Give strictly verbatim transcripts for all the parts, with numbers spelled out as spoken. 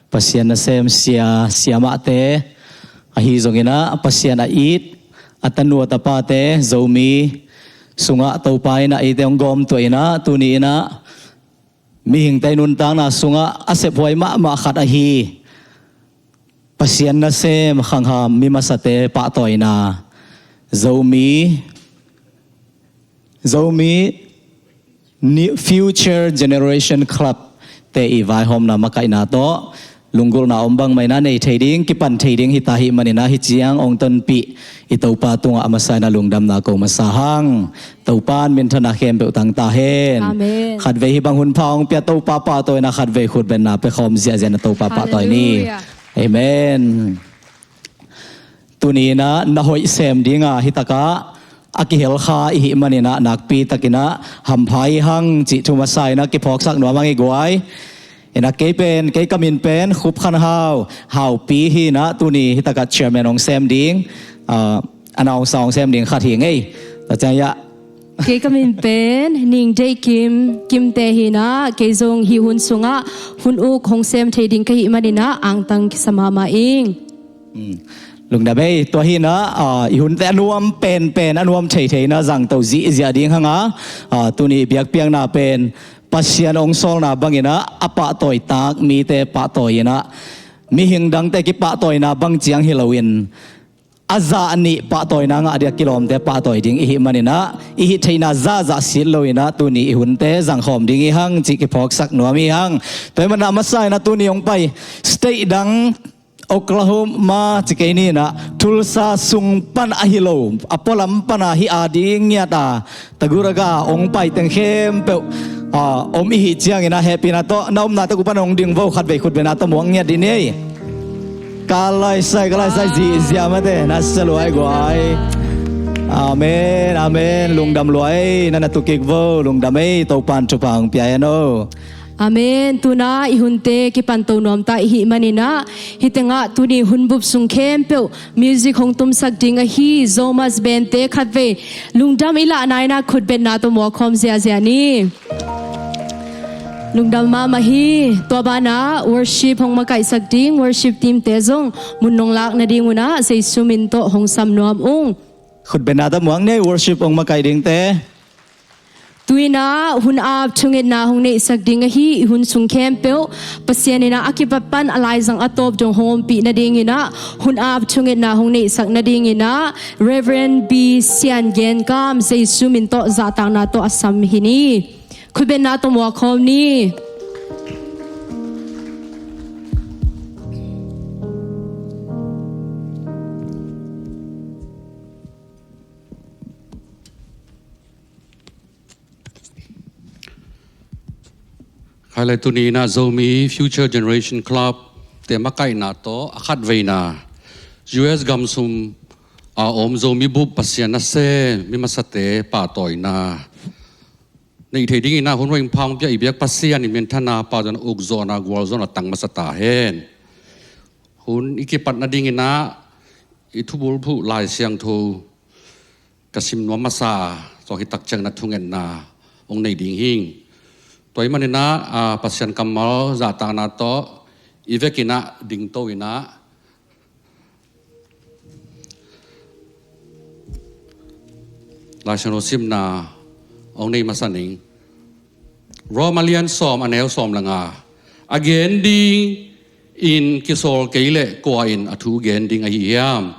Pasian nasem sia, siamahte ahi zonginah, Pasian a it a tanu a tapate, Zomi sungah Topa inah eite hong gawmtuah inah, tuni inah mihingte nuntakna sungah a sephuai mahmah khat ahi Pasian nasem khangham mi masate pahtawina, Zomi Zomi Future Generation Club te i vaihawmna makaihna tawh lunggulhna om bangmah inah nei thei ding, kipan thei ding hita ahih maninah, hih ciang hong tonpih i Topa tungah a masa inah lungdamna ko masa hang. Topa in minthanna khempeuh tang ta hen. Amen. Khatvei hih bang hunpha hong pia Topa pahtawina, khatvei khutbenna pia khawm ziahziah inah Topa pahtawi ni. Halleluiah. Amen. Tuni inah na hoih sem dinga hitakah a kihelkha ihih maninah, nakpi takinah hampha hi hang cih thu masa inah kiphawksak nuam hang i guai. Inah kei pen, kei ka min pen Khup Khan Hau, Haupi hi inah, tuni hitakah chairman hong sem ding, ah, announcer hong sem ding khat hi ngei. Tua ciang iah. Kei ka min pen Ning Deih Kim, Kimte hi inah, kei zong hih hun sungah hun uk hong sem thei ding ka hih maninah angtang kisa mahmah ing. Mm. Lungdam ei, tua hi inah, ah, i hunte a nuam penpen, a nuam theithei inah zangto zihziah ding hanga, ah, tuni biakpiakna pen Pasian hong sawlna banginah a pahtawitak mite pahtawi inah, mihing dangte kipahtawina bang ciang hi loin a zah nih pahtawina ngah dia kilawmte pahtawi ding ihih maninah, ihih theihna zahzah sit loinah tuni i hunte zangkhawm ding i hang cih kiphawksak nuam i hang. Tua ahih maninah masa inah tuni hong pai state dang, Oklahoma ci kei ni inah, Tulsa sung pan ahi lo, a pualam pana hih a ding ngiata taguraga hong paiteng khempeuh, ah, om ihih cianginah hehpihna tawh na omna tawh ku pan hong ding vo, khatvei khutbenna tawh muak ngiat dih ni ei. Ka laisai, ka laisai zihziah mate, na sia luai guai. Amen, amen. Lungdam luai, na na tukik vo, lungdam ei, Topan thupha hong pia hen o. Amen. Tuna i hunte kipanto nuamta ihih maninah, hih tengah tuni hunbup sung khempeuh music hong tumsak ding ahi Zomas Band te khatvei lungdam i lahna inah khutbetna tawh muakkhawm ziahziah ni. Lungdam mahmah hi. Tua banah worship hong makaihsak ding worship team te zong mun nong lak nadingunah Jesu min tawh hong sam nuam ung. Khutbetna tawh muak ni ei, worship hong makaih dingte. Tuinah hun ap thungetna hong neihsak ding ahi i hun sung khempeuh Pasian inah a kipat pan a laizang a tawp dong hong ompih nadinginah hun ap thungetna hong neihsak nadinginah Reverend B Sian Gen Kam Jesu min tawh zahtakna tawh a sam hi ni. Khutbetna tawh muakkhawm ni. Khai le tuni inah Zomi Future Generation Club te makaihna tawh a khatveina U S gam sung a om Zomi bup Pasian nasem mi masate pahtawina neih thei dinginah hun hoih hong pia i biak Pasian in minthanna, pahtawiina, ukzawhna, gualzawhna tang masa ta hen. Hun i kipat nadinginah i thubulphuh Lai Siangtho ka sim nuam masa, tua hi tak ciangin a thungetna hong nei ding hing. Tua ahih maninah, a, Pasian kammal zahtakna tawh i vekinah dingto inah Lai Siangtho simna hong nei masa ning. Rom a lian sawm a neu sawm le nga. A gen dingin kisawl kei leh kua in a thu gen ding ahi hiam?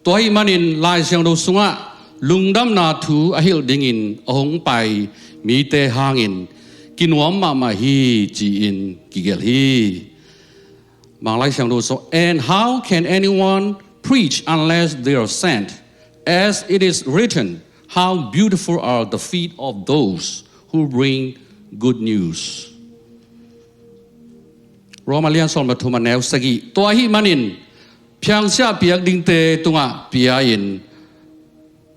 Tua ahih manin Lai Siangtho sungah lungdamna thu a hilh dingin a hong pai mite hangin kinuam mahmah hi ci-in kigelh hi. Mang Lai Siangtho sung, "And how can anyone preach unless they are sent? As it is written, how beautiful are the feet of those who bring good news." Rom a lian sawm le thum a neu sagih. Tua ahih manin, phiangsiah piak dingte tungah pia-in,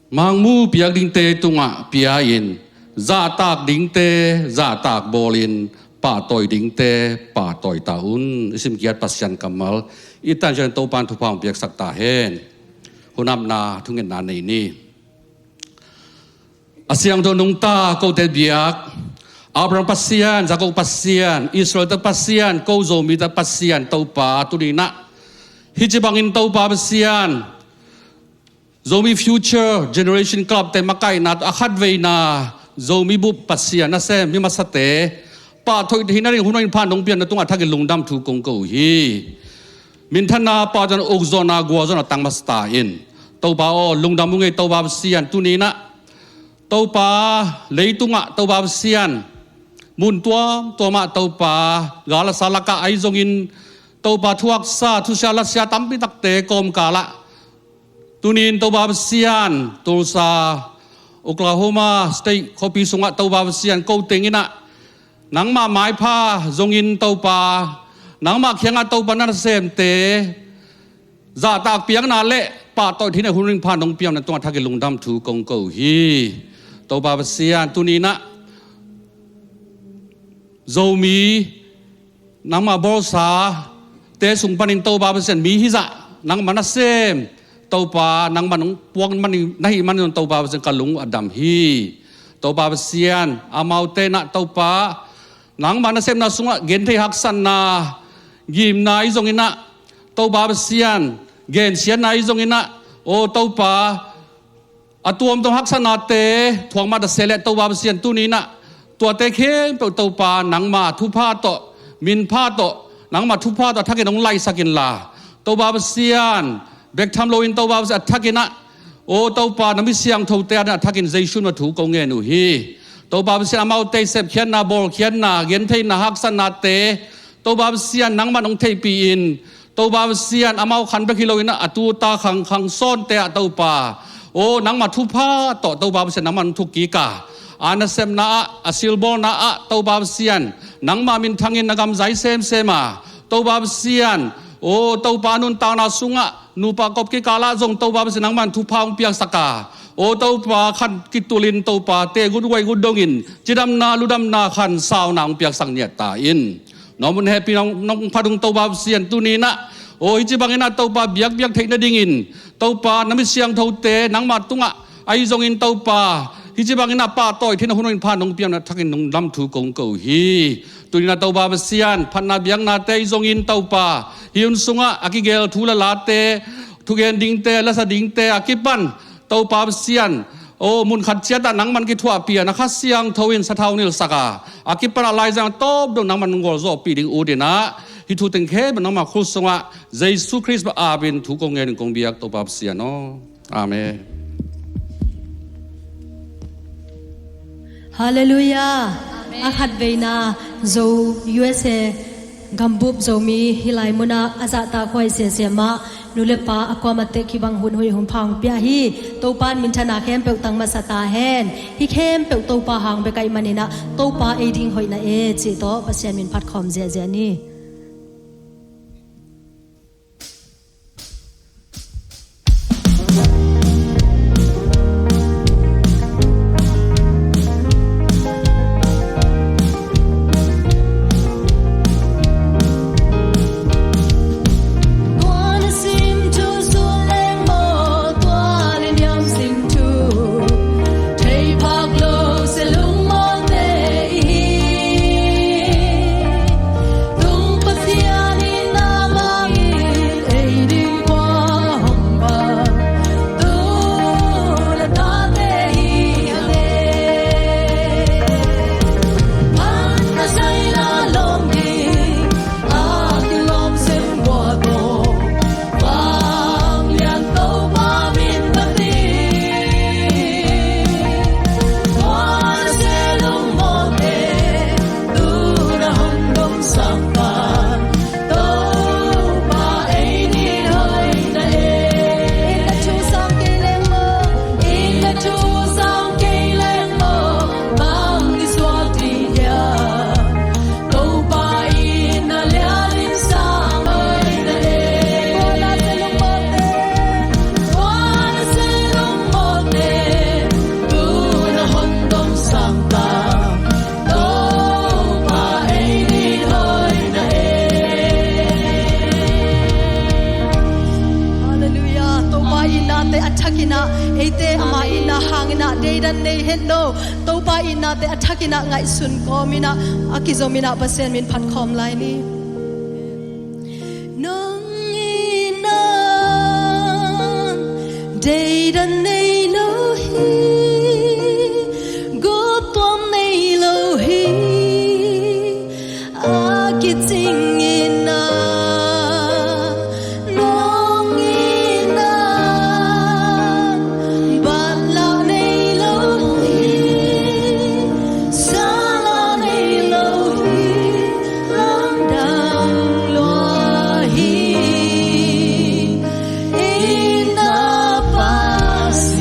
mangmu piak dingte tungah pia-in, zahtak dingte zahtak bawlin, pahtawi dingte pahtawi ta un. I simkiat Pasian kammal i tan cian Topan thupha hong piaksak ta hen. Hunapna thungetna nei ni. A siangtho nungta kote biak, Abraham Pasian, Jacob Pasian, Israel-te Pasian, ko Zomite Pasian Topa, tuni-in ah hih ci bangin Topa Pasian, Zomi Future Generation Club-te makaihna tawh a khatveina Zomi bup Pasian nasem mi masate pahthoih theihna ding hun hong pha nong piakna tungah a thakin lungdam thu kong ko uh hi. Minthanna, pahtawina, ukzawhna, gualzawhna tang masa ta in. Topa aw, lungdam ung ei Topa Pasian, tuni-in ah Topa, leitungah Topa Pasian, mun tuamtuamah Topa, gal a sa lakah ahi zongin Topa, thuaksa, thusia, lasia tampi takte kawmkalah tuni-in Topa Pasian, Tulsa, Oklahoma State khuapi sungah Topa Pasian, ko teng in ah nangmah maipha zongin Topa, nangmah kiangah Topa na nasemte zahtak piakna le pahtawih theihna hun hong pha nong piakna tungah a thakin lungdam thu kong ko uh hi. Topa Pasian, tuni-in ah Zomi nangmah bawlsate sung panin Topa Pasian, mi hizah nangmah nasem Topa, nangmah nong puak manin, na hih manin Topa Pasian, ka lung uh a dam hi. Topa Pasian, amaute in ah Topa, nangmah nasemna sungah genthei, haksatna, gimna ahi zongin ah, Topa Pasian, gensiatna ahi zongin ah, aw Topa, a tuamtuam haksatnate thuak mah ta se leh Topa Pasian, tuni-in ah tuate khempeuh Topa, nangmah thupha tawh, minpha tawh, nangmah thupha tawh a thakin hong laihsak inla, Topa Pasian, bek tham loin Topa Pasian, a thakin ah, aw Topa, na mi siangthote adingin a thakin Jesu min a thu kong ngen uh hi. Topa Pasian, amaute sepkhiatna, bawlkhiatna, gentheihna, haksatnate Topa Pasian, nangmah hong theihpih in. Topa Pasian, amau khan bek hi loin ah, a tuta khang, khang sawnte ah Topa, aw nangmah thupha tawh Topa Pasian, nangmah hong thuk kik a, a nasepna ah, a silbawlna ah Topa Pasian, nangmah minthangin na gam zai semsem a, Topa Pasian, aw Topa, nuntakna sungah nupa kop kikal ah zong Topa Pasian, nangmah in thupha hong piaksak a, aw Topa, khan kitulin Topa, tegut guaigut dongin cidamna, ludamna, khansauna hong piaksak niat ta in. Nong mun hehpihna hong phat ung Topa Pasian, tuni-in ah, aw hih ci bangin ah Topa, biakpiak theih nadingin Topa, na mi siangthote nangmah tungah ahi zongin Topa, hih ci bangin ah pahtawih theihna hun hong pha nong piakna thakin lungdam thu kong ko uh hi. Tuni-in ah Topa Pasian, phatna biaknate ahi zongin Topa, hih hun sungah a kigel thu le late, thugen dingte, lasa dingte a kipan Topa Pasian, aw mun khat ciat ah nangmah in kithuahpih a, na Kha Siangtho in sathau nilsak a, a kipan ah laizang tawp dong nangmah in hong gualzawhpih ding ut in ah, hih thu teng khempeuh nangmah khut sungah Jesu Khrist min a apin thu kong ngen in kong biak Topa Pasian aw. Amen. Halleluiah. Amen. A khatveina Zo U S A gambup Zomi hih lai munah a zahtakhuai semsem ah nu le pa a kuamah teh kibang hun hoih hun pha hong pia hi. Topa in minthanna khempeuh tang masa ta hen. Hih khempeuh Topa hang bek ahih manin ah Topa ei ding hoih na e cih tawh Pasian min phat khawm ziahziah ni. Eite ama itna hangin ah deidan nei hen lo. Topa itnate a thakin ah ngaihsun kawmin ah a kizomin ah Pasian min phat khawm lai ni. Nong itna deidan nei lo hi, guptuam nei lo hi. A kicing itna nong itna, bat lah nei lo hi, sa lah nei lo hi, lamdang lua hi. Itna Pasian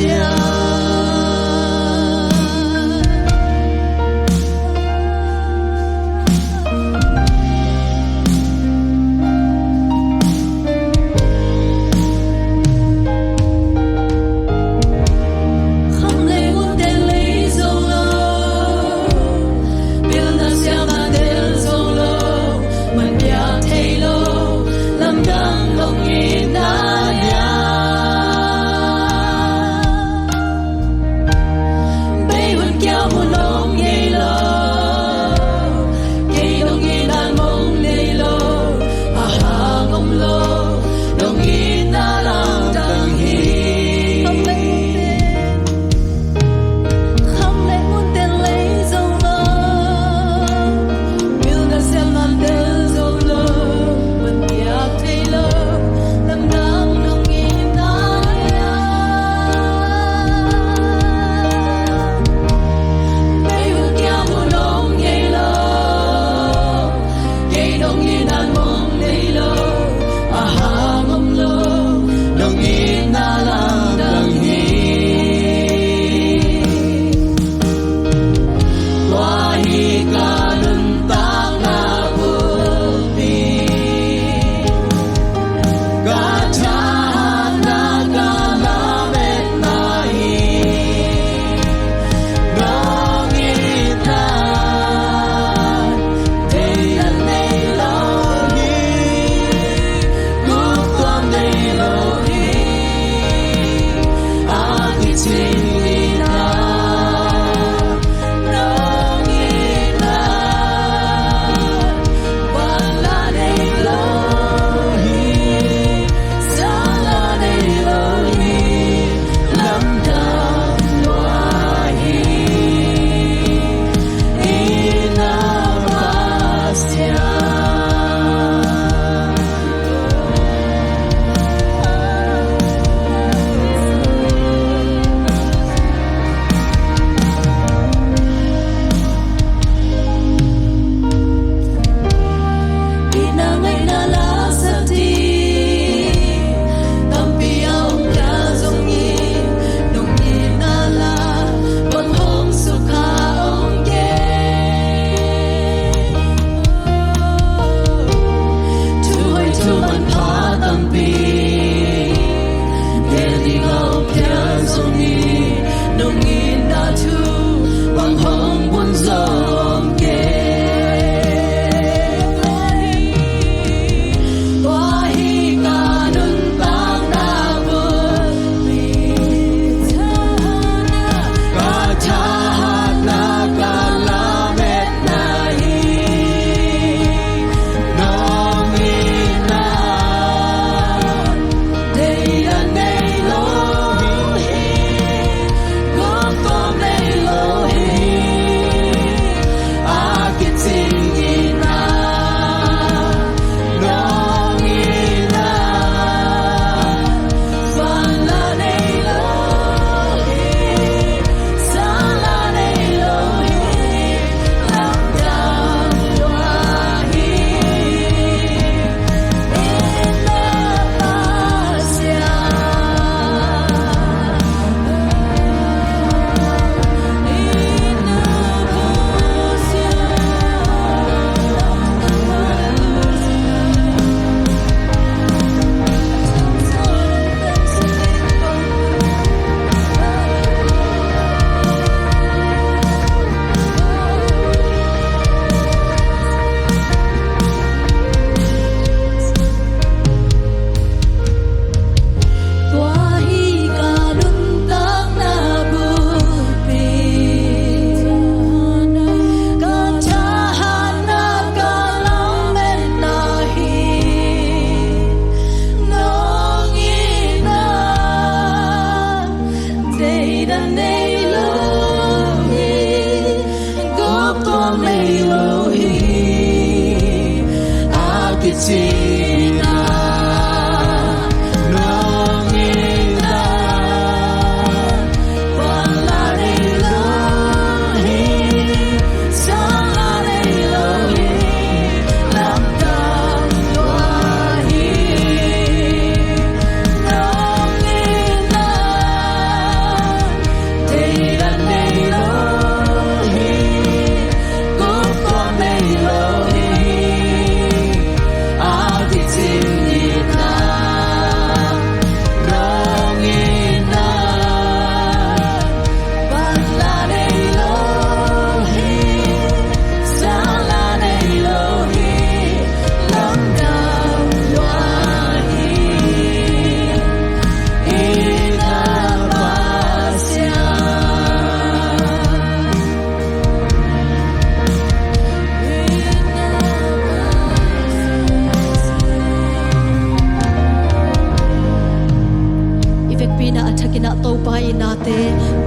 I vekpi-in ah a thakin ah Topa i nate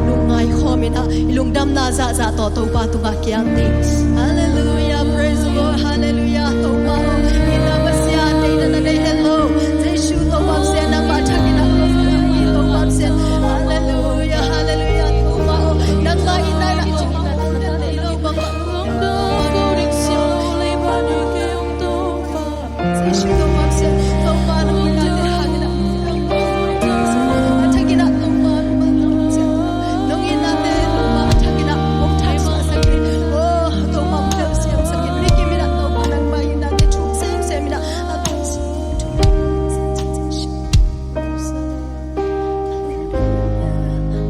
lungngai khawm in ah i lungdamna zahzah tawh Topa tungah kiam ni. Halleluiah, praise the Lord, halleluiah. Topa aw, i na Pasian, i na na nei het lo. Jesu Topa Pasian, nangmah a thakin ah ko i Topa Pasian. Halleluiah, halleluiah. Topa aw, nangmah i na na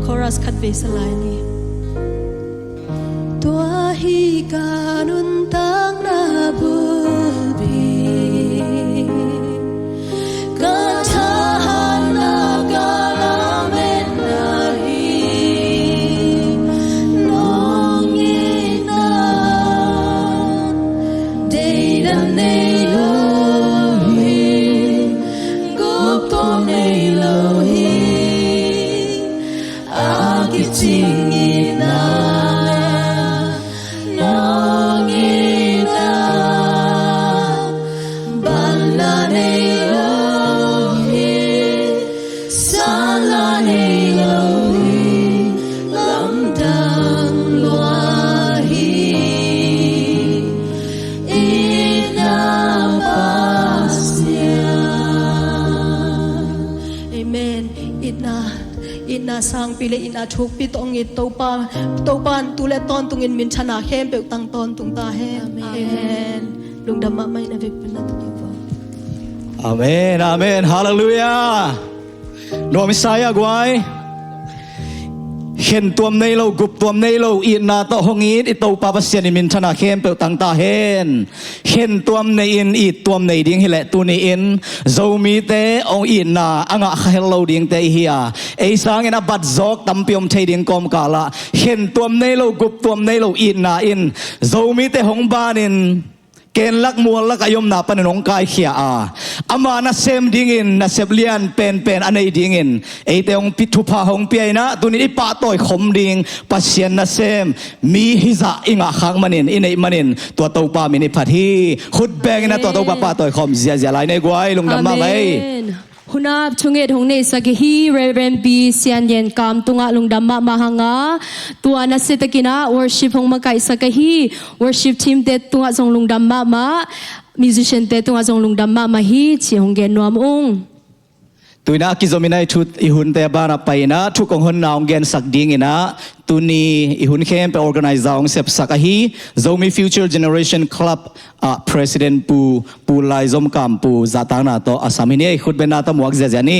Chorus khat vei sa lai ni. Tua hi ka nuntakna bulpi, ka thahatna, ka lametna hi. Nong itna deidan nei lo hi, guptuam nei lo hi. A kicing itna, nong itna, banna nei lo hi, sanla nei lo hi, lamdang lua hi, itna Pasian. Amen. Itna Itna sangpi le itna thukpi tawh hong it Topa, Topa in tu le tawntungin minthanna khempeuh tang tawntung ta hen. Amen. Amen. Lungdam mahmah in a vekpi-in na tawh kivuan. Amen, amen. Halleluiah. Nuam i sa hia guai. Khentuam nei lo, guptuam nei lo itna tawh hong it i Topa Pasian in minthanna khempeuh tang ta hen. Khentuam nei-in ittuam nei ding hileh tuni-in Zomite hong itna a ngah kha het lo dingte i hi a, ei sangin a bat zawk tampi om thei ding kawmkalah khentuam nei lo, guptuam nei lo itna in Zomite hong banin kenlak muallak a i omna panin hong kaikhia a, ama nasem dingin nasep lian penpen a neih dingin eite hong pi, thupha hong pia in ah tuni-in i pahtawi khawm ding Pasian nasem mi hizah i ngah khak manin, i neih manin tua Topa min i phat hi. Khut beng in ah tua Topa pahtawi khawm ziahziah lai ni guai, lungdam mahmah ei. Amen. Hun ap thunget hong neihsak i hi Reverend Pi Sian Yen Kam tungah lungdam mahmah hang a, tua nasia takin ah worship hong makaihsak a hi. Worship team te tungah zong lungdam mahmah, musician te tungah zong lungdam mahmah hi ci hong gen nuam ung. Tu-in ah a kizom in ah i thu, i hunte a banah pai in ah thu kong honna hong gensak ding in ah, tuni i hun khempeuh organizer hong sepsak ahi Zomi Future Generation Club ah President Pu, Pu Lai Zom Kam Pu zahtakna tawh a sam hi ni. Ei, khutbenna tawh muak ziahziah ni.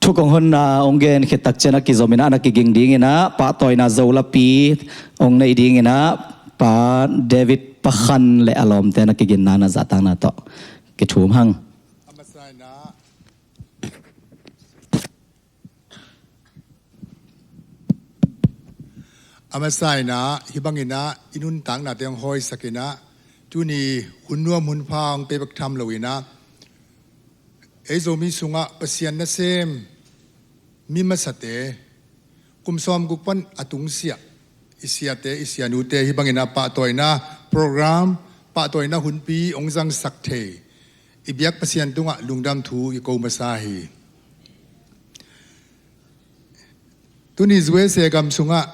Thu kong honna hong gen khit tak ciang a kizom in ah na kiging ding in ah, pahtawina Zo lapi hong nei ding in ah, Pa David Pakhan le a lawmte na kiginna na zahtakna tawh kithum hang. A masa in ah, hih bangin ah i nuntaknate hong hawisak in ah, tuni hun nuam hun pha hong pia bek tham lo in ah, ei Zomi sungah Pasian nasem mi masate, kum sawmguk pan a tungsiah i siate, i sianute hih bangin a pahtawina program, pahtawina hunpi hong zangsak thei i biak Pasian tungah lungdam thu i ko masa hi. Tuni U S A gam sungah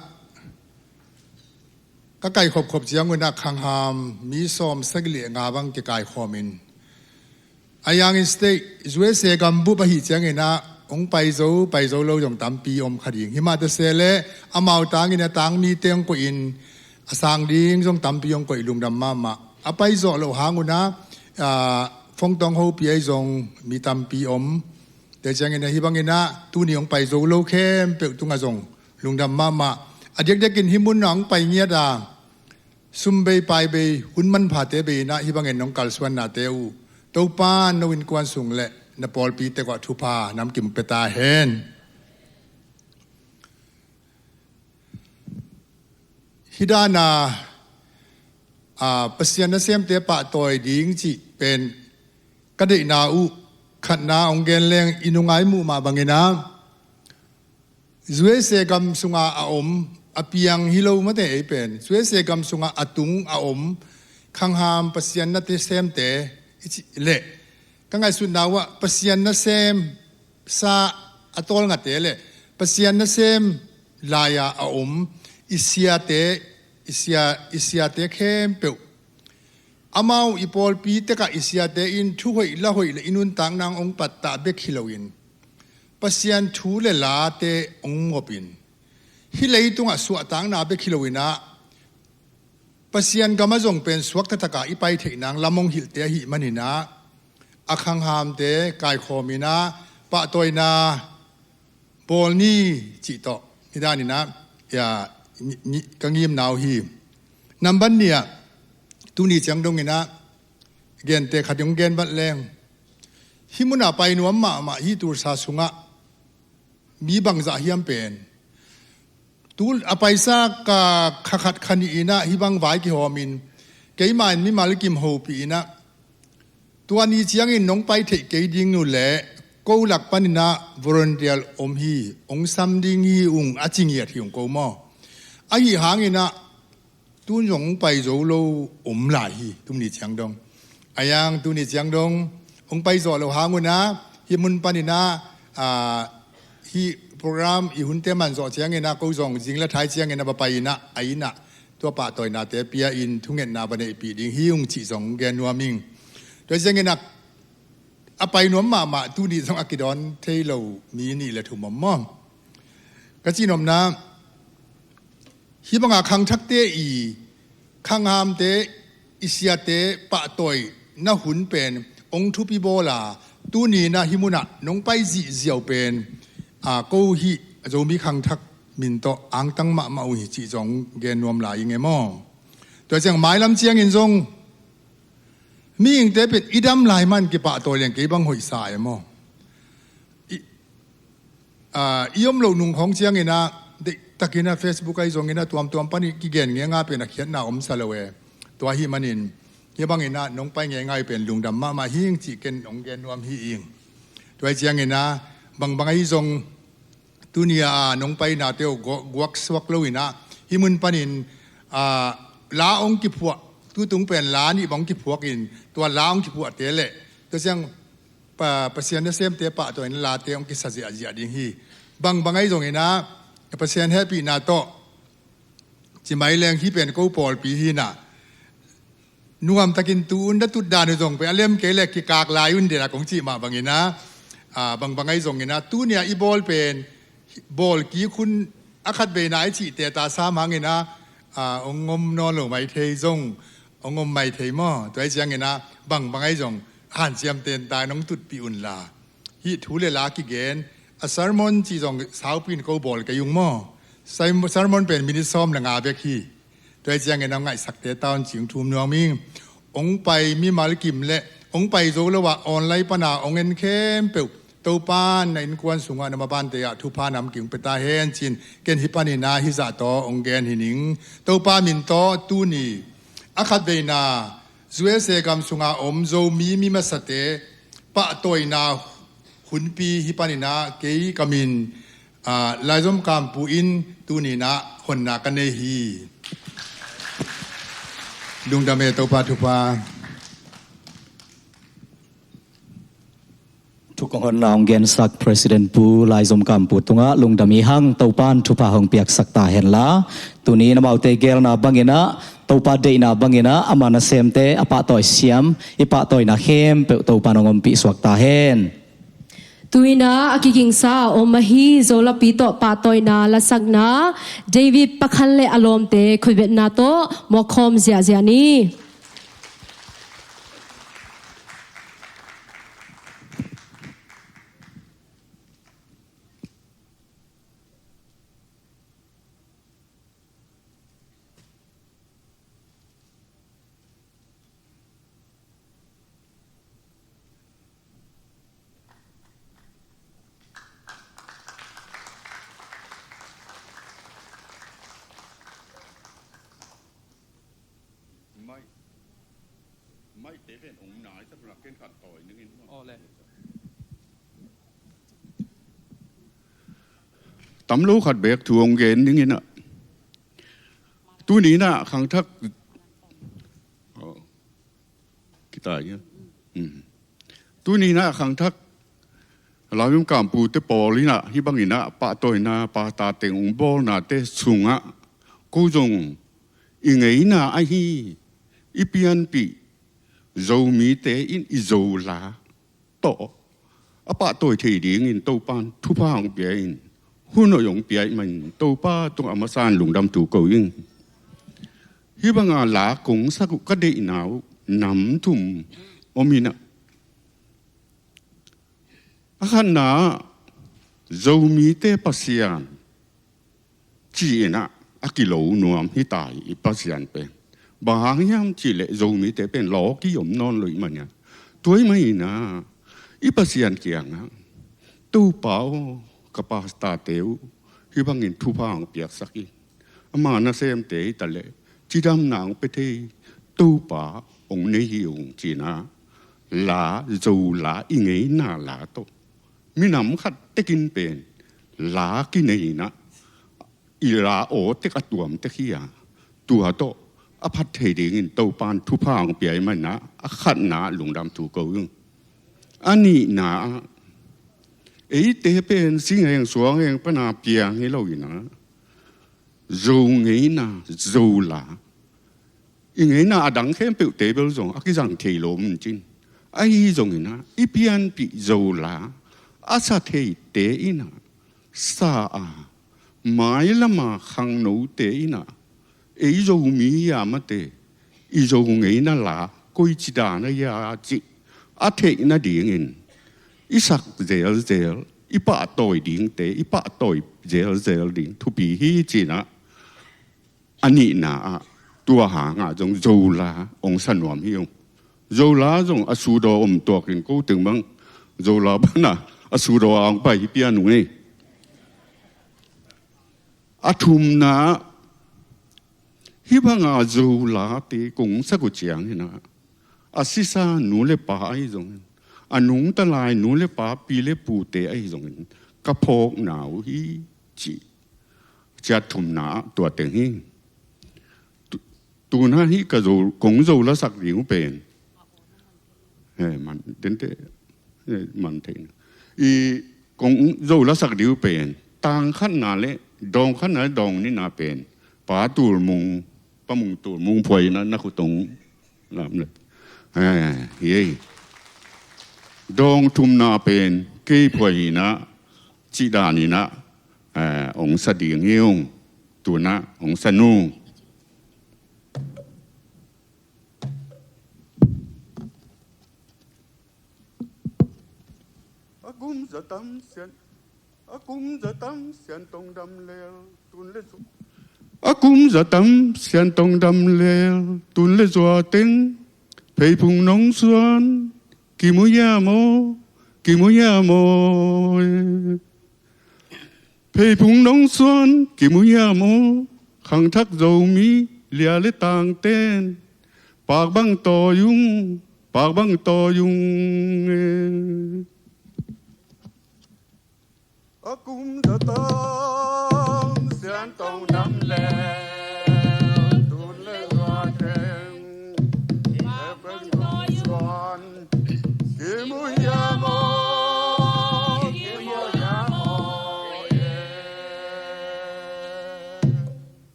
ka kaikhopkhop ciangun ah khangham mi sawm sagih le nga bang kikaikhawmin, a Yangin State, U S A gambup ahih ciangin ah hong pai zo, pai zo lo zong tampi om kha ding. Himah ta se leh amau tangin a tangmite hong koihin a sang ding zong tampi hong koih, lungdam mahmah. A pai zawh loh hangun ah, aa, phone tawh hong hopih ahi zong mi tampi om. Tua ciangin ah hih bangin ah tuni hong pai zo lo khempeuh tungah zong lungdam mahmah. A diakdiakin hih munah hong pai ngiat a, sum bei pai bei, hun manphate bei in ah hih bangin nong kalsuannate uh Topa in no innkuan sung le na pawlpi tek uh ah thupha namkim pia ta hen. Hih dan a, aa, Pasian nasemte pahtawi ding cih pen ka deihna uh khatna hong gen leng, i nungak muh mah bangin ah U S A gam sunga a om, a piang hi lo mate ei pen, U S A gam sunga a tung a om khangham Pasian nasemte i cih leh, ka ngaihsutna uh ah Pasian nasemsa a tawlngate le Pasian nasem lai-a a om i siate, i sia, i siate khempeuh, amau i pawlpi tekah i siate in thu hoih la hoih le i nuntakna hong pattah bek hi loin, Pasian thu le late hong ngopin, hih leitungah suahtakna bek hi loin ah, Pasian gamah zong pen suakta taka i pai theih nang lam hong hilhte ahih manin ah, a khanghamte kaikhawmin ah pahtawina bawl ni cih tawh hih danin ah, ya, ngi-, ngi-, ka ngimna uh hi. Nambat nih ah, tuni ciang dongin ah gente khat hong gen vat leng, hih munah pai nuam mahmah hih Tulsa sungah mi bangzah hiam pen, tu a paisa ka kha khat kha nih in ah hih bang vai kihawmin, keimah in mimal kim hopih in ah, tua ni ciangin nong pai theih kei ding uh leh ko lak panin ah volunteer om hi, hong sam ding hi ung, a ci ngiat hi ung ko maw. Ahih hangin ah tun zong hong pai zo lo om lai hi, tuni ciang dong. A yang tuni ciang dong hong pai zawh loh hangun ah, hih mun panin ah, aa, hih program i hunte man zawh ciangin ah, ko zong zing le thai ciangin ah va pai in ah, a inn ah tua pahtawinate pia-in thungetna va neihpih ding hi ung cih zong gen nuam ing. Tua ciangin ah, a pai nuam mahmah tuni zong a kidawn thei lo mi nih le thum om maw. Ka cihnopna, hih banga khangthakte i, khanghamte i siate pahtawina hun pen hong thupi bawl a, tuni in ah hih munah nong pai zihziau pen, aa, ko hih Zomi khangthak min tawh angtang mahmah uh hi cih zong gen nuam lai ing e maw. Tua ciang mailam ciangin zong mihingte pen i dam lai man kipahtawi leng kei bang hoihsa e maw. I, aa, i om loh nung khawng ciangin ah, deihtakin ah Facebook ahi zongin ah tuamtuam panin kigen ngeingai pen a khiatna omsa lo e. Tua ahih manin hih bangin ah nong pai ngeingai pen lungdam mahmah hi ing cih ken hong gen nuam hi ing. Tua ahih ciangin ah bangbang ahi zong tuni a nong painate uh gu-, guaksuak loin ah, hih mun panin, aa, la hong kiphuah, tutung pen la nih bang hong kiphuakin, tua la hong kiphuahte le tua ciang pa, Pasian nasemte pahtawina late hong kisa ziahziah ding hi. Bangbang ahi zongin ah Pasian hehpihna tawh, ci mai leng hih pen ko pawlpi hi in ah, nuamtakin tu-in na tut dan uh zong pen a lem kei leh kikak lai un den a kong cih mah bangin ah, aa, bangbang ahi zongin ah tuni a i bawl pen bawl kik hun a khat veina i cihte ta sam hangin ah, aa, hong om nawn lo mai thei zong, hong om mai thei maw. Tua ahih ciangin ah bangbang ahi zong hanciam ten ta nong tutpih unla, hih thu le la kigen, a sermon cih zong saupi in ko bawl kei ung maw. Sai-, sermon pen minute sawm le nga bek hi. Tua ahih ciangin a ngaihsakte tawh hong cing thum nuam ing. Hong pai mimal kim le hong pai zo lo a online pana hong en khempeuh, Topa in na innkuan sungah na mabante ah thupha namkim pia ta hen ci-in ken hih panin ah hih zah tawh hong gen hi ning. Topa min tawh tuni a khat veina U S A gam sunga om Zomi mi masate pahtawina hunpi hih panin ah kei ka min Ah, Laizom Kampu in tuni-in ah honna ka nei hi. Lungdam e, Topa thupha. Thu kong honna hong gensak President Pu Laizom Kampu tungah lungdam i hang, Topa'n thupha hong piaksak ta henla. Tuni-in amaute geelna bangin ah, Topa deihna bangin ah, ama nasemte a pahtawi siam, i pahtawina khempeuh Topa'n hong ompih suak ta hen. Tu-in ah a kigingsa a om ahi Zolapi tawh pahtawina lasakna, David Pakhan le a lawmte khutbetna tawh mawhkhawm ziahziah ni. Mai, mai te pen ong nai sa pula ken khat tawi ning in. Aw le. Tam lo khat bek thu ong gen ning in ah. Tuni-in ah khangthak. Aw. Kitai hia? Mm. Tuni-in ah khangthak Laizom Kampute pawl in ah hih bangin ah pahtawina, pahtateng ong bawlnate sungah ko zong i ngeina ahi, i pianpih Zomite in i Zo la tawh a pahtawi thei dingin Topa'n thupha hong pia in, hun hoih hong pia ahih manin Topa tungah a masa-in lungdam thu ko ing. Hih banga la kong sak uh ka deihna uh nam thum om in ah. A khatna ah Zomite Pasian ci-in ah a kilo nuam hi ta hi, i Pasian pen. Bang hang hiam cih leh Zomite pen lawki om nawn lo ahih manin ah. Tua ahih manin ah i Pasian kiangah, Topa aw, ka pastorte uh hih bangin thupha hong piaksak in, ama nasemte hi ta leh cidamna hong pia thei Topa hong nei hi ung, ci-in ah la, Zo la, i ngeina la tawh, minam khat tekin pen la kinei in ah, i la aw tek a tuam tek hi a, tua tawh a phat thei dingin Topa'n thupha hong pia ahih manin ah a khatna ah lungdam thu ko ing. A nihna ah eite pen sing heng suang heng pana piang hi lo in ah, Zo ngeina, Zo la, i ngeina a dang khempeuhte bel zong a kizang thei lo om cin. Ahi zongin ah i pianpih Zo la a sa theite in ah, sa a, mailama khangnote in ah, ei Zomi hi a mate, i Zo ngeina la koici dan a hia cih a theih nadingin i sak zelzel, i pahtawi dingte i pahtawi zelzel ding thupi hi, ci-in ah a nihna ah tua hangah zong Zo la hong sa nuam hi ung. Zo la zong a sudaw om tuak in, ko teng bang Zo la pana a sudaw a hong pai hi pian ung ei. A thumna ah hih banga Zo late kong sak uh ciangin ah, a sisa nu le pa ahi zongin, a nungta lai nu le pa, pi le pute ahi zongin ka phawkna uh hi, ci. Ciat thumna ah tua teng hi. Tu-, tu-in ah hih ka Zo, kong Zo lasak ding uh pen, eh, man, dente, eh, man thei na. I kong Zo lasak ding uh pen, tang khatna le dawng khatna le dawng nihna pen Pa Tul Mung, Pa Mung Tul Mung phuai in ah na khut tung lam le. Eh, hi ei. Dawng thumna pen kei phuai in ah, cih dan in ah, eh, hong sa ding hi ung. Tu-in ah hong sa nung. A kum za tam sian, a kum za tam sian tong dam lel, tun le zu-, a kum za tam sian tong dam lel, tun le zua teng, pheiphung nong suan, kimu hiam aw, kimu hiam aw, eh. Pheiphung nong suan, kimu hiam aw, khangthak Zomi lia le tangten, pak bang tawi ung, pak bang tawi ung, eh. A kum za tang siantong dam le tun le zua teng, Reverend Kong Suan, kimu hiam aw, kimu hiam aw, yeah.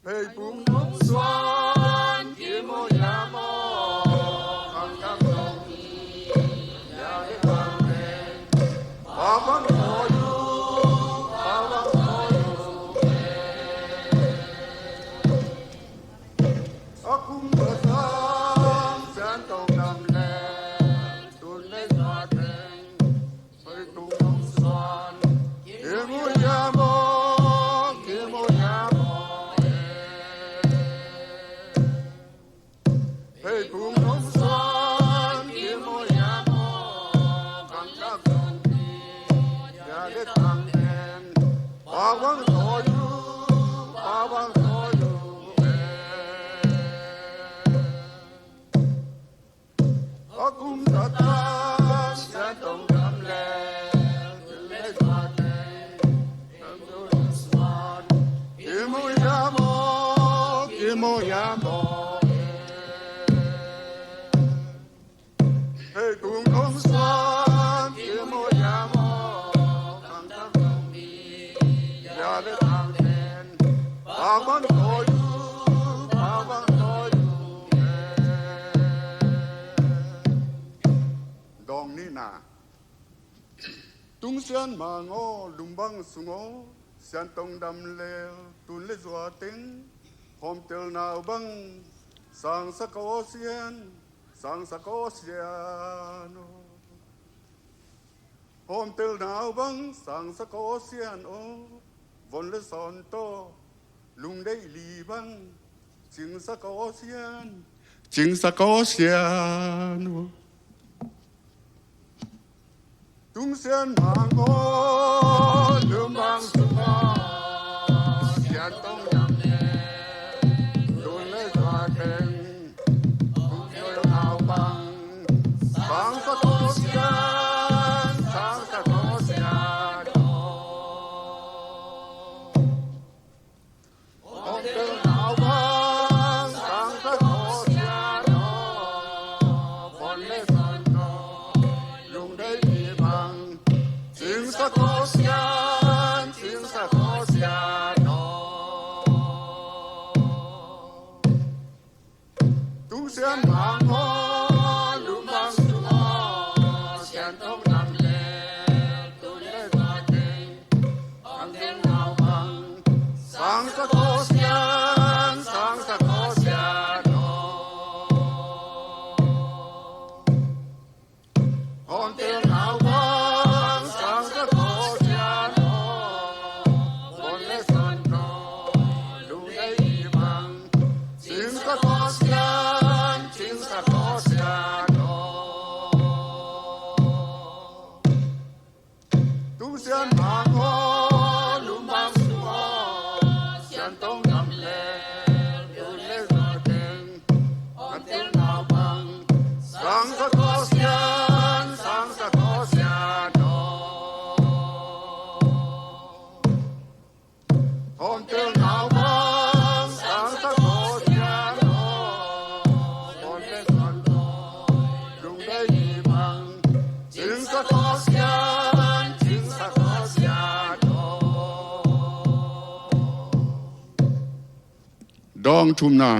Hei Pum Nong Suan, kimu hiam aw, khang khang zong hi, ya le khang le, pa bang thawi uh, pa bang thawi uh, eh. A kum za tang siantong dam le tun le zua teng, Hei Pum Nong Suan, kimu hiam aw, kimu hiam aw, eh. Hei Pum Nong Suan, kimu hiam aw, khang khang zong hi, ya le khang le, pa bang thawi uh, pa bang thawi uh, eh. A kum za tang siantong dam le tun le zua teng, Reverend Kong Suan, kimu hiam aw, kimu hiam aw, eh. Hei Pum Nong Suan, kimu hiam aw, khang khang zong hi, ya le khang le, pa bang thawi uh, pa bang thawi uh, eh. Dawng nihna. Tung Sian Mang aw, lum bang sung aw, siantong dam le tun le zua teng, hawmtel nau bang sangsak aw Sian, sangsak aw Sian aw. Hawmtel nau bang sangsak aw Sian aw, von le sawn tawh lungdeih li bang cingsak aw Sian, cingsak aw Sian aw. Tung Sian Mang aw, lum bang sung aw, siantong dam le tun le zua teng, hawmtel nau bang sangsak aw Sian, sangsak aw Sian aw. Hawmtel nau bang sangsak aw Sian aw, von le sawn tawh lungdeih li bang cingsak aw Sian, cingsak aw Sian aw. Tung Sian Mang aw, lum bang sung aw, siantong dam le tun le zua teng, hawmtel nau bang sangsak aw Sian, sangsak aw Sian aw. Hawmtel nau bang sangsak aw Sian aw, von le sawn tawh lungdeih li bang cingsak aw Sian, cingsak aw Sian aw. Tung Sian Mang aw, lum bang sung aw, siantong dam le tun le zua teng, hawmtel nau bang sangsak aw Sian, sangsak aw Sian aw. Hawmtel nau bang sangsak aw Sian aw, von le sawn tawh lungdeih li bang cingsak aw Sian, cingsak aw Sian aw. Dawng thumna.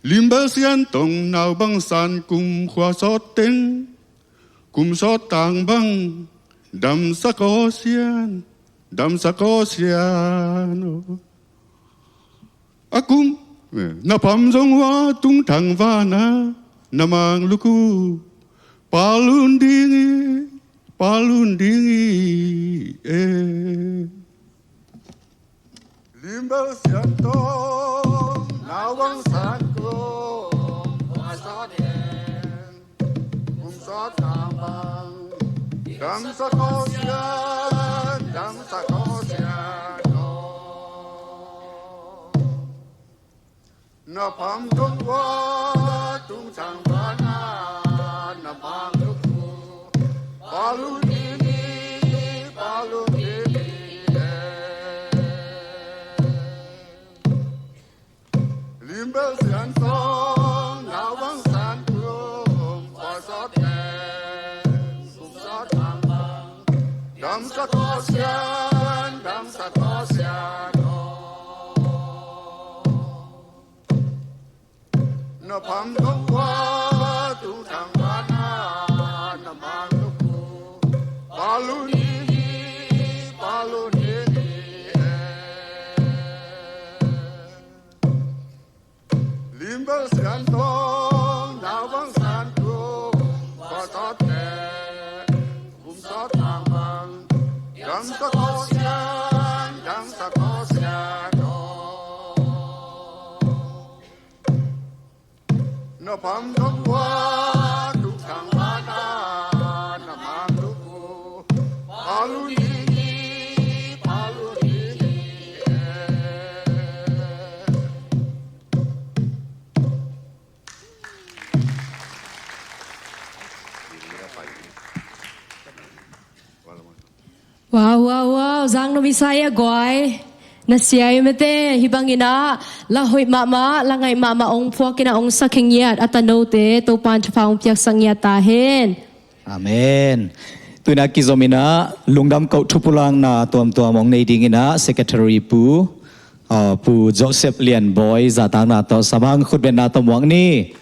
Limbel siantong nau bang san kum khua sawt teng, kum sawt tang bang damsak aw Sian, damsak aw Sian aw. A kum, eh, na pam zong uh a tungthang vana na mang luk uh, palun ding hi, palun ding hi, eh. Limbel siantong nau bang san kum khua sawt teng, kum sawt tang bang damsak aw Sian, damsak aw Sian aw. Na pam zong uh a tungthang vana na mang luk uh, palun ding Sian dang sa ko sian o. Na pam dong wa tu tang wa na na mang lu ku. Pa lu ni ni, pa lu ni ni eh. Lim bel sian tong, nau bang sian tung, bua sawt te, kum sawt tang bang, dang sa ko sian, dang sa ko sian o. Na pam dong bua, tuk tang bana, na mang lu ku, pa lu ni ni, pa lu ni ni eh. Wow, wow, wow. Zang no misai a guai. Na sia i mete, hih bangin ah, la hoih mahmah, la ngaih mahmah ong phuak in ah ong sa khe ngiat, a tanote, Topan thupha ong piaksak ngiat ta hen. Amen. Tu-in ah kizom in ah, lungdam koh thupulakna tuamtuam ong nei ding in ah, Secretary Pu, ah, Pu Joseph Lian Bawi, zahtakna tawh sam hang, khutbetna tawh muak ni.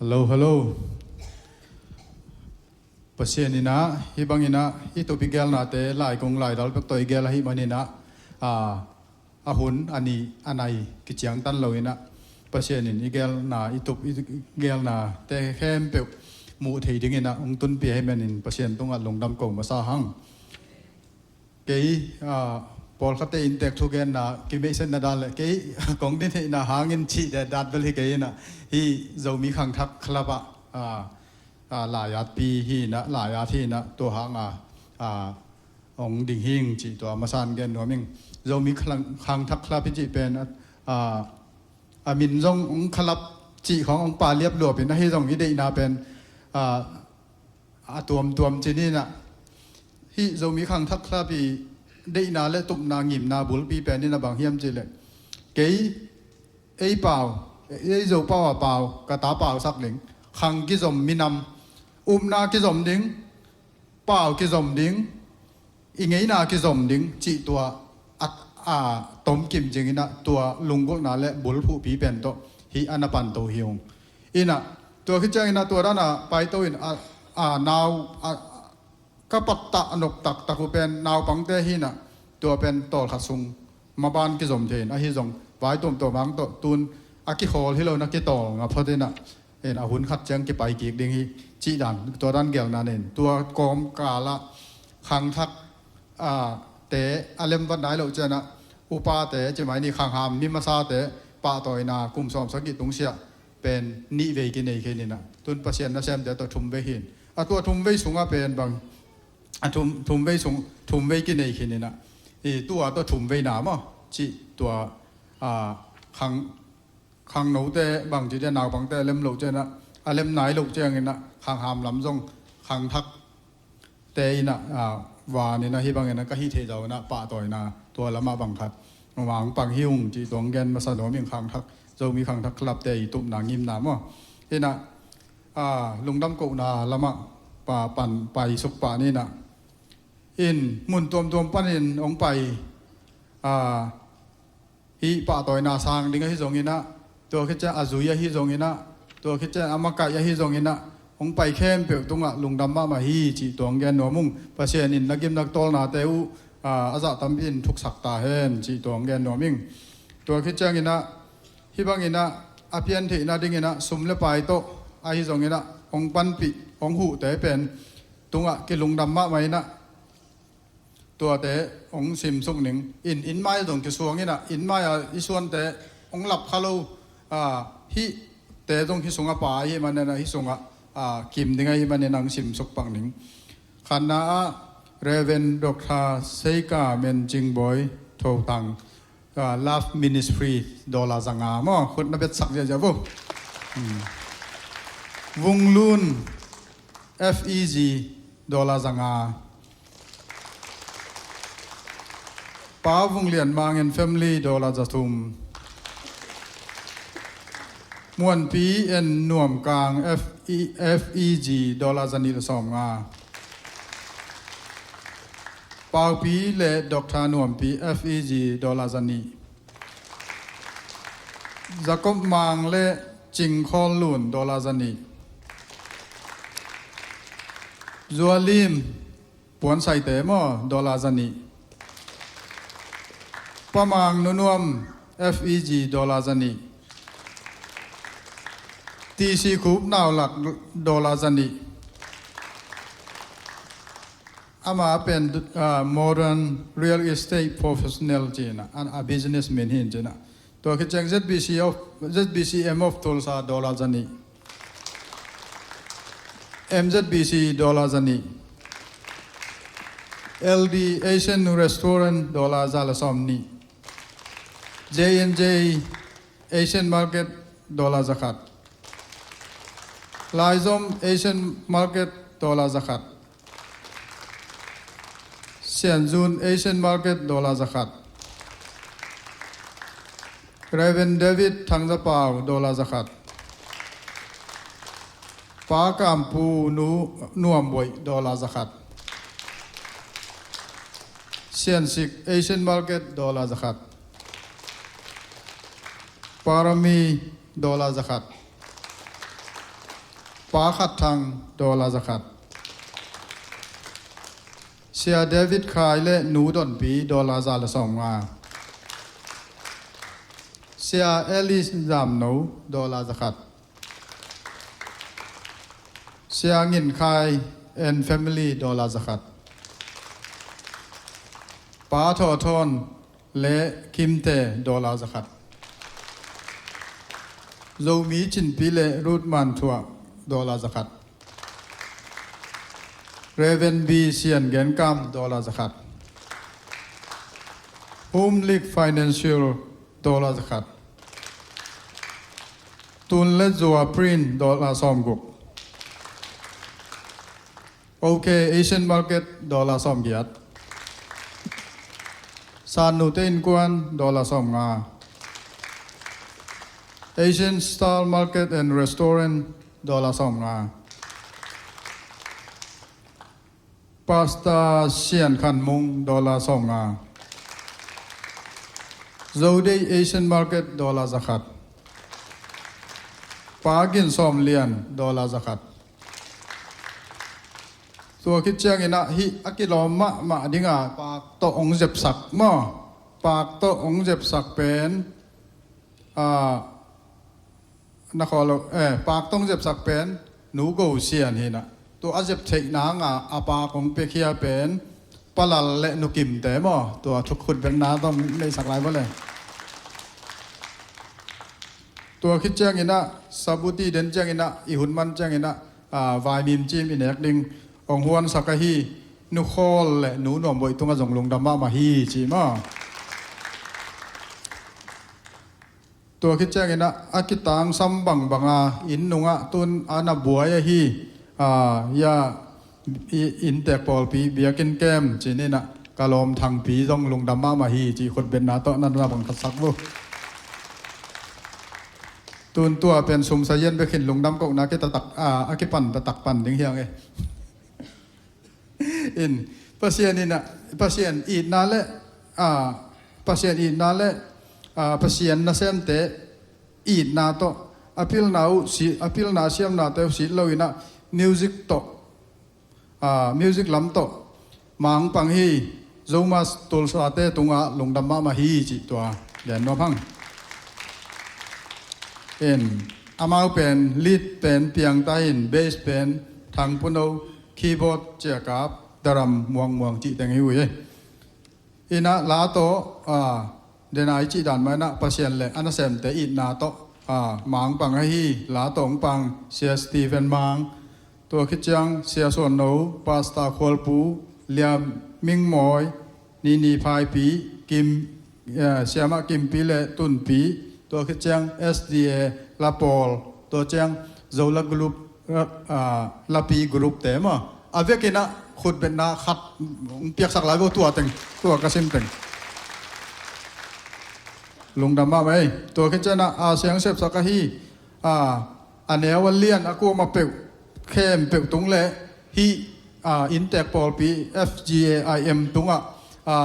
Hello, hello. Pasian in ah, hih bangin ah, hih tupi gelnate, lai kong lai dal pek tawh i gel ahih manin ah, a, a hun, a ni, a nai, kiciangtan lo in ah, Pasian in i gelna, i tup, i gelnate khempeuh muh thei dingin ah, hong tunpih ahih manin Pasian tungah lungdam ko masa hang. Kei, ah, pawlkhatte inntek thugenna, kimeihsetna dan le, kei, kong din theihna hangin cih det dat bel hi kei in ah, hih Zomi Khangthak Club ah, ah, ah, lai-atpi hi in ah, lai-at hi in ah, tua hang a, ah, hong ding hing cih tua masa-in gen nuam ing. Zomi Khang-, Khangthak Club i cih pen, ah, a min zong hong khalap cih khawng hong paliap luap in ahi zong i deihna pen, ah, a tuamtuam ci ni in ah. Hih Zomi Khangthak Club i deihna le tupna ngimna bulpi pen in ah bang hiam cih leh. Kei, ei pau, ei Zo pau a pau, ka ta pau sak ding. Khang kizom minam, upna kizom ding, pau kizom ding, i ngeina kizom ding, cih tua a, a tomkim zing in ah tua lunggulhna le bulphuhpi pen tawh hih a na panto hi ung. In ah, tua khit ciangin ah tua dan a paito in a, a nau, a, ka pattah a nop taktak uh pen naupangte hi in ah, tua pen tawlkhat sung maban kizom thei in, ahi zong vai tuamtuam hang tawh tun a kikhawl hi lo in ah kitawl nga phot in ah, in a hun khat ciang kipai kik ding hi, cih dan, tua dan gelna nei in. Tua kawmkal ah khangthak, ah, te a lemvat nai loh ciang ah, upate, ci mai ni, khangham mi masate pahtawina kum sawmsagih tungsiah pen nih vei kinei khin in ah, tun Pasian nasemte tawh thum vei hi in. A tua thum vei sungah pen bang, a thum, thum vei sung, thum vei kinei khin in ah, i tua tawh thum vei na maw, cih tua, ah, khang, khangnote bangci dia naupangte a lem loh ciang ah, a lem nai loh ciangin ah, khangham lam zong khangthakte in ah, ah, van in ah, hih bangin ah ka hih theih zah in ah pahtawina tua lamah bang khat mang pang hi ung cih tua hong gen masa nuam ing. Khangthak, Zomi Khangthak Clubte i tupna ngimna maw. In ah, ah, lungdam kohna lamah pa, pan, paisuk pah ni in ah. In mun tuamtuam panin hong pai, ah, hih pahtawina sang ding ahi zongin ah, tua khit ciang a zui ahi zongin ah, tua khit ciang a makaih ahi zongin ah, hong pai khempeuh tungah lungdam mahmah hi cih tua hong gen nuam ung. Pasian in na gim na tawlnate uh, ah, a zah tampi in thuksak ta hen cih tua hong gen nuam ing. Tua khit ciangin ah, hih bangin ah, a piantheihna dingin ah, sum le pai tawh ahi zongin ah, hong panpih, hong huhte pen tungah kilungdam mahmah in ah, tuate hong simsuk ning. In, inn mai zong kisuang in ah, inn mai a i suante hong lap kha lo, ah, hihte zong hih sungah pai ahih manin ah, hih sungah, ah, kim ding ahih manin ah hong simsuk pak ning. Khatna ah Reverend Doctor Seika Men Cing Bawi Thotang, Ah, Love Ministry dollar za nga maw, khut na betsak ziahziah vo. Hmm. Vung Lun F E G dollar za nga. Pa Vung Lian Mang and family dollar za thum. Muanpi and Nuam Kang F E, F E G dollar za nih le sawm nga. Paupi le Doctor Nuampi F E G dollar za nih. Jacob Mang le Cing Khawl Lun dollar za nih. Zualim Puan Saite maw, dollar za nih. Pa Mang Nu Nuam F E G dollar za nih. T C Khup Nau Lak dollar za nih. Ama pen, ah, modern real estate professional ci-in a, a business min hi in ci-in a. Tua khit ciang Z B C of, Z B C M of Tulsa dollar za nih. M Z B C dollar za nih. L D Asian Restaurant dollar za le sawm nih. J and J Asian Market dollar za khat. Laizom Asian Market dollar za khat. Sianzun Asian Market dollar za khat. Reverend David Thangzapau dollar za khat. Pa Kampu Nu Nuamboih dollar za khat. Siansik Asian Market dollar za khat. Parami dollar za khat. Pa Khat Thang dollar za khat. Sia David Khai le Nu Donpi dollar za le sawm nga. Sia Eli Zamno dollar za khat. Sia Ngin Khai and family dollar za khat. Pa Thaw Thawn le Kimte dollar za khat. Zomi Cinpi le Ruth Manthuah dollar za khat. Reverend B Sian Gen Kam dollar za khat. Home League Financial dollar za khat. Tun le Zua Print dollar sawm guk. OK Asian Market dollar sawm giat. San Nute Innkuan dollar sawm nga. Asian Star Market and Restaurant dollar sawm nga. Pastor Sian Khan Mung dollar sawm nga. Zodei Asian Market dollar za khat. Pa Gin Sawm Lian dollar za khat. Tua khit ciangin ah hih a kilawm mahmah dingah pak tawh hong zepsak maw? Pak tawh hong zepsak pen, ah, na khawl lo, eh, pak tawh hong zepsak pen Nu Go Sian hi in ah. Tua a zep theih nanga a pak hong piakhia pen Pa Lal le Nu Kimte maw? Tua thuk khut betna tawh hong neihsak lai vawle. Tua khit ciangin ah, Sabuti den ciangin ah, i hun man ciangin ah, ah, vaimim cim i nek ding hong huansak ahi Nu Khawl le Nu Nuamboih tungah zong lungdam mahmah hi ci maw? Tua khit ciangin ah, a kitangsam bangbanga inn nungah tun a na buai ahi, ah, ya, i, inntek pawlpi biakinn kem ci-in ah, ka lawm Thangpi zong lungdam mahmah hi ci khutbetna tawh na na bang khatsak uh. Tun tua pen sumsa yan bekin lungdam kohna kitatak, ah, a kipan tatak pan ding hiang e. In, Pasian in ah, Pasian itna le, ah, Pasian itna le, ah, Pasian nasemte itna tawh a pilna uh si, a pilna siamnate uh sit lo in ah music tawh, ah, music lam tawh mangpang hi. Zomus Tulsate tungah lungdam mahmah hi cih tua gen nuam hang. In, amau pen lead pen Piang Ta in, bass pen Thang Pu No, keyboard ciakap Daram Muang Muang cih teng hi uh hi. In ah la tawh, ah, denai cih dan mah in ah Pasian le a nasemte itna tawh, ah, mangpang ahi la tawh hong pang Sia Stephen Mang, tua khit ciang Sia Suan No, Pastor Khualpu, Liam Ming Mawi, Nini Phaipi, Kim eh, Siamah Kimpi le Tunpi, tua khit ciang S D A la pawl, tua ciang Zola group, eh, ah, lapi group te maw. A vekin ah khutbetna khat hong piaksak lai vo, tua teng, tua ka sim teng. Lungdam mahmah ei. Tua khit ciang ah, a siang sepsak ahi, a, a neu a lian a kuamah peuh, khempeuh tung le hih, a, inntek pawlpi F G A I M tungah, a,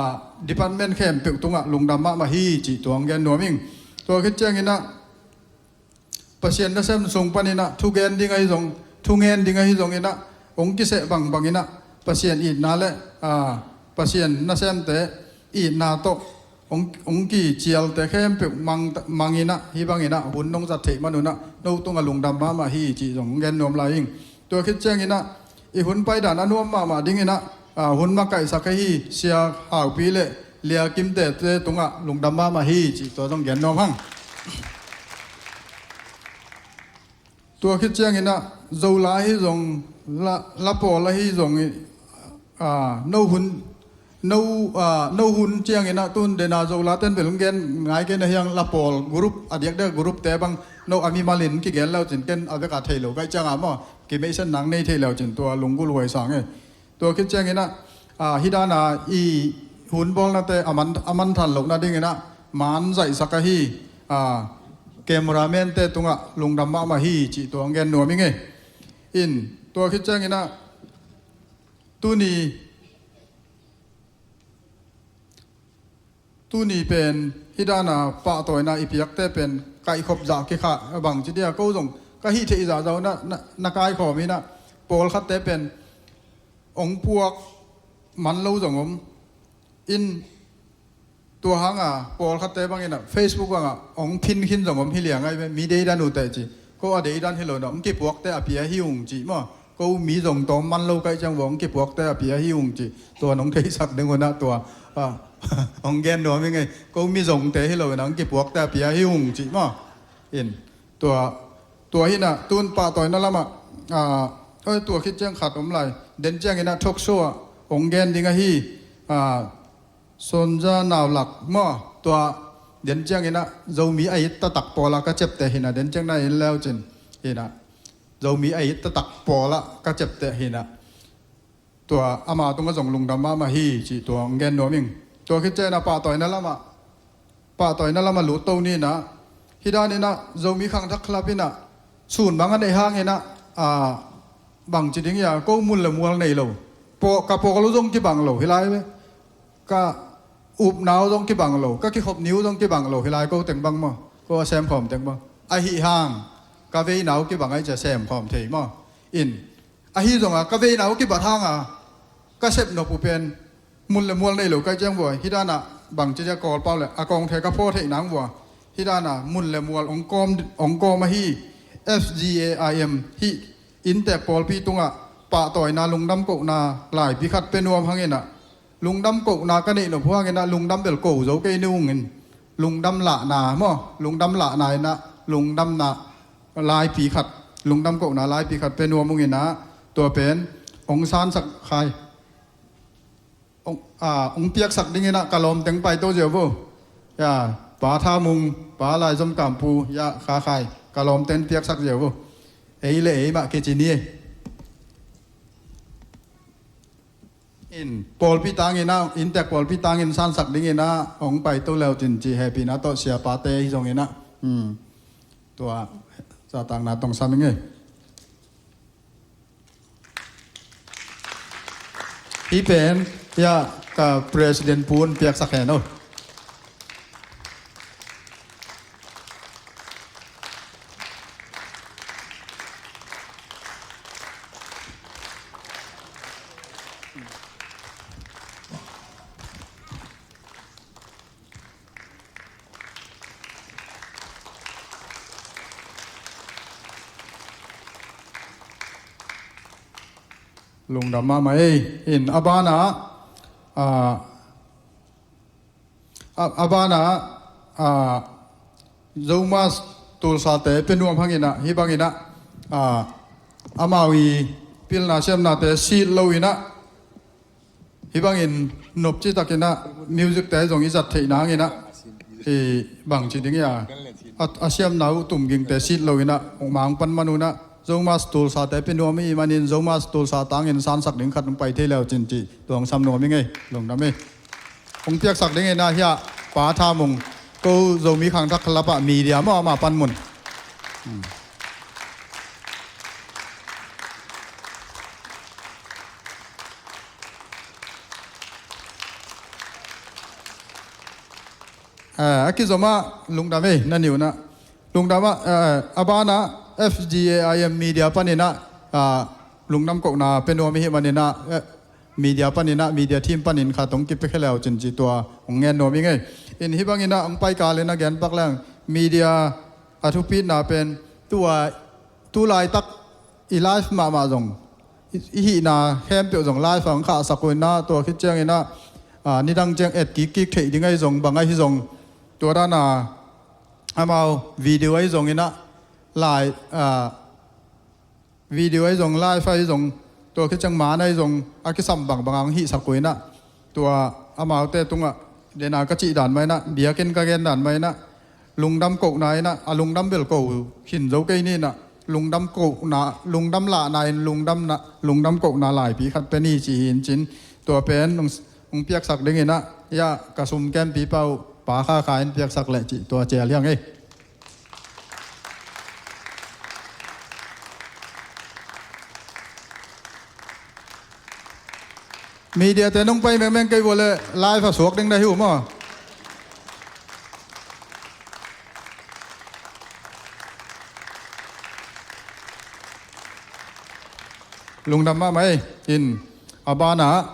department khempeuh tungah lungdam mahmah hi cih tua hong gen nuam ing. Tua khit ciangin ah Pasian nasem sung panin ah thugen ding ahi zong, thungen ding ahi zongin ah hong kiseh bangbangin ah Pasian itna le, a, Pasian nasemte itna tawh hong, hong kicialte khempeuh mang, mangin ah, hih bangin ah hun nong zat theih manun ah no tungah lungdam mahmah hi cih zong hong gen nuam lai ing. Tua khit ciangin ah i hun paidan a nuam mahmah dingin ah, a, hun makaihsak ahi Sia Haupi le Lia Kimte te tungah lungdam mahmah hi cih tua zong gen nuam hang. Tua khit ciangin ah Zola ahi zong, la, la pawl ahi zong, a, no hun, no, a, no hun ciangin ah tun dena Zola ten bel hong gen ngai kei na hiang, la pawl group, a diakdiak group te bang no a mimalin kigel leu cin ken a veka thei lo kaih cianga maw, kimeihsen nang nei thei leu cin tua lunggulh huai sang e. Tua khit ciangin ah, a, hih dana i hun bawlnate a man, a manthan lohna dingin ah man zaihsak ahi, a, cameraman te tungah lungdam mahmah hi cih tua hong gen nuam ing e. In, tua khit ciangin ah tuni, tuni pen hih dana pahtawina i piakte pen kaihkhop zah kikhah a bangci dia, ko zong ka hih theih zahzah na, na, na kaikhawm in ah pawlkhatte pen hong puak man lo zong om in, tua hanga pawlkhatte bangin ah Facebook bangah hong phin khin zong om hi liang ai ve, mi deidan uh teh ci. Ko a deidan hi lo na, hong kipuakte a pia hi ung ci maw. Ko mi zong tawm man lo kaih ciang vua hong kipuakte a pia hi ung ci. Tua nong theisak ding un ah tua, a, hong gen nuam ing e. Ko mi zongte hi lo na, hong kipuakte a pia hi ung ci maw. In, tua, tua hi na, tun pahtawina lamah, a, oi, tua khit ciang khat om lai. Den ciangin ah talk show ah hong gen ding ahi, a, Sonja Naulak maw, tua den ciangin ah Zomi a it taktak pawla ka ciapteh hi na, den ciang na in leu cin hi na, Zomi a it taktak pawla ka ciapteh hi na, tua ama tungah zong lungdam mahmah hi cih tua hong gen nuam ing. Tua khit ciangin ah pahtawina lamah, pahtawina lamah lut to ni na, hih danin ah Zomi Khangthak Club in ah sun bang a neih hangin ah, a, bangci ding hia, ko mun le mual nei lo. Paw-, ka pawl uh zong kibang lo hi lai ve. Ka upna uh zong kibang lo, ka kikhop ni uh zong kibang lo hi lai, ko teng bang maw, ko a semkhawm teng bang. Ahi hang ka veina uh kibang ahi cia semkhawm thei maw. In, ahi zonga ka veina uh kibat hanga ka sepnop uh pen mun le mual nei lo kaih ciang vua, hih dana bangci dia Kawlpau le a kawngthei ka phaw theih nang vua, hih dana mun le mual hong kawm, hong kawm ahi F G A I M hih inntek pawlpi tungah pahtawina lungdam kohna laipi khat pia nuam hangin ah, lungdam kohna ka neih nop uh hangin ah lungdam bel ko zo kei ni ungin, lungdam lahna maw, lungdam lahna in ah lungdamna laipi khat, lungdam kohna laipi khat pia nuam ungin ah, tua pen hong sansak khai. Hong, a, hong piaksak dingin ah ka lawmteng paito ziau vo. Ya, Pa Tha Mung, Pa Lai Zom Kam Pu, ya, Kha Khai, ka lawmteng piaksak ziau vo. Ei le ei mah kici ni. In, pawlpi tangin ah, inntek pawlpi tangin sansak dingin ah hong paito leu cin ci hehpihna tawh siapate hi zongin ah, hmm, tua zahtakna tong sam ing e. Hih pen, ya, ka President Pu in piaksak hen o. Lungdam mahmah ei. In, a banah, a, a, a banah, a, Zomus Tulsate pia nuam hangin ah, hih bangin ah, a, amau i pilna siamnate sit loin ah, hih bangin nopci takin ah music te zong i zat theih nangin ah, i bang ci ding ia, a, a siamna uh tum gingte sit lo inah, ong mang pan man unah, Zomus Tulsa te pia nuam i manin, Zomus Tulsa tangin sansak ding khat ong pai thei leu cin ci, tua ong sam nuam i ngei, lungdam i. Ong piaksak ding inah hiah, Pa Tha Mung, ko Zomi Khangthak Club ah media mah, mah pan mun. Hmm. Eh, a kizom ah lungdam ei, na ni unah. Lungdam ah, eh, a banah F G A I M media paninah, ah, lungdam kohna pia nuam i hih maninah, eh, media paninah, media team panin khat ong kipia khe leu cin ci tua ong ngen nuam i ngei. In hih banginah ong paikal inah gen pak leng media a thupitna pen tua tu laitak i live mahmah zong, i, i hihna khempeuh zong live ah ong khahsak uh inah, tua khit cianginah, ah, nidang ciang et kikkik theih ding ahi zong, bang ahi zong, tua dana amau video ahi zong inah, lai, ah, video ahi zong, live ahi zong, tua khit ciang man ahi zong, a kisam bangbang ah ong hihsak uh inah, tua amaute tungah, dena ka cih dan mah inah, biakinn ka gen dan mah inah, lungdam kohna inah, a lungdam bel ko khin zo kei ni inah, lungdam kohna, lungdam lahna in lungdamna, lungdam kohna laipi khat pia ni ci hi in cin, tua pen ong, ong piaksak ding inah, ia ka sum kempi pau, Pa Kha Kha in piaksak leh cih tua cial hiang ei. Media te nong pai mengmeng kei vua le live a suak ding na hi uh maw? Lungdam mahmah ei. In a banah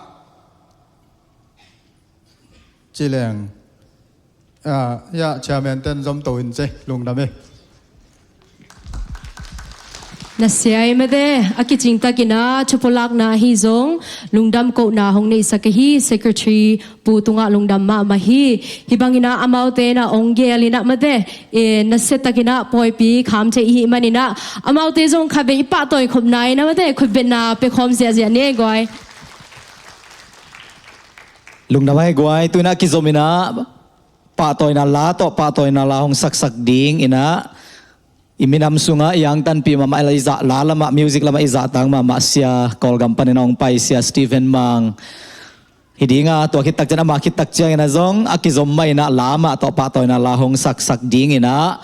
ci leng, ah, ia chairman ten zom to in ce, lungdam ei. Na sia i mate, a kicing takinah thupulakna ahi zong, lungdam kohna hong neihsak ahi, secretary pu tungah lungdam mahmah hi. Hih banginah amaute na ong gel inah mate, eh, na sia takinah pawipi kham thei i hih maninah, amaute zong khatvei i pahtawi khopna inah mate, khutbetna pia khawm ziahziah ni ei guai. Lungdam ei guai, tu inah kizom inah pahtawina la tawh, pahtawina la hong saksak ding inah, i minam sungah i angtanpih mahmah, i zah la lamah, music lamah i zahtak mahmah Sia, Kawlgam panin a hong pai Sia Stephen Mang hi dinga, tua khit tak ciang, ama khit tak ciang inah zong a kizom mah inah la mah tawh pahtawina la hong saksak ding inah,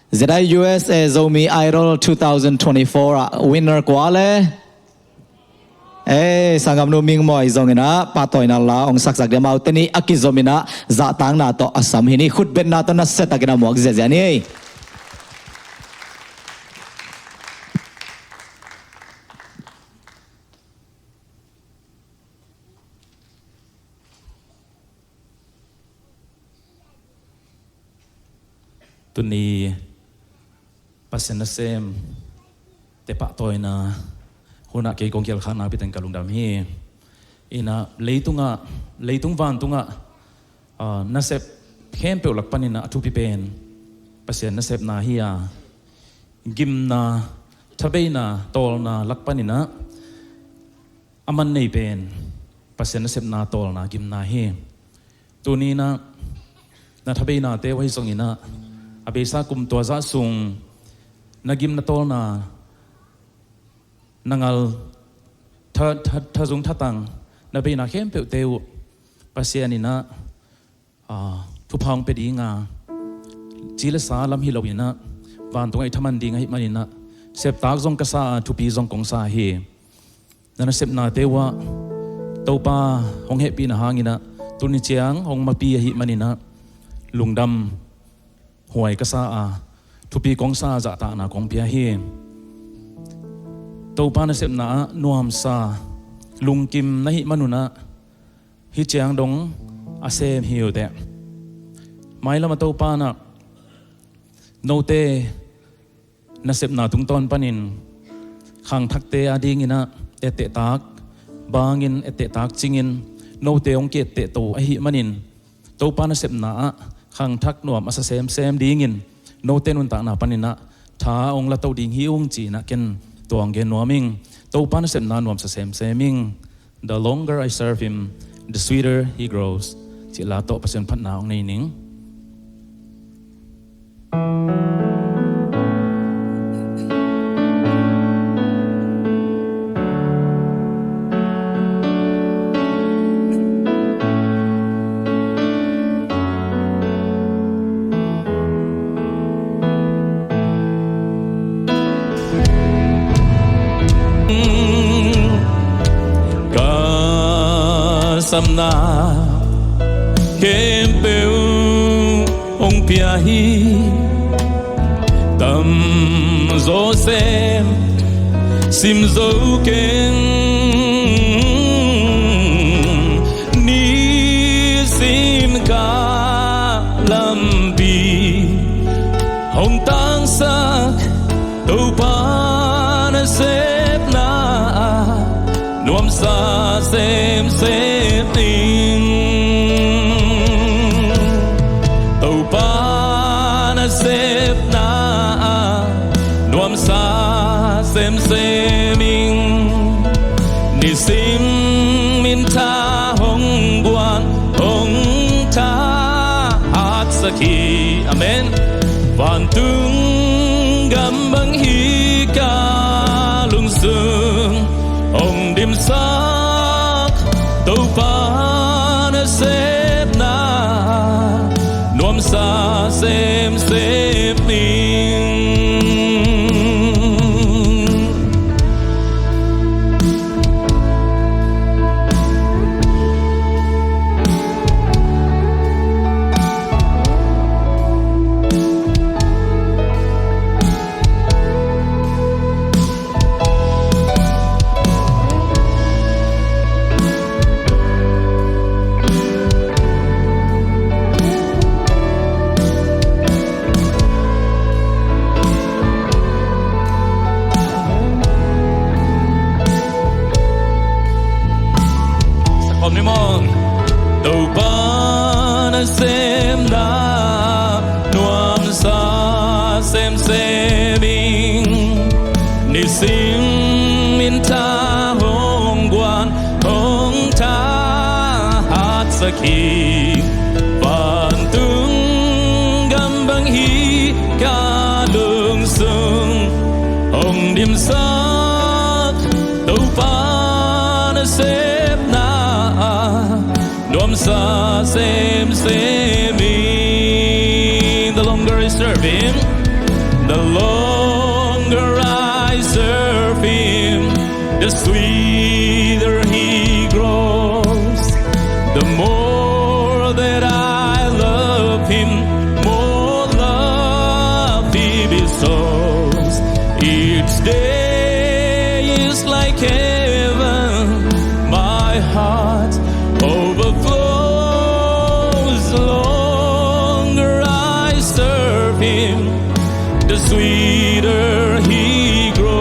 Z I U S A Zomi Idol two thousand twenty-four ah winner kua le? Eh, sanggamnu Ming Mawi zong inah pahtawina la ong saksak ding, amaute nih a kizom inah zahtakna tawh a sam hi ni, khutbetna tawh na sia takin a muak ziahziah ni. Tuni Pasian nasem te pahtawina hunah kei kong kial khakna piteng ka lungdam hi. Inah leitungah, leitung vantungah, ah, nasep khempeuh lak paninah a thupi pen Pasian nasepna hi a, gimna, thabeina, tawlna lak paninah a man nei pen Pasian nasepna, tawlna, gimna hi. Tuninah na thabeinate uh ahi zonginah a beisa kum tua zah sung na gimna, tawlna, na ngal, tha, tha, thazung thatang, na beina khempeuhte uh Pasian inah, ah, thupha hong pia dinga, ci le sa lam hi loinah vantungah i thaman ding ahi maninah septak zong ka sa a, thupi zong kong sa hi. Na nasepnate uhah Topa hong hehpihna hanginah tuni ciang hong mapi ahi maninah lungdam huai ka sa a, thupi kong sa, zahtakna kong pia hi. Topa nasepna ah nuamsa, lungkim na hih manunah hih ciang dong a sem hi uh teh. Mailam a Topa nah note nasepna tungtawn panin khangthakte a dinginah ettehtak bangin, ettehtak cingin note hong kiettehto ahi manin Topa nasepna ah khangthak nuam a sa semsem dingin note nuntakna paninah tha hong lato ding hi ung ci-inah ken tua hong gen nuam ing. Topa nasepna nuam sa semsem ing. The longer I serve him, the sweeter he grows. Cih la tawh Pasian phatna hong nei ning. Ka samna khempeuh hong pia hi. Tamzaw sem sim zo keng, nisim ka lampi hong tangsak Topa nasepna ah nuamsa semsem ing. Topa nasepna ah nuamsa semsem ing. Nisim mintha hong guan hong thahatsak hi. Amen. Vantung gam bang hi ka lungsung hong dimsak Topa nasepna nuamsa semsem ing. Sakawm ni maw. Topa nasepna nuamsa semsem ing. Nisim mintha hong guan hong thahatsak hi. Vantung gam bang hi ka lungsung hong dimsak Topa nasepna ah nuamsa semsem ing. The longer I serve him, the longer I serve him, the sweeter he grows. The more that I love him, more love he bestows. Each day is like heaven, my heart overflows. The longer I serve him, the sweeter he grows.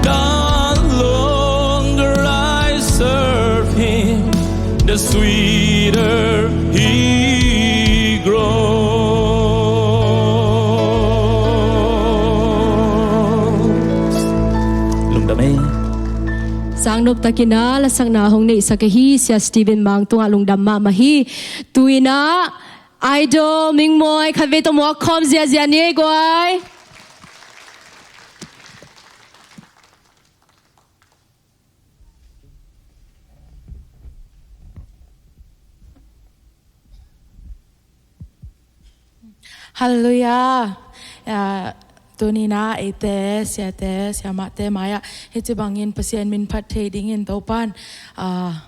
The longer I serve him, the sweeter he grows. Lungdam ei. Sang nop takin a lasakna hong neihsak ahi Sia Stephen Mang tungah lungdam mahmah hi. Tu-in ah Idol Mingmawi khatvei tawh muak khawm ziazia ni ei guai. Halleluiah. Ah, tuni-in ah eite, siate, siamahte mai-ah hih ci bangin Pasian min phat thei dingin Topan, ah,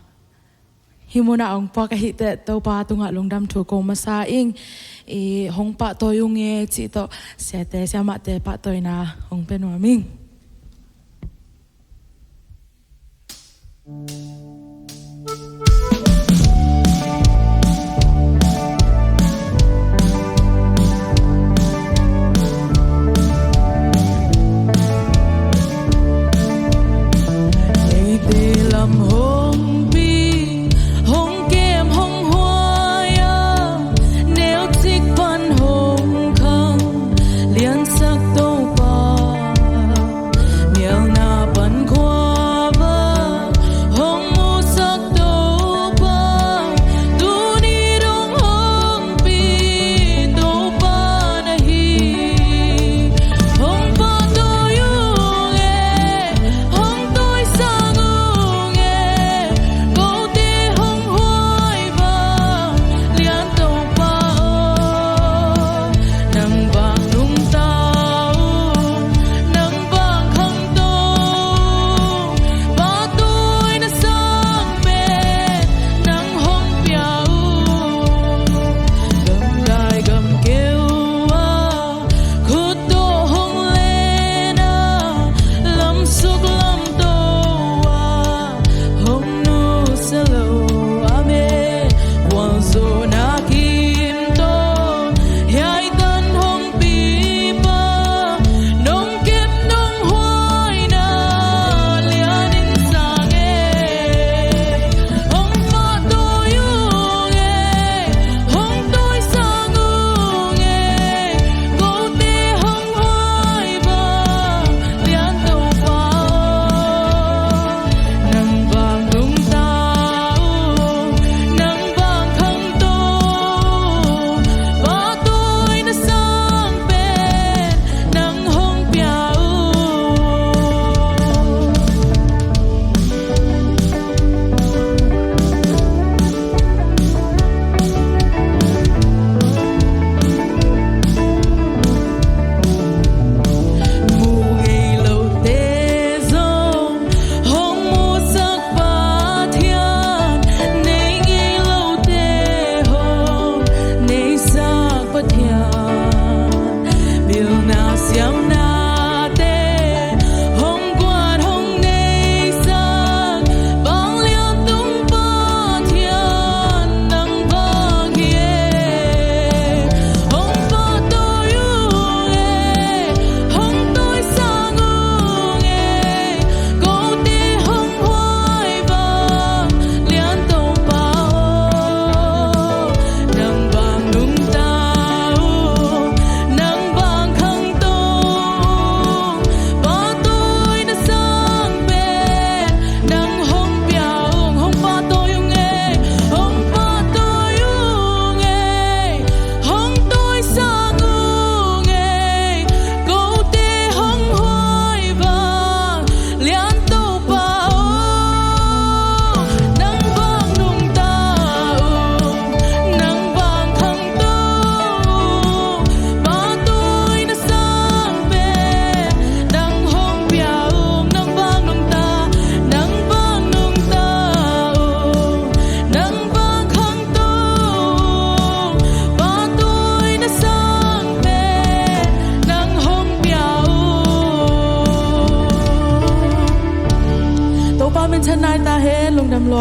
hih munah hong puak ahih teh Topa tungah lungdam thu ko masa ing. I hong pahtawi ung e cih tawh siate, siamahte pahtawina hong pia nuam ing. Eite lam hong pi, hong kem, hong huai a, neucik pan hong khang, liansak Topa, mialna pan khua va hong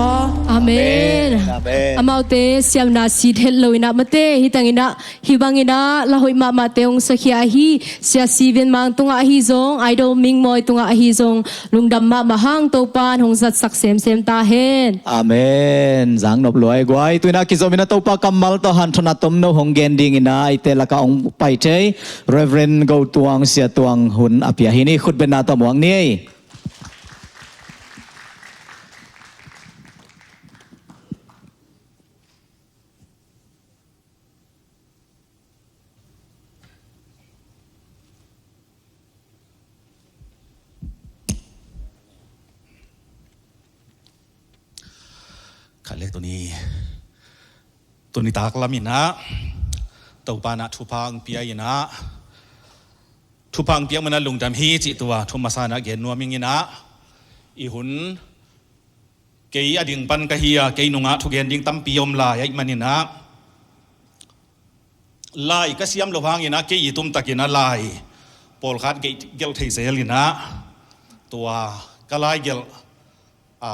Amen. Amen. Amaute siamna sit het lo in ah, mate, hi tang in ah, hi bang in ah la hoih mahmahte hong sakhia ahi Sia Siven Mang tungah ahi zong, Idol Ming Mawi tungah ahi zong, lungdam mahmah hang, Topa'n hong zatsak semsem ta hen. Amen. Zang nop lua e guai. Tu in ah kizom in ah Topa kammal tawh hanthawn a tomno hong gen ding in ah, eite lakah hong pai thei Reverend Go Tuang, Sia Tuang hun a pia hi ni. Khutbetna tawh muak ni. Khat le tuni, tuni taklam in ah Topa in ah thupha hong pia in ah, thupha hong piak man ah lungdam hi cih tua thu masa in ah gen nuam ing in ah, i hun kei a ding pan ka hi a, kei nungah thugen ding tampi om lai ahih man in ah, lai ka siam loh hang in ah kei i tumtak in ah lai pawlkhat gelh thei zel in ah, tua ka lai gelh, a,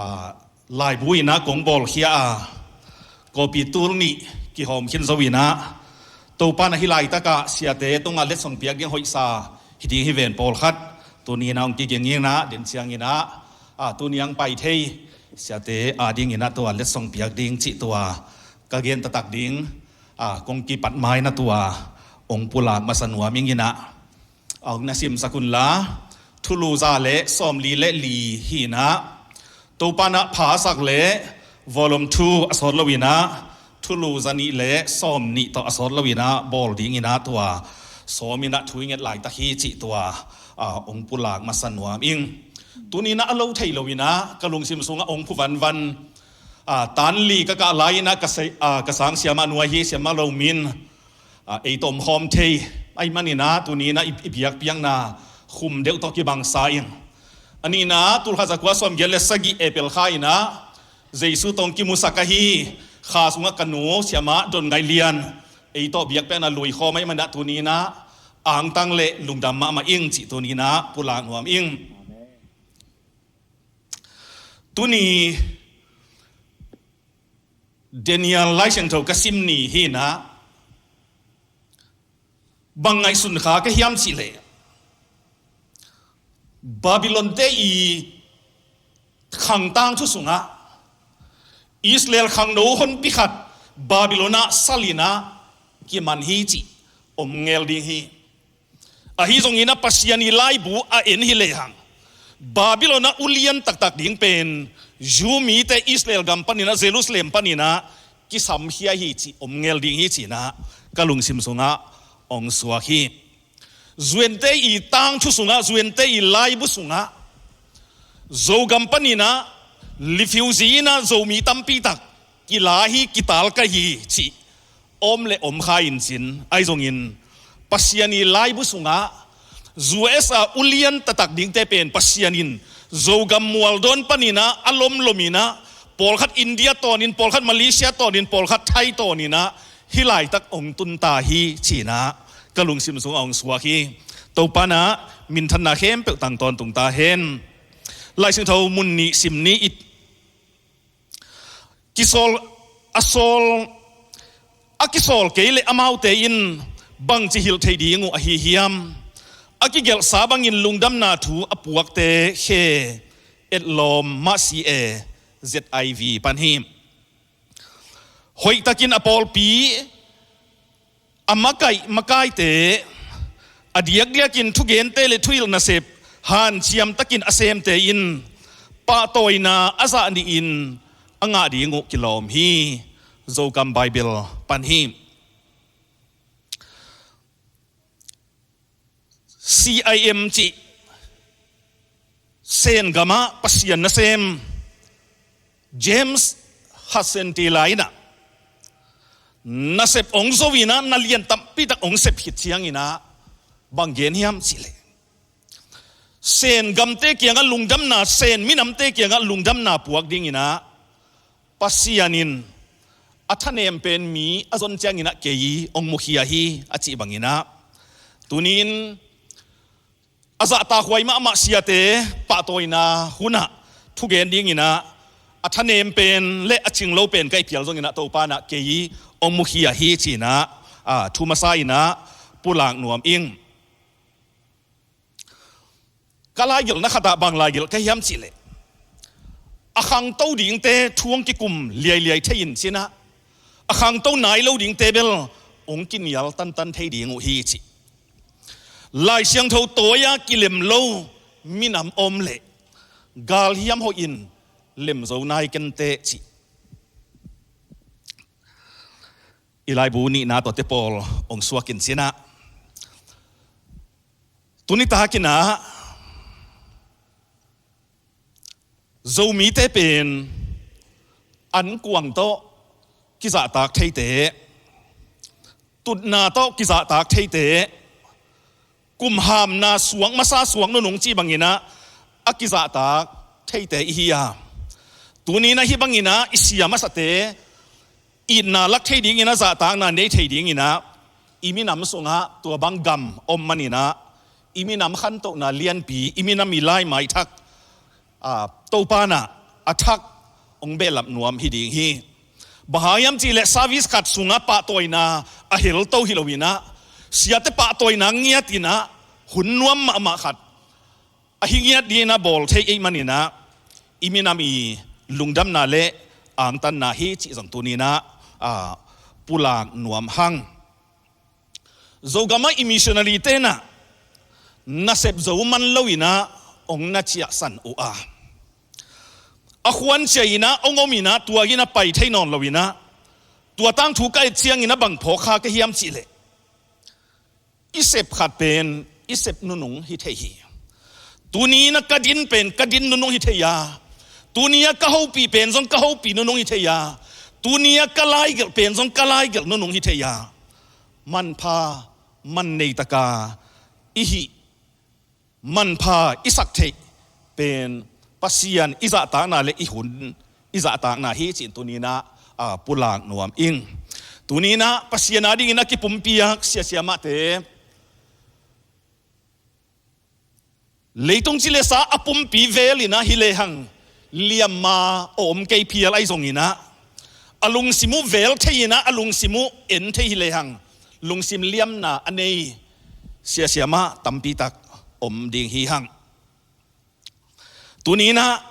laibu in ah kong bawlkhia a, copy tul nih kihawm khin zo in ah, Topa in ah hih laitakah siate tungah letsong piak ding hoihsa hi ding hi ven pawlkhat tuni in ah hong kiging in ah, den ciang in ah, a, tuni hong pai thei siate a ding in ah tua letsong piak ding cih tua ka gen taktak ding, a, kong kipat ma in ah tua hong pulak masa nuam ing in ah, a, hong na simsak un la. Thulu za le sawmli le li hi in ah, Topa in ah pha a sak le volume two a sawt lo in ah, thulu za nih le sawmnih tawh a sawt lo in ah bawl ding in ah tua sawm in ah thu i nget laitak hi cih tua, a, hong pulak masa nuam ing. Tuni in ah a lo thei lo in ah ka lungsim sungah hong phu vanvan, a, tan li ka kah lai in ah ka sei, a, ka sang siamah nuai hi, siamah lo min, a, ei tawh om khawm thei ahih man in ah tuni in ah i, i biakpiakna khum deuh tawh kibangsa in, a nihna tul khat za kua sawmgiat le sagih April kha in ah Jesu tawh hong kimusak ahi, kha sungah ka nu siamah Don Ngai Lian ei tawh biakpiakna lui khawm ahih man in ah tuni in ah angtang le lungdam mahmah ing cih tuni in ah pulak nuam ing. Tuni Daniel Lai Siangtho ka sim ni hi in ah, bang ngaihsun kha ka hiam cih leh, Babylon-te i khang tangthu sungah Israel khangno honpi khat Babylon ah sal in ah kiman hi cih om ngel ding hi. Ahi zongin ah Pasian i laibu a en hi lehang, Babylon ah ulian taktak ding pen Jew mite Israel gam panin ah, Jerusalem panin ah kisamkhia hi cih om ngel ding hi ci-in ah ka lungsim sungah hong suak hi. Zu-ente i tangthu sungah, zu-ente i laibu sungah, Zogam panin ah refugee in ah Zomi tampi tak kila hi, kital ka hi cih om le om kha in cin, ahi zongin Pasian i laibu sungah U S A ulian taktak dingte pen Pasian in Zogam mualdawn panin ah a lomlom in ah, pawlkhat India tawnin, pawlkhat Malaysia tawnin, pawlkhat Thai tawnin ah hih laitak hong tun ta hi ci-in ah ka lungsim sungah hong suak hi. Topa in ah minthanna khempeuh tang tawntung ta hen. Lai Siangtho mun nih sim ni. Kisawl, a sawl, a kisawl kei leh amaute in bangci hilh thei ding uh ahi hiam? A kigelhsa bangin lungdamna thu a puakte khe etlawm mah si e, Z I V pan hi. Hoihtakin a pawlpi, a makaih makaite, a diakdiakin thugente le thuhilh nasep hanciam takin a semte in pahtawina a zah nihin a ngah ding uh kilawm hi. Zogam Bible pan hi. C I M cih Sen gamah Pasian nasem James Hudson Taylor in ah nasep hong zo in ah, na lian tampi tak hong sep khit ciangin ah bang gen hiam cih leh, Sen gamte kiangah lungdamna, Sen minamte kiangah lungdamna puak dingin ah Pasian in a thanem pen mi a zon ciangin ah kei hong mukhia hi, a cih bangin ah, tuni-in a zahtakhuai mahmah siate pahtawina hunah thugen dingin ah a thanem pen le a cinglo pen ka i phial zongin ah Topa in ah kei hong mukhia hi ci-in ah, a, thu masa in ah pulak nuam ing. Ka laigelhna khat ah bang laigelh ka hiam cih leh, a khangto dingte thu hong kikum liailiai thei in ci-in ah, a khangto nai lo dingte bel hong kinial tantan thei ding uh hi ci. Lai Siangtho tawi-a kilem lo minam om leh galhiam hoih in lem zo nai kenteh ci. I laibu nihna tuate pawl hong suak in ci-in ah, tuni takin ah Zomite pen ankuang tawh kizahtak theite, tutna tawh kizahtak theite, kumhamna suak masa suak nunung cih bangin ah a kizahtak theite i hi a, tuni-in ah hih bangin ah i sia masate itna lak thei dingin ah, zahtakna nei thei dingin ah, i minam sungah tua bang gam om manin ah, i minam khantohna lianpi, i minam i laimai thak, a, Topa in ah a thak hong behlap nuam hi ding hi. Bang hang hiam cih leh service khat sungah pahtawina a helto hi lo-in ah, siate pahtawina ngiat in ah hun nuam mahmah khat a hi ngiat dingin ah bawl thei ahih manin ah, i minam i lungdamna le angtanna hi cih zong tuni-in ah, a, pulak nuam hang. Zogam ah i missionary-te in ah nasep zo man lo-in ah hong na ciahsan uh a, a khuan ciah in ah hong om in ah, tua in ah pai thei nawn lo-in ah, tua tangthu ka et ciangin ah bang phawk kha ka hiam cih leh, i sep khat pen i sep nunung hi thei hi. Tuni-in ah ka din pen ka din nunung hi thei a, tuni-a ka hopih pen zong ka hopih nunung hi thei a, tuni-a ka laigelh pen zong ka laigelh nunung hi thei a, manpha man nei taka i hih, manpha i sak theih pen Pasian i zahtakna le i hun i zahtakna hi ci-in tuni-in ah, a, pulak nuam ing. Tuni-in ah Pasian adingin a kipumpiak siasia mahte, leitung cilesa a pumpi vel in ah hi lehang liamma a om kei phial ahi zongin ah, a lungsim uh vel thei in ah, a lungsim uh en thei hi lehang lungsim liamna a nei siasia mah tampi tak om ding hi hang. Tuni-in ah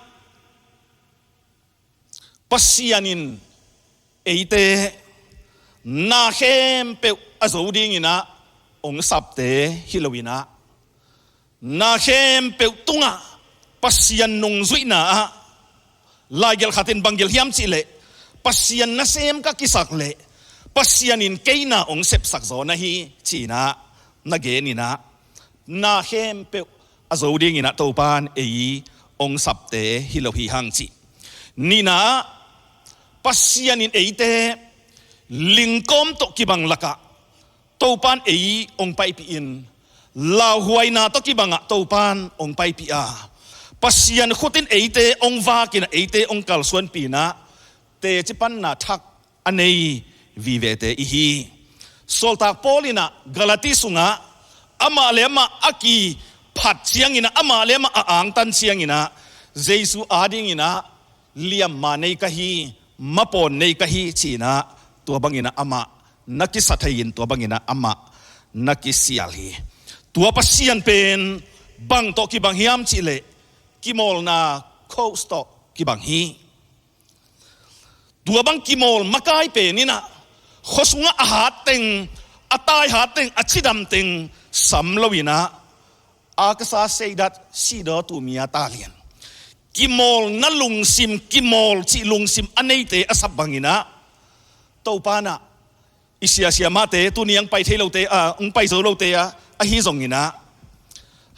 Pasian in eite na khempeuh a zo dingin ah hong sapte hi lo-in ah, na khempeuh tungah Pasian nungzuihna ah, laigelh khat in bang gelh hiam cih leh, Pasian nasem ka kisak leh Pasian in kei na hong sepsak zaw na hi ci-in ah na gen in ah, na khempeuh a zo dingin ah Topa in ei hong sapte hi lo hi hang ci. Nihna ah, Pasian in eite lingkawm tawh kibang lakah Topa in ei hong paipih in, lauhuaina tawh kibangah Topa in hong paipih a, Pasian khut in eite hong vak in ah, eite hong kalsuanpih in ah, teci panna thak a nei vivete i hi. Sawltak Paul in ah Galati sungah amah le amah a kiphat ciangin ah, amah le amah a angtan ciangin ah, Jesu adingin ah liamma nei ka hi, mapawn nei ka hi ci-in ah, tua bangin ah amah na kisa thei in, tua bangin ah amah na kisial hi. Tua Pasian pen bang tawh kibang hiam cih leh, kimawlna coach tawh kibang hi. Tua bang kimawl makai pen in ah, khua sungah a hat teng, a tai hat teng, a cidam teng sam lo-in ah, a ka sa seidat sidaw tumia talian, kimawlna lungsim, kimawl cih lungsim a neite a sap bangin ah, Topa in ah i siasia mahte, tuni hong pai thei lote, a, hong pai zo lote a, ahi zongin ah,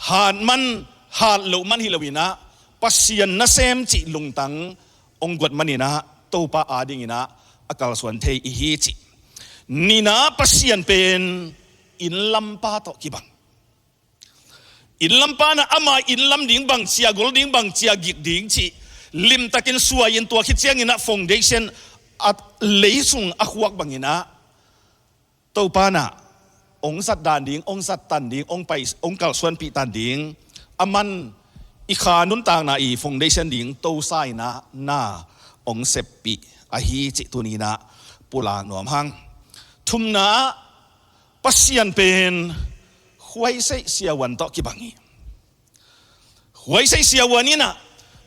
hat man, hat loh man hi lo-in ah, Pasian nasem cih lungtang hong guat manin ah, Topa adingin ah a kalsuan thei i hi ci. Nihna ah, Pasian pen inn lampa tawh kibang. Inn lampa in ah ama inn lam ding bang ci a, gol ding bang ci a, gik ding cih limtakin suai in, tua khit ciangin ah foundation a, lei sung a khuak bangin ah, Topa in ah hong zat dan ding, hong zat tan ding, hong pai, hong kalsuanpih tan ding, aman i kha nuntakna i foundation ding tosa in ah na hong seppih ahi cih tuni-in ah pulak nuam hang. Thumna ah Pasian pen khuaiseih siavuan tawh kibang hi. Khuaiseih siavuan in ah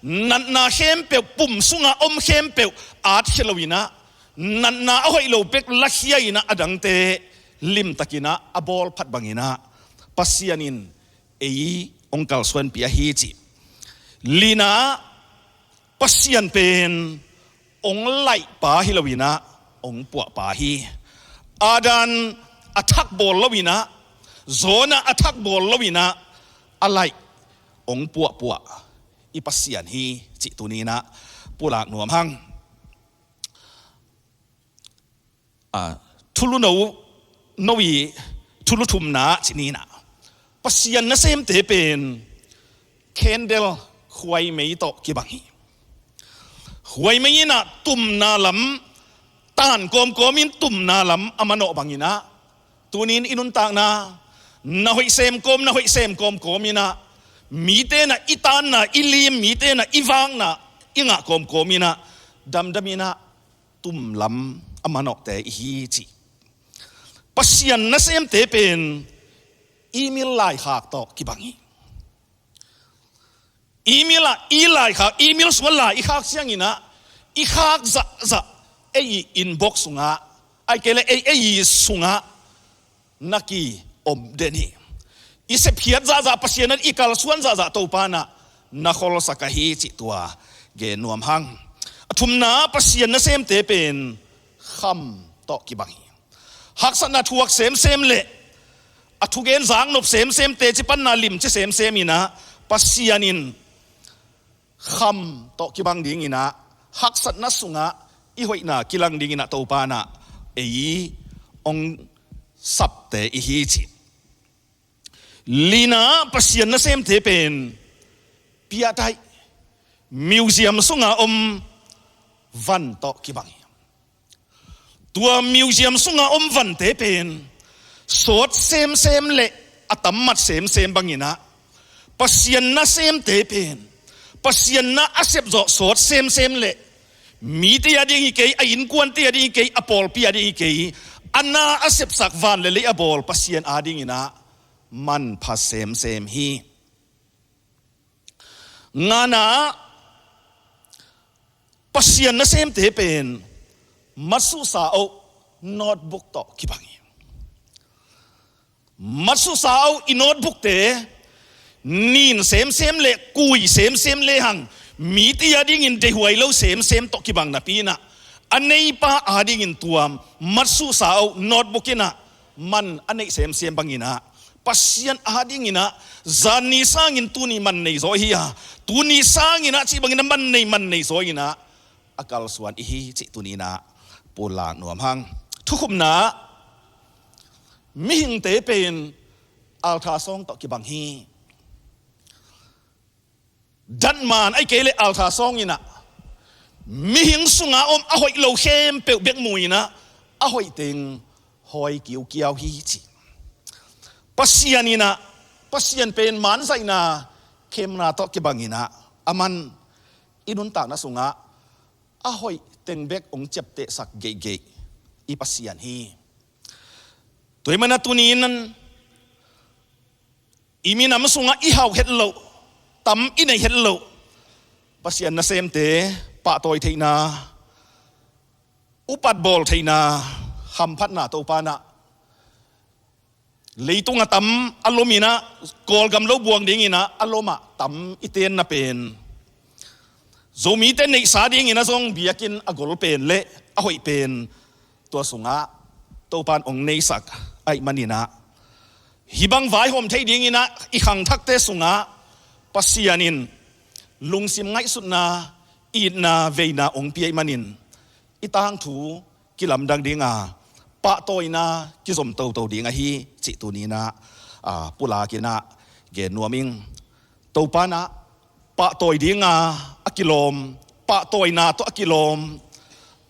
natna khempeuh, pum sunga om khempeuh at khia lo-in ah, natna a hoih lo bek lakhia-in ah, a dangte limtakin ah a bawl phat bangin ah Pasian in ei hong kalsuanpih ahi cih. Lina ah Pasian pen hong laihpa hi lo-in ah hong puahpa hi. Adam a thak bawl lo-in ah, Jonah a thak bawl lo-in ah, a laih hong puahpuah i Pasian hi cih tuni-in ah pulak nuam hang. A, thulu no, no i thulu thumna cih ni-in ah Pasian nasemte pen candle, khuaimei tawh kibang hi. Khuaimei in ah tumna lam tan kawmkawm in, tumna lam a manawh bangin ah, tuni-in i nuntakna na hoih sem kawm, na hoih sem kawmkawm in ah, mite in ah i tanna i lim, mite in ah i vakna i ngah kawmkawm in ah, damdam in ah tum lam a manawhte i hi cih. Pasian nasemte pen email laikhak tawh kibang hi. Email ah i laikhak, email sungah lai i khak ciangin ah, i khak zahzah ei i inbox sungah, ahih kei leh ei, ei i sungah na kiom den hi. I sepkhiat zahzah, Pasian in i kalsuan zahzah Topa in ah na kholsak ahi cih tua gen nuam hang. A thumna ah Pasian nasemte pen kham tawh kibang hi. Haksatna thuak semsem leh a thugen zaknop semsem, teci panna limci semsem in ah, Pasian in kham tawh kibang dingin ah, haksatna sungah i hoihna kilang dingin ah Topa in ah ei hong sapte i hi cih. Lina ah Pasian nasemte pen piahdaih, museum sunga om van tawh kibang hi. Tua museum sunga om vante pen sawt semsem leh a tammat semsem bangin ah, Pasian nasemte pen Pasian na a sepzawh sawt semsem leh mite ading hi kei, a innkuante ading hi kei, a pawlpi ading hi kei, a na a sepsak van leh lei a bawl Pasian adingin ah manpha semsem hi. Ngana ah Pasian nasemte pen matsuhsa-oh notebook tawh kibang hi. Matsuhsa-oh i notebookte nin semsem leh kui semsem lehang, mite adingin deihhuai lo semsem tawh kibang napi-in ah, a neipa adingin tua matsuhsa-oh notebook in ah man a neih semsem bangin ah, Pasian adingin ah zan ni sangin tuni man nei zaw hi a, tuni sangin ah cih bangin ah man nei, man nei zaw in ah a kalsuan i hi cih tuni-in ah pulak nuam hang. Thukhupna ah mihingte pen altar sawng tawh kibang hi. Datman ahih kei leh altar sawng in ah mihing sunga om a hoih lo khempeuh bek mu-in ah, a hoih teng hawi kiukiau hi cih. Pasian in ah, Pasian pen manzaihna khemna tawh kibangin ah, aman i nuntakna sungah a hoih teng bek hong ciaptehsak geihgeih i Pasian hi. Tua ahih manin ah tuni-in i minam sungah i hauh het loh, tam i neih het loh Pasian nasemte pahtawi theihna, upat bawl theihna hamphatna Topa in ah, leitung a tam a lom in ah, Kawlgam lo buang dingin ah a lom ah tam i tenna pen, Zomite neihsa dingin ah zong biakinn a gol pen leh a hoih pen tua sungah Topa in hong neisak ahih manin ah, hih bang vaihawm thei dingin ah i khangthakte sungah Pasian in lungsim ngaihsutna, itna, veina hong pia ahih manin, i tangthu kilamdang ding a, pahtawina kizom toto ding ahi cih tuni-in ah, a, pulakin ah gen nuam ing. Topa in ah pahtawi ding a, a kilawm, pahtawina tawh a kilawm,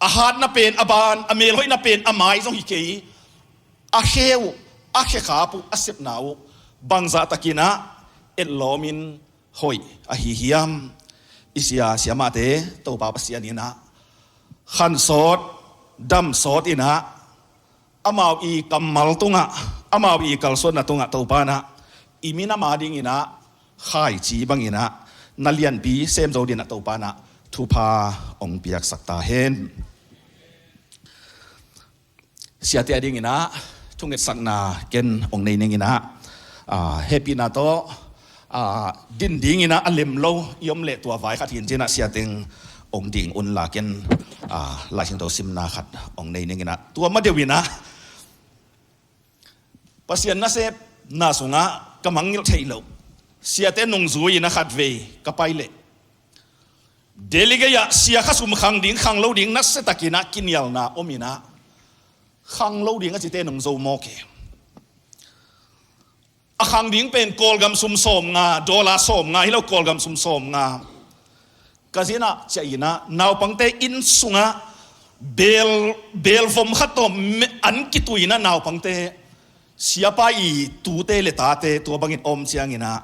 a hatna pen a ban, a melhoihna pen a mai zong hi kei, a khe uh, a khekhap uh, a sepna uh bangzah takin ah etlawmin hoih ahi hiam? I sia siamahte Topa Pasian in ah khansawt, damsawt in ah, amau i kammal tungah, amau i kalsuanna tungah Topa in ah i minam adingin ah khaici bangin ah na lianpi sem zo dingin ah Topa in ah thupha hong piaksak ta hen. Siate adingin ah thungetsakna ken hong nei ning in ah, ah, hehpihna tawh, ah, din dingin ah a lem lo i om leh tua vai khat hi in ci-in ah siate hong ding un la ken, ah, Lai Siangtho simna khat hong nei ning in ah, tua ma deuh in ah Pasian nasepna sungah ka mangngilh theih loh siate nungzui in ah khatvei ka pai leh Delhi gei-ah sia khasum khang ding, khang lo ding nasia takin ah kinialna om in ah, khang lo ding a cite nong zo mawk hi. A khang ding pen Kawlgam sum sawmnga, dollar sawmnga hi lo, Kawlgam sum sawmnga. Ka zin ah ciah in ah naupangte inn sungah bel, bel vom khat tawh me-, an kitui in ah naupangte, siapa i tute le tate tua bangin om ciangin ah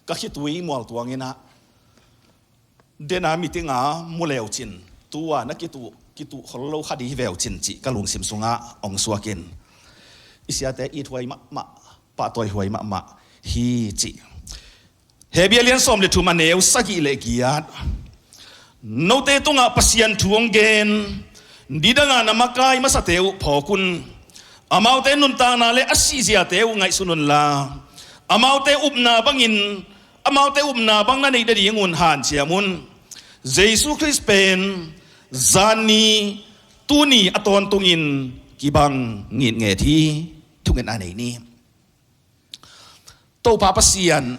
ka khitui mualtuang in ah, dena meeting a mu leucin, tua na kituh, kituh khol lo kha ding hi veucin cih ka lungsim sungah hong suak in, i siate ithuai mahmah, pahtawihuai mahmah hi cih. Hebru a lian sawm le thum, a neu sagih le giat. Note tungah Pasian thu hong gen, nidanga na makai masate uh phawk un. Amaute nuntakna le a sihziate uh ngaihsun unla, amaute upna bangin, amaute upna bang na neih nadingun hanciam un. Jesu Khrist pen zanni, tuni a tawntungin kibang ngitnget hi. Thungetna nei ni. Topa Pasian,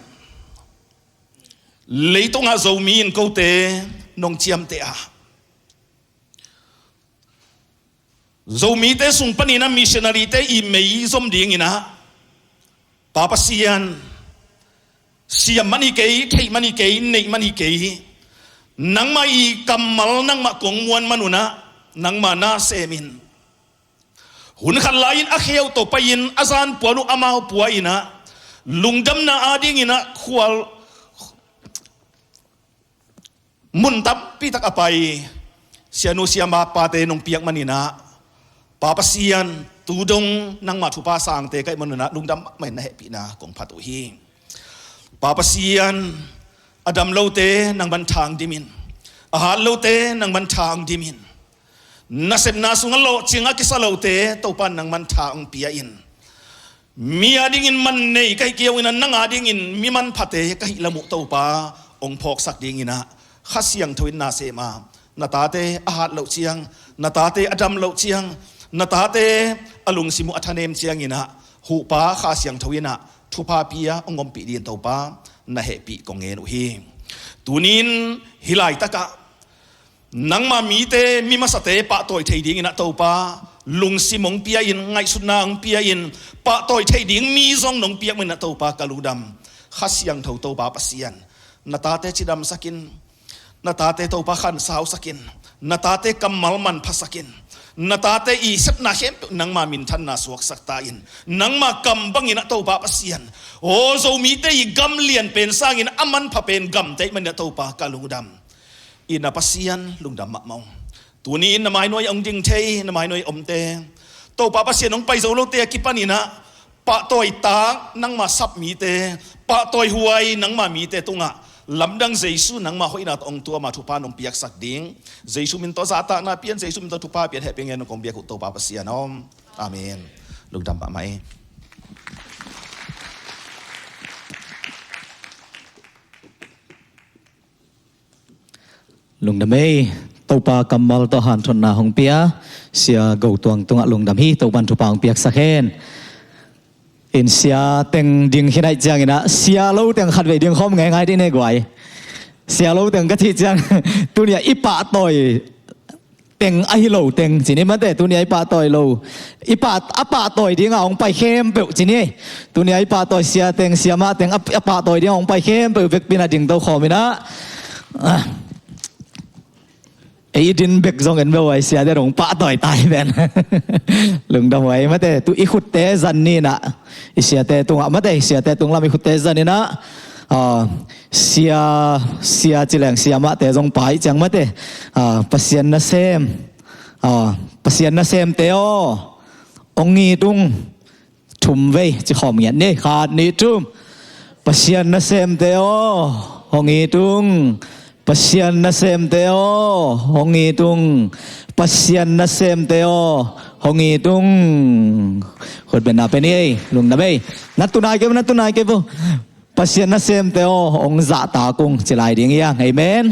leitungah Zomi in kote nong ciamteh a, Zomite sung panin a missionary-te i mei zom dingin ah, Pa Pasian, siam mah ni kei, theih mah ni kei, neih mah ni kei, nangmah i kammal nangmah kong muan man un ah, nangmah na sem in. Hun khat lai-in a kheu tawh pai-in a zan puan uh amau pua in ah, lungdamna adingin ah khual mun tampi tak a pai sianu siampa pate nong piak man in ah, Pa Pasian, tu dong nangmah thupha sangte ka hih man un ah lungdam mahmah in, na hehpihna kong phat uh hi. Pa Pasian, a dam lote nangman tha hong dim in, a hat lote nangman tha hong dim in, nasepna sungah lawhcing a kisa lote Topa in nangman tha hong pia in. Mi adingin man nei ka hih kei lo in ah, nang adingin mi manphate ka hih lam uh Topa hong phawksak dingin ah, Kha Siangtho in na sem a, na tate a hat loh ciang, na tate a dam loh ciang, na tate a lungsim uh a thanem ciangin ah, huhpa Kha Siangtho in ah thupha pia hong ompih dingin Topa, na hehpih kong ngen uh hi. Tuni-in hih laitakah nangma mite, mi masate pahtawi thei dingin ah Topa, lungsim hong pia in, ngaihsutna hong pia in, pahtawi thei ding mi zong nong piak man in ah Topa, ka lungdam. Kha Siangtho Topa Pasian, na tate cidamsak in, na tate Topa khansausak in, na tate kammal manphasak in, na tate i sepna khempeuh nangma minthanna suaksak ta in, nangma kam bangin ah Topa Pasian, aw Zomite i gam lian pen sangin a manpha pen gamte ahih man in ah Topa, ka lungdam. I na Pasian lungdam mahmah ung. Tuni-in na mainuai hong ding thei, na mainuai omte, Topa Pasian hong pai zo lote a kipan in ah, pahtawi tak nangma sap mite, pahtawi huai nangma mite tungah lamdang Jesu nangma hoihna tawh hong tuam a, thupha nong piaksak ding, Jesu min tawh zahtakna pia in, Jesu min tawh thupha pia in, hehpih ngen nong kong biak uh Topa Pasian aw. Amen. Lungdam mahmah ei. Lungdam ei. Topa kammal tawh hanthotna hong pia Sia Go Tuang tungah lungdam hi. Topa in thupha hong piaksak hen. In sia teng ding khin ahih ciangin ah, sia lo teng khatvei ding khawm ngeingai dih ne guai. Sia lo teng ka cih ciang, tuni-ah i pahtawi teng ahi lo teng ci ni mate, tuni-ah i pahtawi lo, i pah, a pahtawi dingah hong pai khempeuh ci ni. Tuni-ah i pahtawi sia teng, siamah teng, a, a pahtawi dingah hong pai khempeuh vekpi in ah dingto khawm in ah, ah, ei i din bek zong en beuh ai, siate dong pahtawi tai pen. Lungdam huai mate, tu i khutte zan ni in ah, i siate tungah mate, i siate tung lam i khutte zan in ah, Ah, sia, sia ci leng sia mahte zong pai ciang mate. Ah, Pasian nasem. Ah, Pasian nasemte aw, hong it ung. Thum vei ci khawm ngiat ni. Khat, nih, thum. Pasian nasemte aw, hong it ung. Pasian nasemte aw, hong it ung. Pasian nasemte aw, hong it ung. Khutbetna pe ni ei, lungdam ei. Na tunai kei vo, na tunai kei vo. Pasian nasemte aw, hong zahtak ung ci lai ding hi hang. Amen.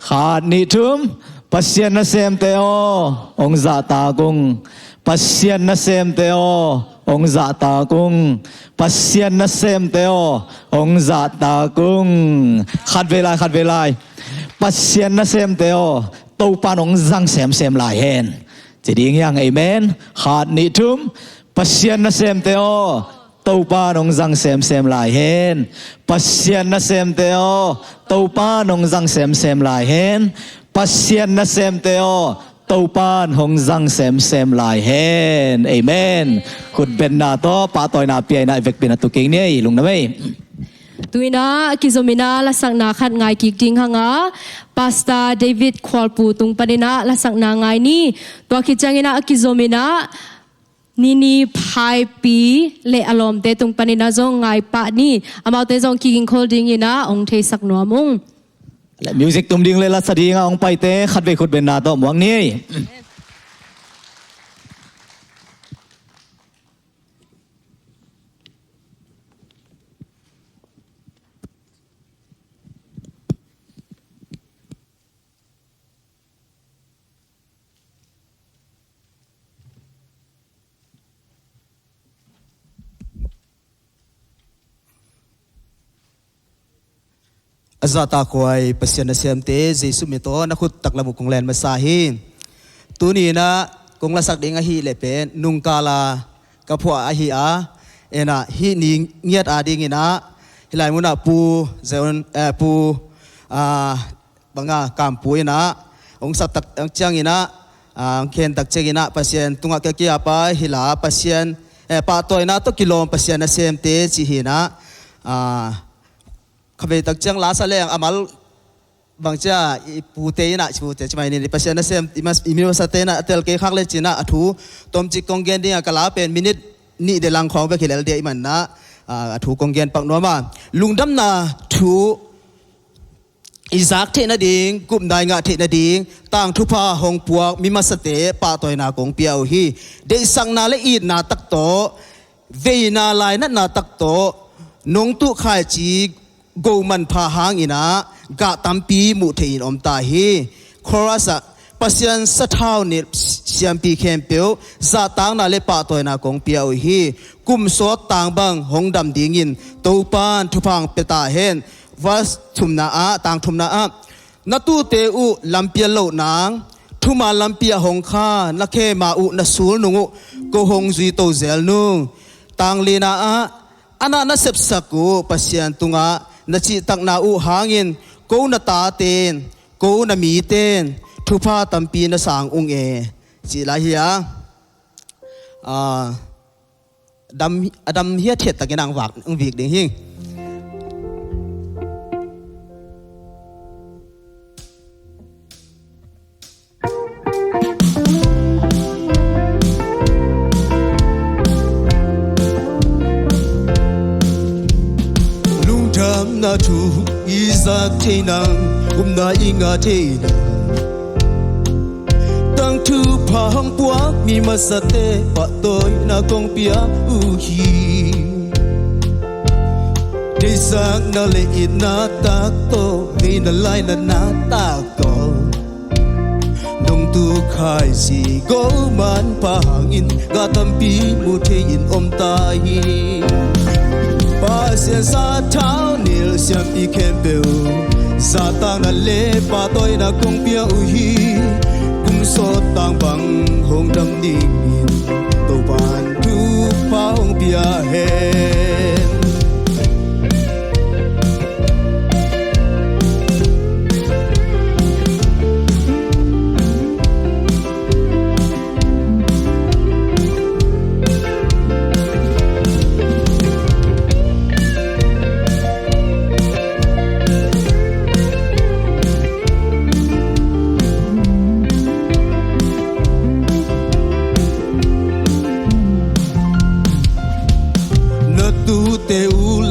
Khat, nih, thum. Pasian nasemte aw, hong zahtak ung. Pasian nasemte aw, hong zahtak ung. Pasian nasemte aw, hong zahtak ung. Khat vei lai, khat vei lai. Pasian nasemte aw, Topa'n hong zang semsem lai hen. Ci ding hi hang. Amen. Khat, nih, thum. Pasian nasemte aw, Topa'n hong zang semsem lai hen. Pasian nasemte aw, Topa'n hong zang semsem lai hen. Pasian nasemte aw, Topa'n hong zang semsem lai hen. Amen. Khutbetna tawh pahtawina pia in ah, i vekpi in ah tu keng ni ei, lungdam ei. Tu in ah a kizom in ah lasakna khat ngai kik ding hang a, Pastor David Khualpu tung panin ah lasakna ngai ni. Tua khit ciangin ah a kizom in ah Nini Phaipi le a lawmte tung panin ah zong ngai pah ni. Amaute zong kiging khol dingin ah hong theisak nuam ung. Le music tum ding le lasa ding a hong paite khatvei khutbetna tawh muak ni. A zahtakhuai Pasian nasemte, Jesuh min tawh na khut taklam uh kong len masa hi. Tuni in ah kong lasak ding ahih leh pen nungkala ka phuah ahi a, en ah hih ni ngiat a dingin ah hih lai mun ah Pu Zeon, eh, Pu, ah, banga Kampu in ah hong sap tak ciangin ah, ah, hong khen tak ciangin ah Pasian tungah ka kiap a, hih la Pasian, eh, pahtawina tawh kilawm Pasian nasemte ci hi in ah, ah, khavei tak ciang lasa leng a mal bang cia i pute in ah, i pute ci mai ni, Pasian nasem i mas, i mi masate in ah a tel kei khak le cin ah a thu tomcik kong gen ding a, ka la pen minute nih de lang khawng bek hi lel dia i man ah, ah, a thu kong gen pak nuam a, lungdamna thu i zak theih nading, gupna i ngah theih nading, tangthupha hong puak mi masate pahtawina kong pia uh hi. Deihsakna le itna tak tawh, veina lainatna tak tawh, nong tuh khaici go manpha hangin ah gah tampi muh theihin om ta hi. Chorus ah, Pasian sathau nilh siampi khempeuh, zahtakna le pahtawina kong pia uh hi. Kum sawt tang bang hong dam dingin Topa'n thupha hong pia ta hen. Verse thumna ah, tang thumna ah, na tuute uh lampial loh nang, thuman lampi ah hong kha, na khema uh na sul nung uh ko hong zui to zel nung. Tang lina ah, a na na sepsak uh Pasian tungah na cihtakna uh hangin ko na taten, ko na miten thupha tampi na sang ung e, ci lai hi a. Ah, dam, a dam hiat hiat takin ang vak, ang vik ding hi. Lungdamna thu i zak thei nang, upna i ngah thei nang, tangthupha hong puak mi masate pahtawina kong pia uh hi. Deihsakna le itna tak tawh, veina lainatna tak tawh, nong tuh khaici go manpha hangin gah tampi muh theihin om ta hi. Pasian sathau nilh siampi khempeuh, zahtakna le pahtawina kong pia uh hi. Kum sawt tang bang hong dam dingin Topa'n thupha hong pia hen.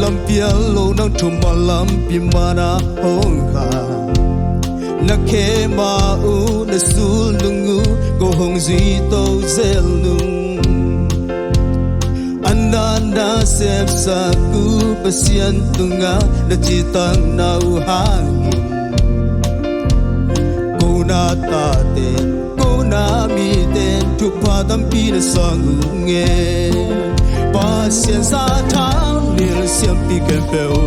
Lampial lo nang thumah lampi mana hong kha. Na khe ma uh na sul nung uh ko hong zui to zel nung. Anana sepsak uh Pasian tungah na citakna uh hangin kona tate kona mite thupha tampi na sang uh nge. Pasian za thang nil siampi khempeuh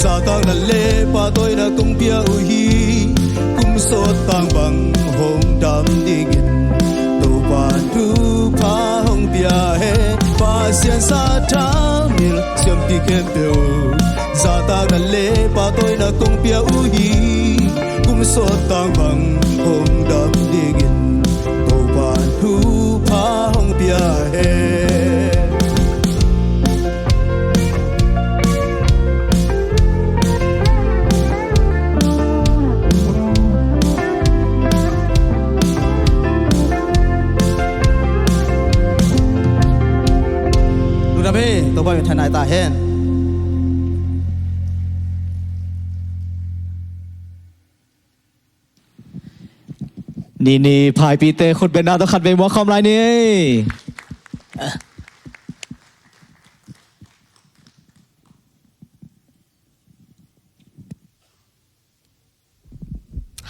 zatakna le pahtawina kong pia uh hi. Kum sawt tang bang hong dam dingin Topa thupha hong pia hen. Pasian za thang nil siampi khempeuh zatakna le pahtawina kong pia uh hi. Kum sawt tang bang hong dam dingin Topa thupha hong pia hen. Lungdam hi. Topa min thanai ta hen. Nini phaipite khutbetna tawh khatvei muak khawm lai ni.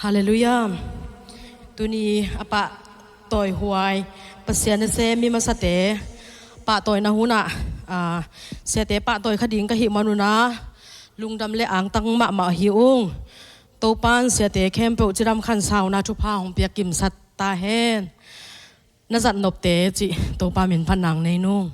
Halleluiah. Tuni a pahtawi huai Pasian nasem mi masate pahtawina hunah, ah, siate pahtawi kha ding ka hih manunah lungdam le angtang mahmah hi ung. Topan siate khempeuh cidam khansauna thupha hong piak kimsat ta hen. Na zat nopte cih Topa min phat nang nei nung.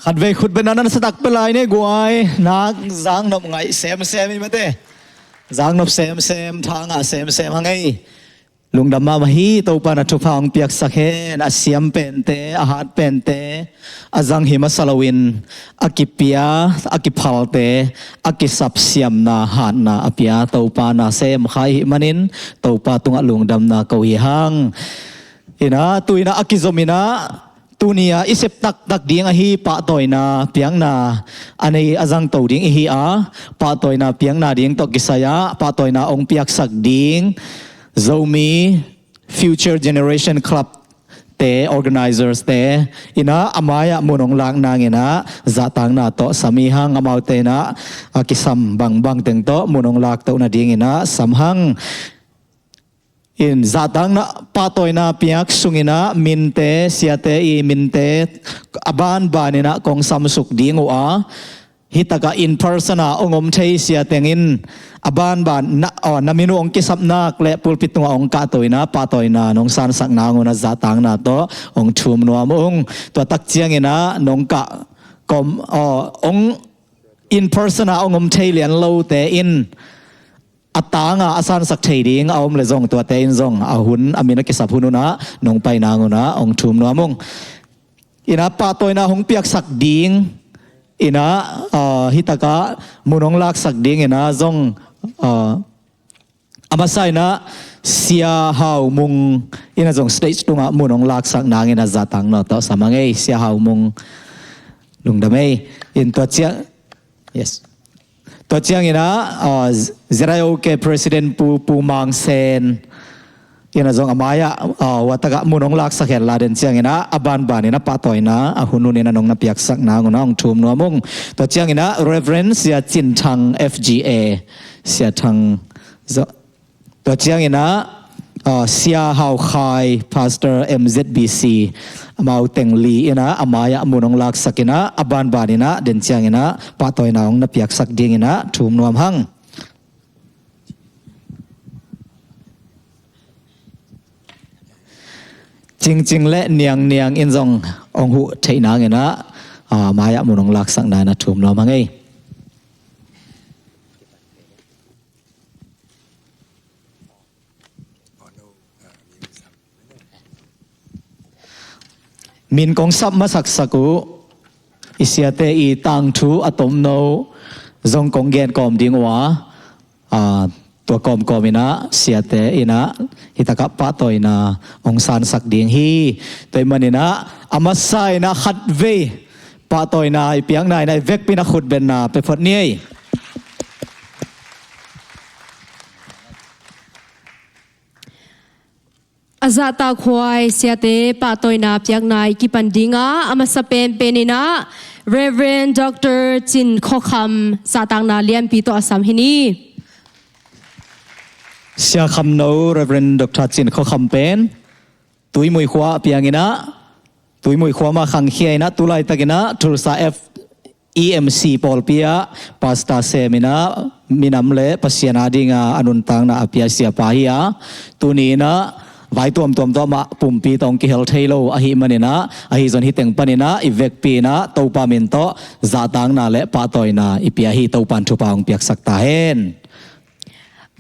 Khatvei khutbetna na sa tak pia lai ni, guai nak zaknop ngaih semsem hi mate. Zaknop semsem, tha ngah semsem hang ei. Lungdam mahmah hi. Topa na thupha hong piaksak hen. A siam pente, a hat pente, a zang hi masa loin a kipia, a kiphalte, a kisap siamna hatna a pia Topa na sem kha i hih manin Topa tungah lungdamna ko hi hang. Ina, tu ina a kizom ina, tuni a i sep taktak ding ahi pahtawina piakna a nei a zangto ding i hi a, pahtawina piakna ding tawh kisai ah pahtawina hong piaksak ding Zomi Future Generation Club te, organizers te ina a mai-ah mun hong lak nang ina zahtakna tawh sam i hang. Amaute ina a kisam bangbang teng tawh mun hong lak toh nading ina sam hang. In zahtakna pahtawina piak sung ina minte, siate i minte a banban ina kong samsuk ding uh a, hih takah in person a hong om thei sia teng in a banban na, aw, na min uh hong kisap nak le pulpit tungah hong kahto ina pahtawina nong sansak nang uh ina zahtakna tawh hong thum nuam ung. Tua tak ciang ina nong kah kom, aw, hong in person a hong om thei lian lote in a tanga a sansak thei ding a om le zong tuate in zong a hun, a min a kisap hun ina nong pai nang ina hong thum nuam ung. Ina pahtawina hong piaksak ding ina, ah, hih takah mun hong laksak ding ina zong, ah, a masa ina Sia Hau Mung ina zong stage tungah mun hong laksak nang ina zahtakna tawh sam hang ei. Sia Hau Mung, lungdam ei. In tua ciang, yes. Tua ciang ina, ah, Z I O K President Pu, Pu Mang Sen ina zong a mai-ah, ah, hua takah mun hong laksak hen la, den ciang ina a banban ina pahtawina a hun hun ina nong na piaksak nang ina hong thum nuam ung. Tua ciang ina Reverend Sia Cin Thang, F G A, Sia Thang zo-, tua ciang ina, ah, Sia Hau Khai, Pastor, M Z B C, amau teng li ina a mai-ah mun hong laksak ina a banban ina den ciang ina pahtawina hong na piaksak ding ina thum nuam hang. Cingcing le Niangniang in zong hong huh theih nang ina, ah, mai-ah mun hong laksak nang ina thum nuam hang ei. Min kong sap masaksak uh, i siate i tangthu a tomno zong kong gen kawm ding uh a, ah, tua kawmkawm ina siate ina hih takah pahtawina hong sansak ding hi. Tua ahih man ina a masa ina khatvei pahtawina i piakna ina i vekpi ina khutbetna pia phot ni ei. A zahtakhuai siate pahtawina piakna i kipan ding a, a masa penpen ina Reverend Doctor Cin Khua Kham zahtakna lianpi tawh a sam hi ni. Sia Khamno, Reverend Doctor Cin Khua Kham pen Tuimui khua a piang ina, Tuimui khua mah khangkhia ina, tu laitak ina Tulsa F E M C pawlpi ah pastor sem ina minam le Pasian a dinga a nuntakna a pia siapa hi a, tuni ina vai tuamtuam tawh amah pumpi tawh hong kihel thei lo ahih man ina, ahi zong hih teng pan ina i vekpi ina Topa min tawh zahtakna le pahtawina i pia hi. Topan thupha hong piaksak ta hen.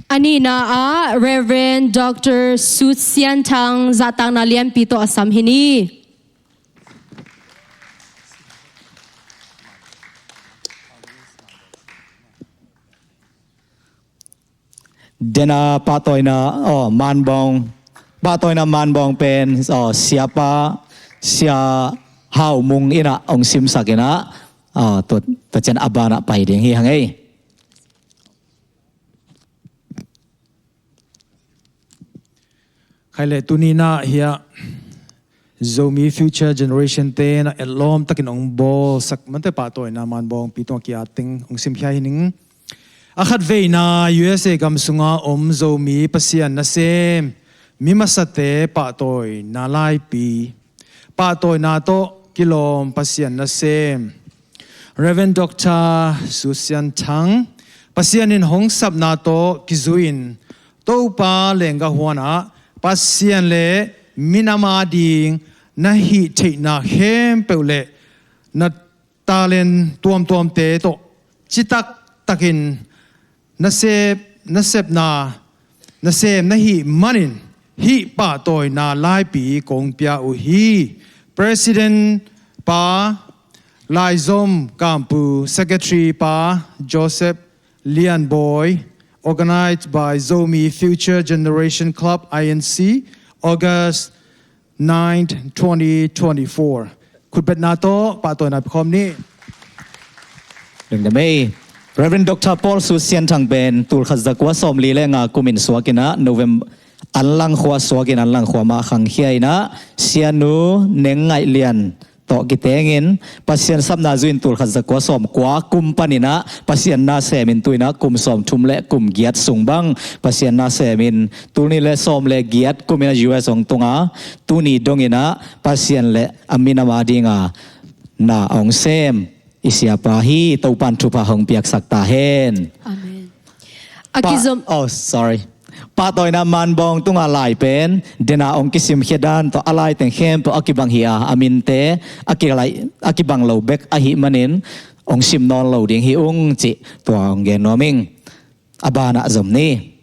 A nihna ah Reverend Doctor Su Sian Thang zahtakna lianpi tawh a sam hi ni. Dena pahtawina, oh, manbawng, pahtawina manbawng pen, oh, siapa, Sia Hau Mung ina hong simsak ina, oh, tua, tua ciang a banah pai ding hi hang ei. Khai le tuni ina hiah Zomi Future Generation te na etlawm takin hong bawlsak mante pahtawina manbawngpi tungah ki-at teng hong simkhia hi ning. A khatveina U S A gam sunga om Zomi Pasian nasem mi masate pahtawina laipi, pahtawina tawh kilawm Pasian nasem Reverend Doctor Su Sian Thang, Pasian in hong sapna tawh kizui-in Topa lenggah huan ah Pasian le minam a ding na hih theihna khempeuh le na talent tuamtuamte tawh citak takin nasep nasepna nasem na hih manin hih pahtawina laipi kong pia uh hi. President pa Laizom Kampu, Secretary pa Joseph Lianboi, organized by Zomi Future Generation Club, I N C, August ninth, twenty twenty-four. Khutbetna tawh pahtawina pikhawm ni. Dungdamei. Reverend Doctor Paul Su Sian Thang pen tulkhat zakua sawmli le nga kumin suakinah November anlangkhua suakin anlangkhua mah khangkhia inah Sianu Neng Ngaih Lian tawh kitengin Pasian sapna zuin tulkhat zakua sawmkua kum paninah Pasian na semin tuinah kum sawmthum le kum giat sung bang Pasian na semin tulni le sawm le giat kuminah U S hong tunga tuni donginah Pasian le a minam a dinga na hong sem i siapa hi. Topan thupha hong piaksak ta hen. Amen. A kizom. Oh, sorry. Pahtawina manbawng tunga lai pen dena hong kisimkhia dan tawh a laiteng khempeuh a kibang hi a, a minte a kilai a kibang lo bek ahi manin hong sim nawn lo ding hi ung cih tua hong gen nuam ing. A banah zom ni.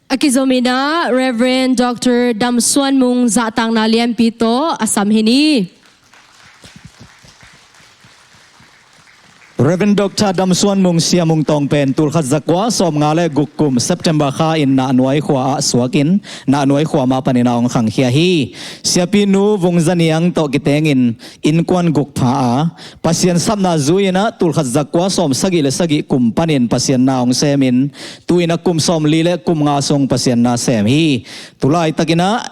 A kizominah Reverend Doctor Dam Suan Mung zahtakna lianpi tawh a sam hi ni. Reverend Doctor Dam Suan Mung Sia Mung Tawng pen tulkhat zakua sawmnga le guk kum September kha in Nahnuai khua ah suakin Nahnuai khua mah paninah hong khangkhia hi. Siapi nu Vung Za Niang tawh kitengin innkuan guk pha a Pasian sapna zuinah tulkhat zakua sawmsagih le sagih kum panin Pasian na hong semin tuinah kum sawmli le kum nga sung Pasian na sem hi. Tulaitakinah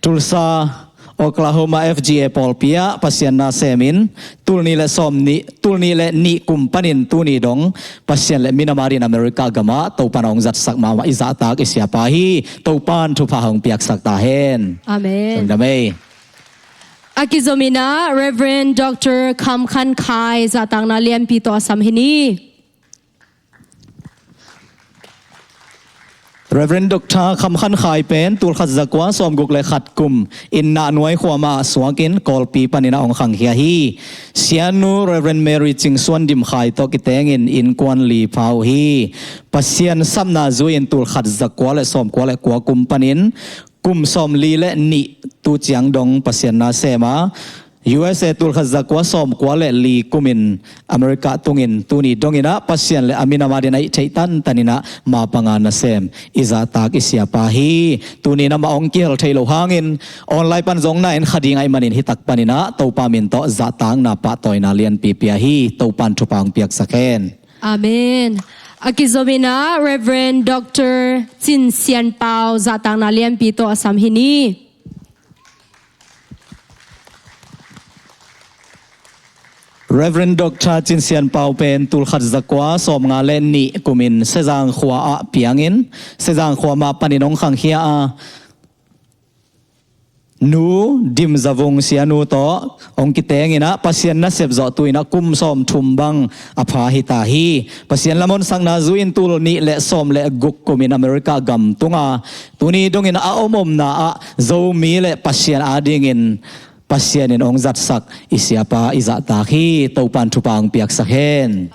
Tulsa Oklahoma F G A pawlpi ah Pasian na semin tulni le sawmni tulni le nih kum panin tuni dong Pasian le minam a din America gamah Topan hong zatsak mahmah i zahtak i siapa hi. Topan thupha hong piaksak ta hen. Amen. Dungdamei. A kizominah Reverend Doctor Kham Khan Khai zahtakna lianpi tawh a sam hi ni. Reverend Doctor Kham Khan Khai pen tulkhat zakua sawmguk le khat kum in Nahnuai khua mah suakin Kawlpi paninah hong khangkhia hi. Sianu Reverend Mary Cing Suan Dim Khai tawh kitengin innkuan li pha uh hi. Pasian sapna zuin tulkhat zakua le sawmkua le kua kum panin kum sawmli le nih tu ciang dong Pasian na sem a U S A tulkhat zakua sawmkua le li kumin America tungin tuni donginah Pasian le a minam a din a ih theih tantaninah mapanga nasem i zahtak i siapa hi. Tuninah mah hong kihel thei lo hangin online pan zong na en kha ding ahih manin hitak paninah Topa min tawh zahtakna pahtawina lianpi pia hi. Topan thupha hong piaksak hen. Amen. A kizominah Reverend Doctor Cin Sian Pau zahtakna lianpi tawh a sam hi ni. Reverend Doctor Cin Sian Pau pen tulkhat zakua sawmnga le nih kumin Sezang khua ah piangin Sezang khua mah panin hong khangkhia a Nu Dim Za Vung Sianu tawh hong kitenginah Pasian nasep zawh tuinah kum sawmthum bang a pha hita hi. Pasian lamhonsakna zuin tul nih le sawm le guk kumin America gam tunga tuni dongin a omomna ah Zomi le Pasian adingin Pasian in hong zatsak i siapa i zahtak hi. Topan thupha hong piaksak hen.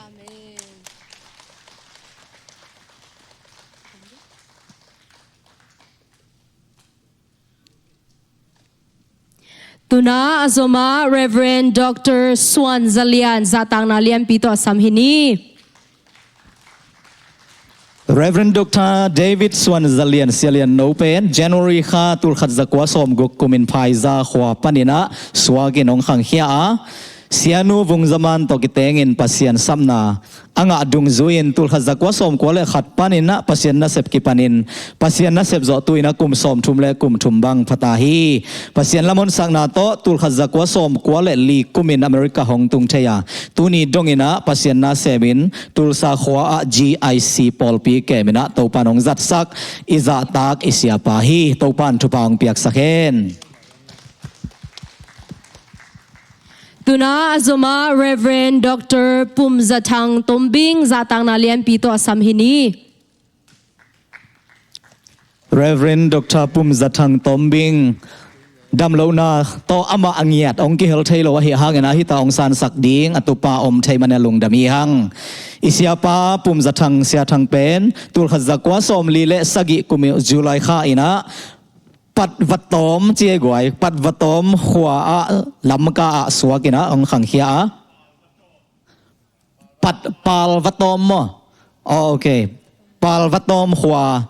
Tuna a zomah Reverend Doctor Suan Za Lian zahtakna lianpi tawh a sam hi ni. Reverend Doctor David Suan Za Lian, Sia Lian no pen January kha tulkhat zakua sawmguk kumin Phaiza khua paninah suakin hong khangkhia a, Sianu Vung Za Man tawh kitengin Pasian sapna a ngah dungzuiin tulkhat zakua sawmkua le khat paninah Pasian nasep kipanin Pasian nasep zawh tuinah kum sawmthum le kum thum bang phata hi. Pasian lamhonsakna tawh tulkhat zakua sawmkua le li kumin America hong tung thei a, tuni donginah Pasian na semin Tulsa khua ah G I C pawlpi keminah Topan hong zatsak i zahtak i siapa hi. Topan thupha hong piaksak hen. Tuna a zomah Reverend Doctor Pum Za Thang Tombing zahtakna lianpi tawh a sam hi ni. Reverend Doctor Pum Za Thang Tombing Damlohna tawh amah a ngiat hong kihel thei lo ahih hangin ah hita hong sansak ding a tupa om thei manin lungdam hi hang. I siapa Pum Za Thang, Sia Thang pen tulkhat zakua sawmli le sagih kum July kha in ah Pat Vatawm ci ei guai, Pat Vatawm khua ah Lamka ah suak in ah hong khangkhia a. Pat Pal Vatawm maw? Oh, ok. Pal Vatawm khua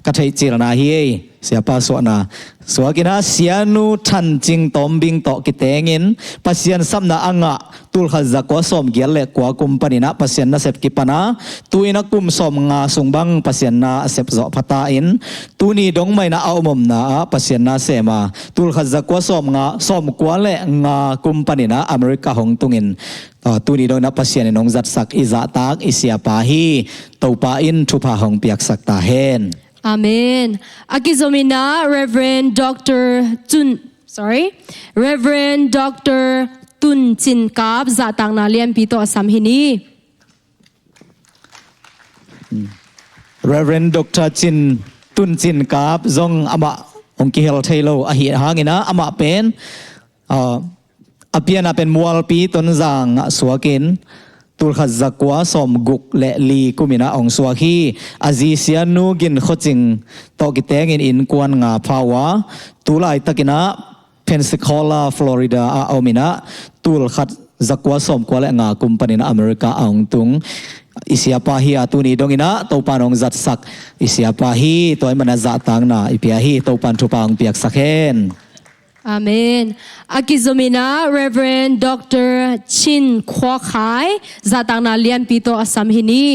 ka theihcilna hi ei. Siapa suahna. Suak in ah Sianu Than Cing Tawm Bing tawh kitengin Pasian sapna a ngah tulkhat zakua sawmgiat le kua kum panin ah Pasian nasep kipan a, tu-in ah kum sawmnga sung bang Pasian na a sep zawh phata in, tuni dong mah in ah a om omna ah Pasian na sem a, tulkhat zakua sawmnga, sawmkua le nga kum panin ah America hong tungin, ah, tuni dong in ah Pasian in hong zatsak i zahtak i siapa hi. Topa in thupha hong piaksak ta hen. Amen. A kizom in ah Reverend Doctor Cun, sorry, Reverend Doctor Tun Cin Kap zahtakna lianpi tawh a sam hi ni. Reverend Doctor Cin, Tun Cin Kap zong amah hong kihel thei lo ahih hangin ah amah pen, ah, a pianah pen Mualpi Tonzang ah suakin tulkhat zakua sawmguk le li kum in ah hong suak hi. A zi Sianu Gin Khaw Cing tawh kitengin innkuan nga pha uh a, tu laitakin ah Pensacola, Florida ah a om in ah tulkhat zakua sawmkua le nga kum panin ah America ah hong tung i siapa hi a, tuni dong in ah Topa in hong zatsak i siapa hi. Tua ahih manin ah zahtakna i pia hi. Topa in thupha hong piaksak hen. Amen. A kizom in ah Reverend Doctor Cin Khua Khai zahtakna lianpi tawh a sam hi ni.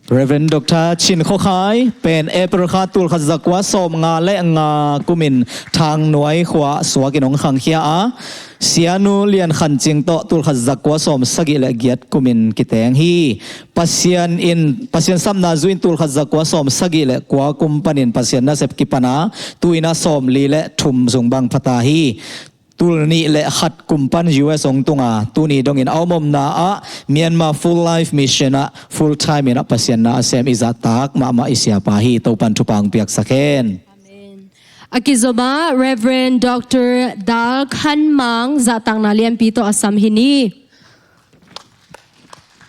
Reverend Doctor Cin Khua Khai pen April kha tulkhat zakua sawmnga le nga kumin Thang Nuai khua suakin hong khangkhia a, Sianu Lian Khan Cing tawh tulkhat zakua sawmsagih le giat kumin kiteng hi. Pasian in, Pasian sapna zui in tulkhat zakua sawmsagih le kua kum panin Pasian nasep kipan a, tu-in ah sawmli le thum sung bang phata hi. Tul nih le khat kum pan U S hong tung a, tuni dong in a om omna ah Myanmar Full Life Mission ah full time in ah Pasian na a sem i zahtak mahmah i siapa hi. Topa in thupha hong piaksak hen. Amen. A kizom ah Reverend Doctor Dal Khan Mang zahtakna lianpi tawh a sam hi ni.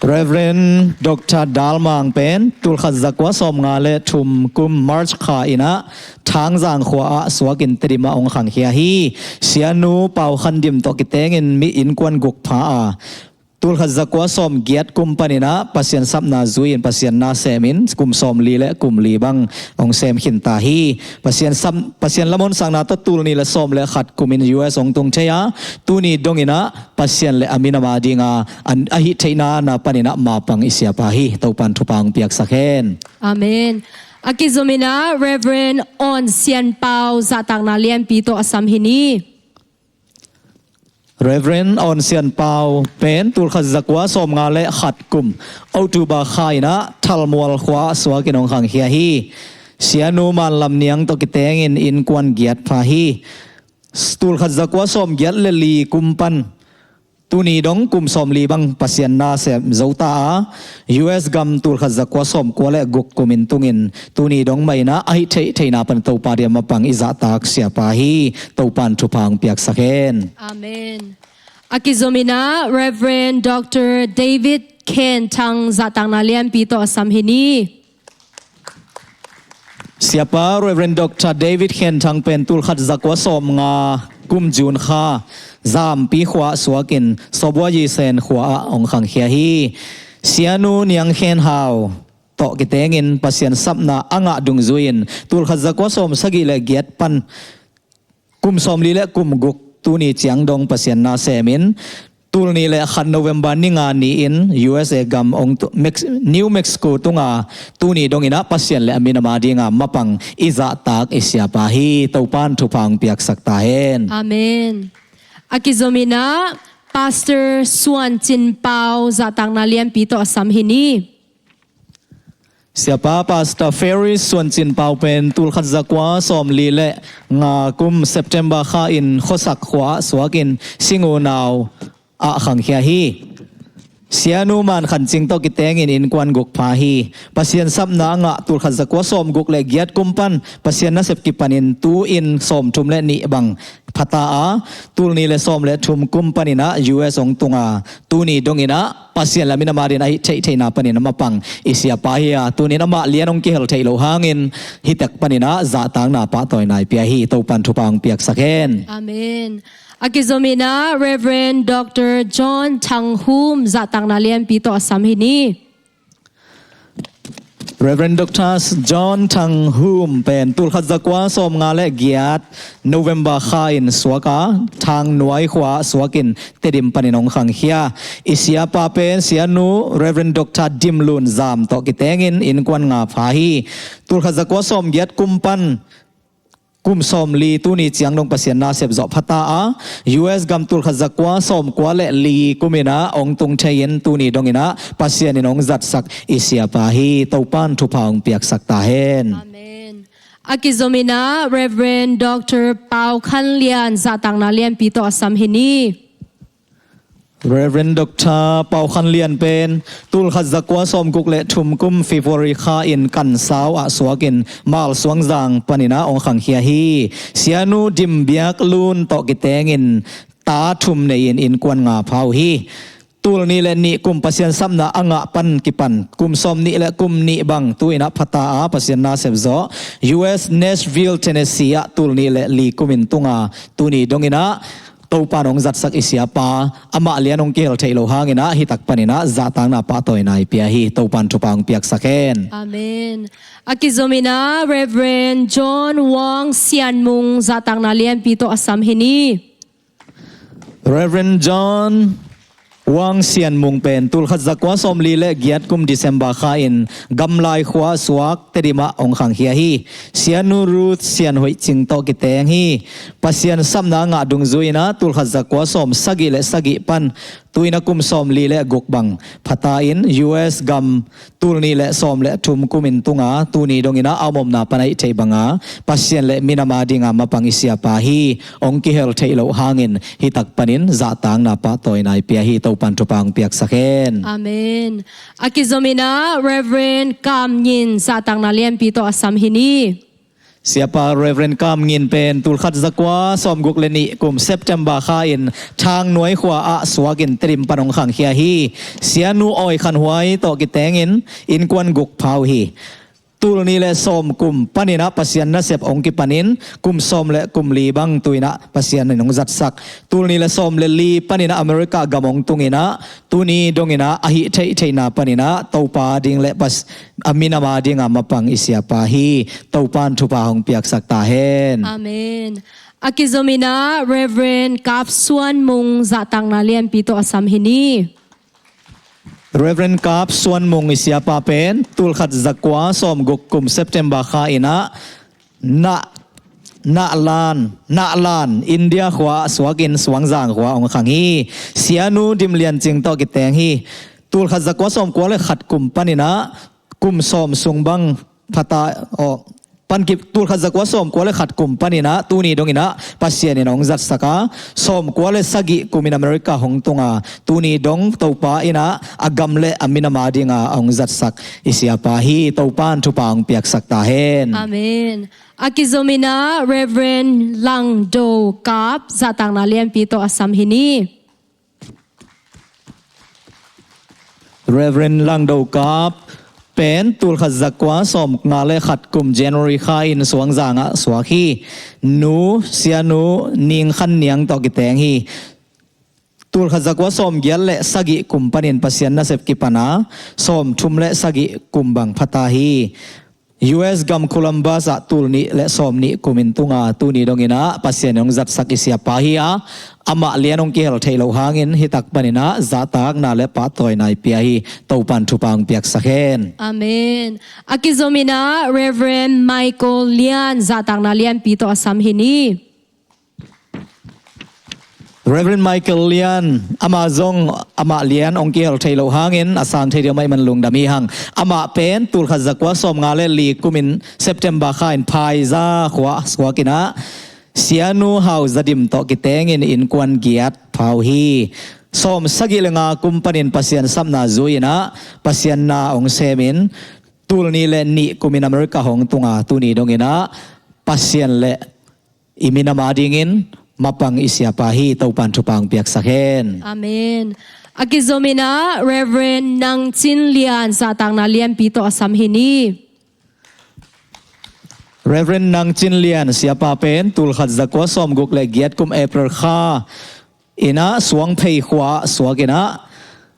Reverend Doctor Dal Mang pen tulkhat zakua sawmnga le thum kum March kha in ah Thangzang khua ah suakin Tedim ah hong khangkhia hi. Sianu Pau Khan Dim tawh kitengin mi innkuan guk pha a, tulkhat zakua sawmgiat kum panin ah Pasian sapna zui in Pasian na sem in kum sawmli le kum li bang hong sem khin ta hi. Pasian sap, Pasian lamhonsakna tawh tul nih le sawm le khat kumin U S hong tung thei a, tuni dong in ah Pasian le a minam a ding a, an, a hih theihna na panin ah mapang i siapa hi. Topa in thupha hong piaksak hen. Amen. A kizom in ah Reverend Awn Sian Pau zahtakna lianpi tawh a sam hi ni. Reverend Awn Sian Pau pen tulkhat zakua sawmnga le khat kum October kha in ah Thalmual khua ah suakin hong khangkhia hi. Sianu Man Lam Niang tawh kitengin innkuan giat pha hi. Tulkhat zakua sawmgiat le li kum pan tuni dong kum sawmli bang Pasian na sem zo ta a, U S gam tulkhat zakua sawmkua le guk kumin tungin tuni dong mah in ah a hih theih theihna pan Topa dia mapang i zahtak siapa hi. Topa in thupha hong piaksak hen. Amen. A kizom in ah Reverend Doctor David Khen Thang zahtakna lianpi tawh a sam hi ni. Siapa Reverend Doctor David Khen Thang pen tulkhat zakua sawmnga kum June kha Zampi khua ah suakin Sawbua Yisen khua ah hong khangkhia hi. Sianu Niang Khen Hau tawh kitengin Pasian sapna a ngah dungzui in tulkhat zakua sawmsagih le giat pan kum sawmli le kum guk tuni ciang dong Pasian na sem in, tul nih le khat November ni nga ni-in U S A gam hong tu, Mex-, New Mexico tunga tuni dong in ah Pasian le a minam a ding a mapang i zahtak i siapa hi. Topa in thupha hong piaksak ta hen. Amen. A kizom in ah Pastor Suan Cin Pau zahtakna lianpi tawh a sam hi ni. Siapa Pastor Ferry Suan Cin Pau pen tulkhat zakua sawmli le nga kum September kha in Khuasak khua ah suakin Singunau ah khangkhia hi. Sianu Man Khan Cing tawh kitengin innkuan guk pha hi. Pasian sapna a ngah tulkhat zakua sawmguk le giat kum pan Pasian nasep kipanin tu-in sawmthum le nih bang phata a, tulni le sawm le thum kum paninah U S hong tunga, tuni donginah Pasian le minam adingin a hih theihtheihna panin a mapang i siapa hi a, tunin amah lian hong kihel theih loh hangin hitak paninah zahtakna pahtawina i pia hi. Topan thupha hong piaksak hen. Amen. A kizominah Reverend Doctor John Thang Hum zahtakna lianpi tawh a sam hi ni. Reverend Doctor John Thang Hum pen tulkhat zakua sawmnga le giat November kha in suak a, Thang Nuai khua suakin Tedim panin hong khangkhia. I siapa pen sianu Reverend Doctor Dim Lun Zam tawh kitengin innkuan nga pha hi. Tulkhat zakua sawmgiat kum pan kum sawmli tuni ciang dong Pasian nasep zawh phata a, U S gam tulkhat zakua sawmkua le li kuminah hong tung thei-in tuni donginah Pasian in hong zatsak i siapa hi. Topan thupha hong piaksak ta hen. Amen. A kizominah Reverend Doctor Pau Khan Lian zahtakna lianpi tawh a sam hi ni. Reverend Doctor Pau Khan Lian pen tulkhat zakua sawmguk le thum kum February kha in Kansau ah suakin Malsuangzang paninah hong khangkhia hi. Sianu Dim Biak Lun tawh kitengin ta thum nei-in innkuan nga pha uh hi. Tulni le nih kum Pasian sapna a ngah pan kipan kum sawmnih le kum nih bang tu-inah phata a Pasian nasep zawh U S Nashville, Tennessee ah tulni le li kumin tunga, tuni donginah Topan hong zatsak i siapa, amah lian hong kihel theih loh hanginah hitak paninah zahtakna pahtawina i pia hi. Topan thupha hong piaksak hen. Amen. A kizominah Reverend John Wang Sian Mung zahtakna lianpi tawh a sam hi ni. Reverend John Wang Sian Mung pen tulkhat zakua sawmli le giat kum December kha in Gamlai khua suak Tedim ah hong khangkhia hi. Sianu Ruth Sian Hoih Cing tawh kiteng hi. Pasian sapna ngah dungzui inah tulkhat zakua sawm sagih le sagih pan tu-inah kum sawmli le guk bang phata in U S gam tulni le sawm le thum kumin tunga, tuni donginah a om omna pan a hih theih banga Pasian le minam adinga mapang i siapa hi. Hong kihel theih loh hangin hitak panin zahtakna pahtawina i pia hi. Topan thupha hong piaksak hen. Amen. A kizominah Reverend Kam Ngin zahtakna lianpi tawh a sam hi ni. Siapa Reverend Kam Ngin pen tulkhat zakua sawmguk le nih kum September kha in Thang Nuai khua ah suakin Tedim pan hong khangkhia hi. Sianu Awi Khan Huai tawh kitengin innkuan guk pha uh hi. Tulni le sawm kum paninah Pasian nasep hong kipanin kum sawm le kum li bang tu-inah Pasian in hong zatsak. Tulni le sawm le li paninah America gam hong tunginah tuni donginah a hih theihtheihna paninah Topa ding le Pas-, a minam adinga mapang i siapa hi. Topan thupha hong piaksak ta hen. Amen. A kizominah Reverend Kap Suan Mung zahtakna lianpi tawh a sam hi ni. Reverend Kap Suan Mung i siapa pen tulkhat zakua sawmguk kum September kha inah Na, Nalan, Nalan, India khua suakin Suangzang khua hong khang hi. Sianu Dim Lian Cing tawh kiteng hi. Tulkhat zakua sawmkua le khat kum paninah kum sawm sung bang phata, aw, pan kip tulkhat zakua sawmkua le khat kum paninah tuni donginah Pasian in hong zatsak a, sawmkua le sagih kumin America hong tunga, tuni dong Topa inah a gam le a minam adinga hong zatsak i siapa hi. Topan thupha hong piaksak ta hen. Amen. A kizominah Reverend Lang Do Kap zahtakna lianpi tawh a sam hi ni. Reverend Lang Do Kap pen tulkhat zakua sawmnga le khat kum January kha in Suangzang ah suak hi. Nu, sianu Ning Khan Niang tawh kiteng hi. Tulkhat zakua sawmgiat le sagih kum panin Pasian nasep kipana, sawmthum le sagih kum bang phata hi. U S gam Columbus ah tulnih le sawmnih kumin tunga, tuni donginah Pasian in hong zatsak i siapa hi a, amah lian hong kihel theih loh hangin hitak paninah zahtakna le pahtawina i pia hi. Topan thupha hong piaksak hen. Amen. A kizominah Reverend Michael Lian zahtakna lianpi tawh a sam hi ni. Reverend Michael Lian, amah zong amah lian hong kihel theih loh hangin a sang thei deuh mah i man lungdam hi hang. Amah pen tulkhat zakua sawmnga le li kumin September kha in Phaiza khua suakinah sianu Hau Za Dim tawh kitengin innkuan giat pha uh hi. Sawm sagih le nga kum panin Pasian sapna zui-in ah Pasian na hong semin, tul nih le nih kumin America hong tunga tuni dongin ah Pasian le i minam adingin mapang i siapa hi. Topan thupha hong piaksak hen. Amen. A kizomin ah Reverend Nang Cin Lian zahtakna lianpi tawh a sam hi ni. Reverend Nang Cin Lian siapa pen tul khat zakua sawmguk le giat kum April kha in ah Suangphei khua ah suak in ah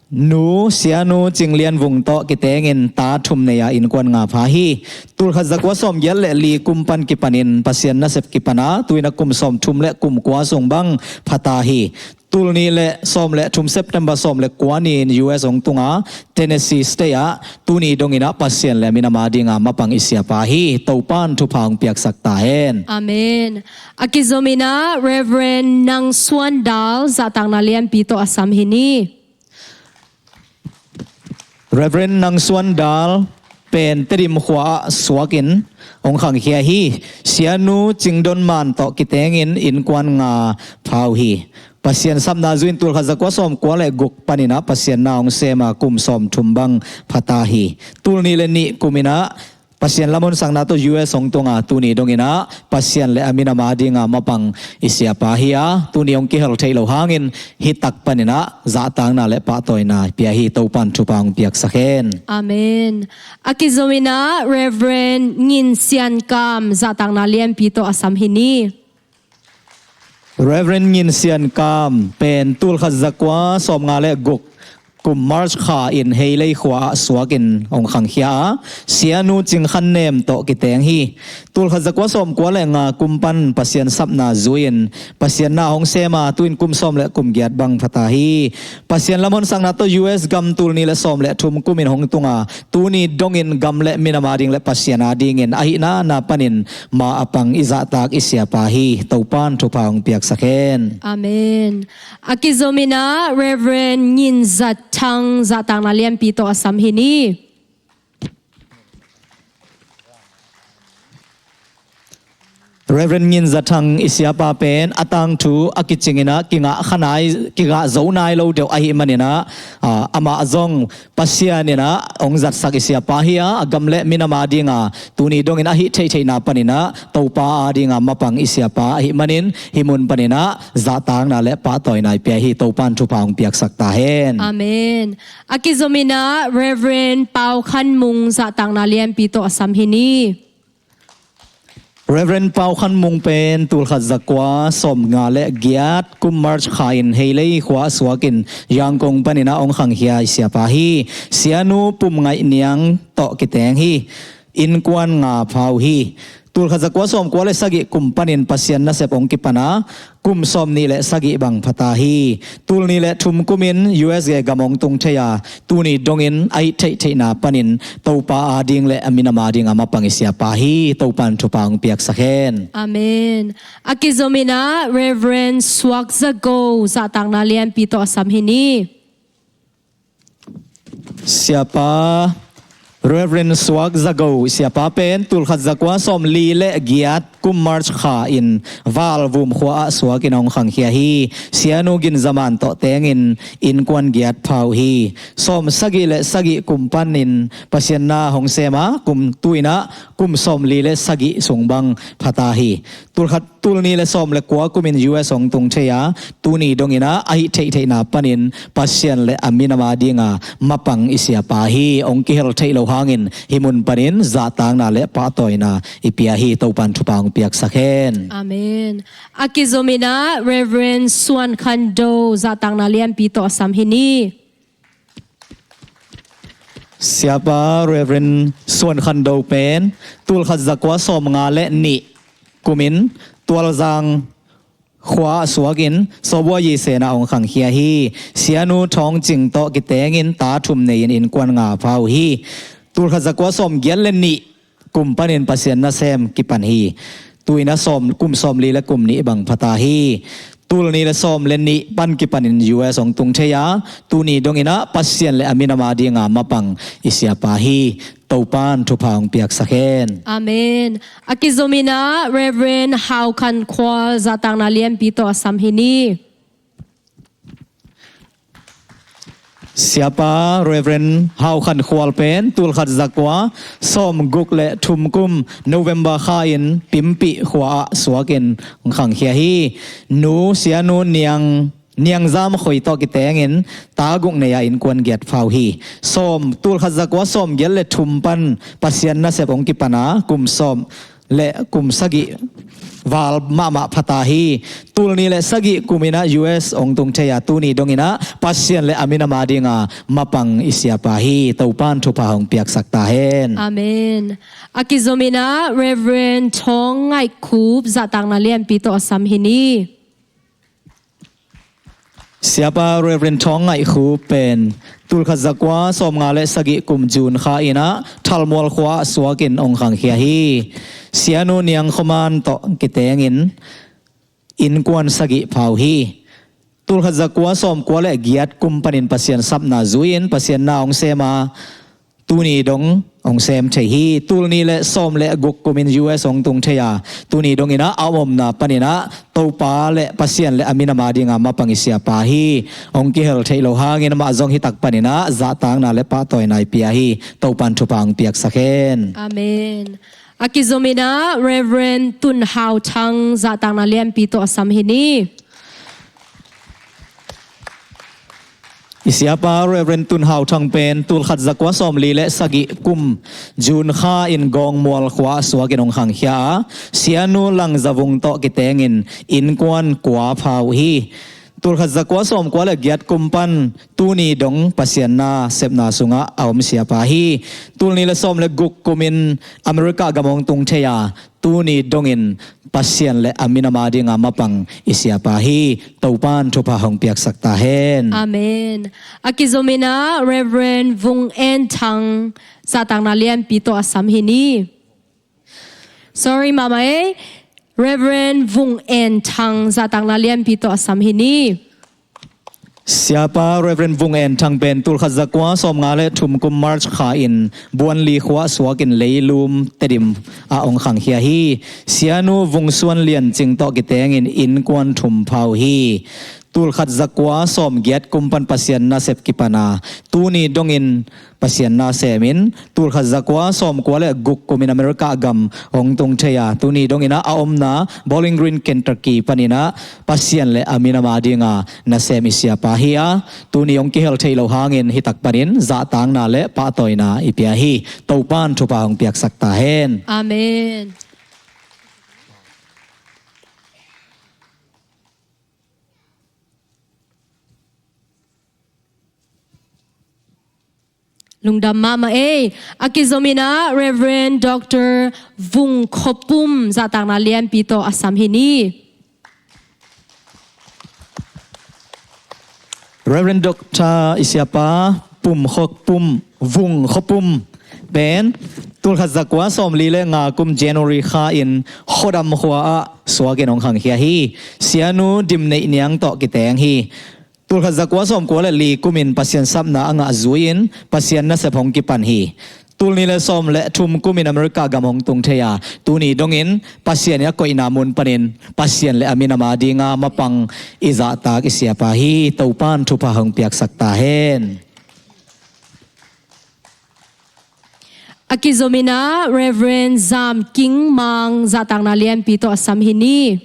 Nu Sianu Cing Lian Vung tawh kitengin ta thum nei-a innkuan nga pha hi. Tul khat zakua sawmgiat le li kum pan kipanin Pasian nasep kipan a, tu-in ah kum sawmthum le kum kua sung bang pha ta hi. Tul nih le sawm le thum September sawm le kua ni-in U S hong tunga Tennessee State ah tuni dongin ah Pasian le a minam adinga mapang i siapa hi. Topan thupha hong piaksak ta hen. Amen. A kizomin ah Reverend Nang Suan Dal zahtakna lianpi tawh a sam hi ni. Reverend Nang Suan Dal pen Tedim khua ah suakin hong khangkhia hi. Sianu Cing Don Man tawh kitengin innkuan nga pha uh hi. Pasian sapna zui-in tul khat zakua sawmkua le guk panin ah Pasian na hong sem a, kum sawmthum bang pha ta hi. Tul nih le nih kumin ah Pasian lamhonsakna tawh U S hong tunga tuni dongin ah Pasian le a minam adinga mapang i siapa hi a, tuni hong kihel theih loh hangin hih tak panin ah zahtakna le pahtawina pia hi. Topan thupha hong piaksak hen. Amen. A kizomin ah Reverend Ngin Sian Kam zahtakna lianpi tawh a sam hi ni. Reverend Ngin Sian Kam pen tul khat zakua sawmnga le guk kum March kha in Heilei khua ah suakin hong khangkhia a, Sianu Cing Khan Nem tawh kiteng hi. Tul khat zakua sawmkua le nga kum pan Pasian sapna zui-in Pasian na hong sem a, tu-in kum sawm le kum giat bang pha ta hi. Pasian lamhonsakna tawh U S gam tul nih le sawm le thum kumin hong tunga tuni dongin gam le minam ading le Pasian adingin ahihna na panin ma a pang i zahtak i siapa hi. Topan thupha hong piaksak hen. Amen. A kizomin ah Reverend Ngin Zat Thang zahtakna lianpi tawh a sam hi ni. Reverend Ngin Zat Thang i siapa pen a tangthu a kicingin ah kingah kha nai, kingah zo nai lo deuh ahih manin ah, ah, amah zong Pasian in ah hong zatsak i siapa hi a, a gam le minam adinga tuni dongin ahih theihtheihna panin ah Topa adinga mapang i siapa ahih manin hih mun panin ah zahtakna le pahtawina i pia hi. Topan thupha hong piaksak ta hen. Amen. A kizomin ah Reverend Pau Khan Mung zahtakna lianpi tawh a sam hi ni. Reverend Pau Khan Mung pen tul khat zakua sawmnga le giat kum March kha in Heilei khua ah suakin Yangon panin ah hong khangkhia i siapa hi. Sianu Pum Ngaih Niang tawh kiteng hi. Innkuan nga pha uh hi. Tul khat zakua sawmkua le sagih kum panin Pasian nasep hong kipan a, kum sawmnih le sagih bang pha ta hi. Tul nih le thum kumin U S gam hong tung thei a, tuni dongin ahih theihtheihna panin Topa ading le a minam adinga mapang i siapa hi. Topan thupha hong piaksak hen. Amen. A kizomin ah Reverend Suak Zago zahtakna lianpi tawh a sam hi ni. Siapa Reverend Suak Zago siapa pen tul khat zakua sawmli le giat kum March kha in Valvum khua ah suakin hong khangkhia hi. Sianu Gin Za Man tawh tengin innkuan giat pha uh hi. Sawm sagih le sagih kum panin Pasian na hong sem a, kum tu-in ah kum sawmli le sagih sung bang pha ta hi. Tul khat, tul nih le sawm le kua kumin U S hong tung thei a, tuni dongin ah ahih theihtheihna panin Pasian le a minam adinga mapang i siapa hi. Hong kihel theih loh hangin hih mun panin zahtakna le pahtawina i pia hi. Topan thupha hong piaksak hen. Amen. A kizomin ah Reverend Suan Khan Do zahtakna lianpi tawh a sam hi ni. Siapa Reverend Suan Khan Do pen tul khat zakua sawmnga le nih kumin Tualzang khua ah suakin Sawbua Yisen ah hong khangkhia hi. Sianu Thawng Cing tawh kitengin ta thum nei-in innkuan nga pha uh hi. Tul khat zakua sawmgiat le nih kum panin Pasian nasem kipan hi. Tu-in ah sawm, kum sawmli le kum nih bang pha ta hi. Tul nih le sawm le nih pan kipanin U S hong tung thei a, tuni dongin ah Pasian le a minam adinga mapang i siapa hi. Topan thupha hong piaksak hen. Amen. A kizomin ah Reverend Hau Khan Khual zahtakna lianpi tawh a sam hi ni. Siapa Reverend Hau Khan Khual pen tulkhat zakua sawmguk le thum kum November kha in Pimpih khua ah suakin hong khangkhia hi. Nu Sianu Niang Niangzam Khoi tawh kitengin ta guk nei-a innkuan giat pha uh hi. Sawm, tulkhat zakua sawmgiat le thum pan Pasian nasep hong kipan a kum sawm le kum sagih val mahmah pha ta hi. Tulnih le sagih kum in ah U S hong tung thei a, tuni dongin ah Pasian le a minam adinga mapang i siapa hi. Topan thupha hong piaksak ta hen. Amen. A kizom in ah Reverend Thawng Ngaih Khup zahtakna lianpi tawh a sam hi ni. Siapa Reverend Thawng Ngaih Khup pen tulkhat zakua sawmnga le sagih kum June kha in ah Thalmual khua ah suakin hong khangkhia hi. Sianu Niang Khuaman tawh kitengin innkuan sagih pha uh hi. Tulkhat zakua sawmkua le giat kum panin Pasian sapna zui-in Pasian na hong sem a, tuni dong hong sem thei hi. Tulnih le sawm le guk kumin U S hong tung thei a, tuni dongin ah a omna panin ah Topa le Pasian le a minam adinga mapang i siapa hi. Hong kihel theih loh hangin amah zong hitak panin ah zahtakna le pahtawina i pia hi. Topan thupha hong piaksak hen. Amen. A kizom in ah Reverend Tun Hau Thang zahtakna lianpi tawh a sam hi ni. I siapa Reverend Tun Hau Thang pen tulkhat zakua sawmli le sagih kum June kha in Gawngmual khua ah suakin hong khangkhia a, Sianu Lang Za Vung tawh kitengin innkuan kua pha uh hi. Tulkhat zakua sawmkua le giat kum pan tuni dong Pasian nasepna sungah a om siapa hi. Tulnih le sawm le guk kumin America gam hong tung thei a, tuni dongin Pasian le a minam adinga mapang i siapa hi. Topan thupha hong piaksak ta hen. Amen. A kizom in ah Reverend Vung En Thang zahtakna lianpi tawh a sam hi ni. Sorry mahmah ei. Reverend Vung En Thang zahtakna lianpi tawh a sam hi ni. Siapa Reverend Vung En Thang pen tulkhat zakua sawmnga le thum kum March kha in Buanli khua ah suakin Leilum Tedim ah hong khangkhia hi. Sianu Vung Suan Lian Cing tawh kitengin innkuan thum pha uh hi. Tulkhat zakua sawmgiat kum pan Pasian nasep kipan a, tuni dongin Pasian na semin tulkhat zakua sawmkua le guk kumin America gam hong tung thei a, tuni dongin ah a omna Bowling Green, Kentucky panin ah Pasian le a minam adinga nasem i siapa hi a, tuni hong kihel theih loh hangin hitak panin zahtakna le pahtawina i pia hi. Topan thupha hong piaksak ta hen. Amen. Lungdam mahmah ei. A kizom in ah Reverend Doctor Vung Khaw Pum zahtakna lianpi tawh a sam hi ni. Reverend Doctor i siapa Pum Khaw Pum, Vung Khaw Pum pen tulkhat zakua sawmli le nga kum January kha in Khuadam khua ah suakin hong khangkhia hi. Sianu Dim Neih Niang tawh kiteng hi. Tulkhat zakua sawmkua le li kumin Pasian sapna a ngah zui-in Pasian nasep hong kipan hi. Tulnih le sawm le thum kumin America gam hong tung thei a, tuni dongin Pasian i a koihna mun panin Pasian le a minam adinga mapang i zahtak i siapa hi. Topan thupha hong piaksak ta hen. A kizom in ah Reverend Zam King Mang zahtakna lianpi tawh a sam hi ni.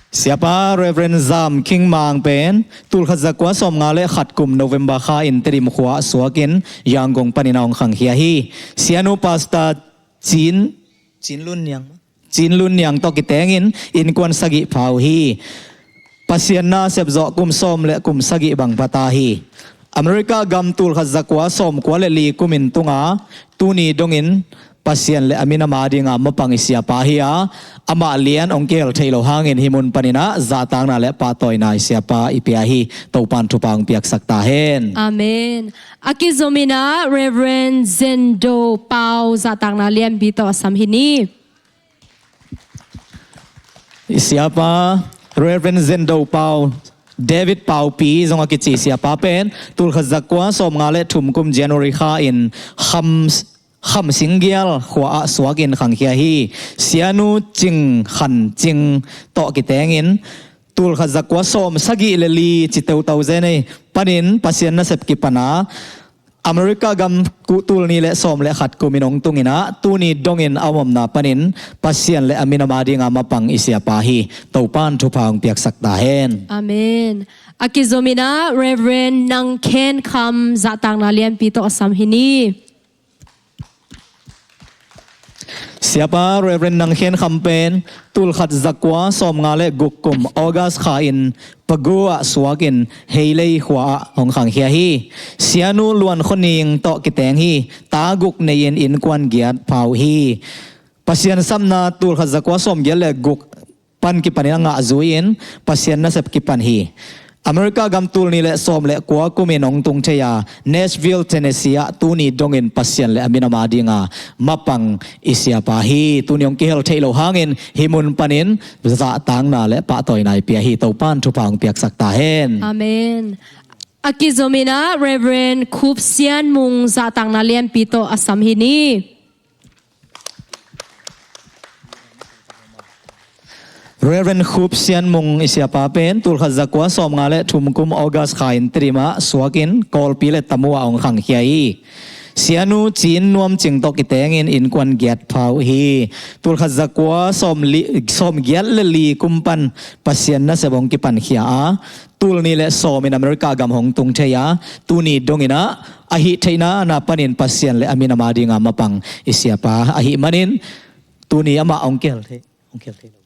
Siapa Reverend Zam King Mang pen tulkhat zakua sawmnga le khat kum November kha in Tedim khua ah suakin Yangon panin a hong khangkhia hi. Sianu Pastor Cin, Cin Lun Niang, Cin Lun Niang tawh kitengin innkuan sagih pha uh hi. Pasian nasep zawh kum sawm le kum sagih bang pha ta hi. America gam tulkhat zakua sawmkua le li kumin tunga, tuni dongin Pasian le a minam adinga mapang i siapa hi a, amah lian hong kihel theih loh hangin hih mun panin ah zahtakna le pahtawina i siapa i pia hi. Topan thupha hong piaksak ta hen. Amen. A kizom in ah Reverend Zendo Pau zahtakna lianpi tawh a sam hi ni. I siapa Reverend Zendo Pau, David Pau Pi zong a kici siapa pen tulkhat zakua sawmnga le thum kum January kha in Kham Kham Singgial khua ah suakin khangkhia hi. Sianu Cing Khan Cing tawh kitengin tul khat zakua sawm sagih le li ci teutau zen ei panin Pasian nasep kipana America gam kuh tul nih le sawm le khat kumin hong tunginah tuni dongin a omna panin Pasian le a minam a dinga mapang i siapa hi. Topan thupha hong piaksak ta hen. Amen. A kizominah Reverend Nang Khen Kham zahtakna lianpi tawh a sam hi ni. Siapa Reverend Nang Khen Kham pen tul khat zakua sawm nga le guk kum August kha in Pagu ah suakin Heilei khua ah hong khangkhia hi. Sianu Luan Khuaning tawh kiteng hi. Ta guk nei-in innkuan giat pha uh hi. Pasian sapna tul khat zakua sawm giat le guk pan kipanin a ngah zui-in Pasian nasep kipan hi. America gam tul nih le sawm le kua kumin hong tung thei a Nashville, Tennessee ah tuni dongin Pasian le a minam a dinga mapang i siapa hi. Tuni hong kihel theih loh hangin hih mun panin zahtakna le pahtawina i pia hi. Topan thupha hong piaksak ta hen. Amen. A kizominah Reverend Khup Sian Mung zahtakna lianpi tawh a sam hi ni. Reverend Khup Sian Mung i siapa pen tul khat zakua sawm nga le thum kum August kha in Tedim ah suakin Kawlpi le Tamu ah hong khangkhia hi. Sianu Cin Nuam Cing tawh kitengin innkuan giat pha uh hi. Tul khat zakua sawm li, sawm giat le li kum pan Pasian nasep hong kipankhia a tul nih le sawmin America gam hong tung thei a tuni donginah a hih theihna na panin Pasian le a minam a dinga mapang i siapa ahih manin tuni amah hong kihel thei, hong kihel thei lo.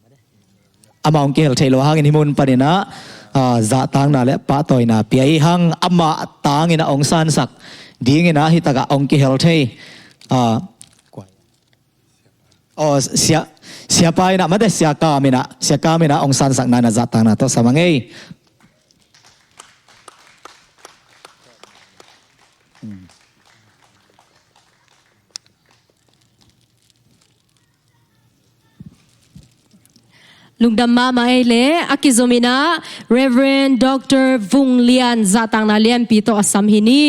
Amah hong kihel thei lo hangin hih mun paninah ah, zahtakna le pahtawina pia hi hang. Amah tanginah hong sansak dinginah hih takah hong kihel thei ah, Aw, sia, siapa inah mate, sia Kam inah, sia Kam inah hong sansakna inah zahtakna tawh sam a ngei. Lungdam mahmah ei le, a kizominah Reverend Doctor Vung Lian zahtakna lianpi tawh a sam hi ni.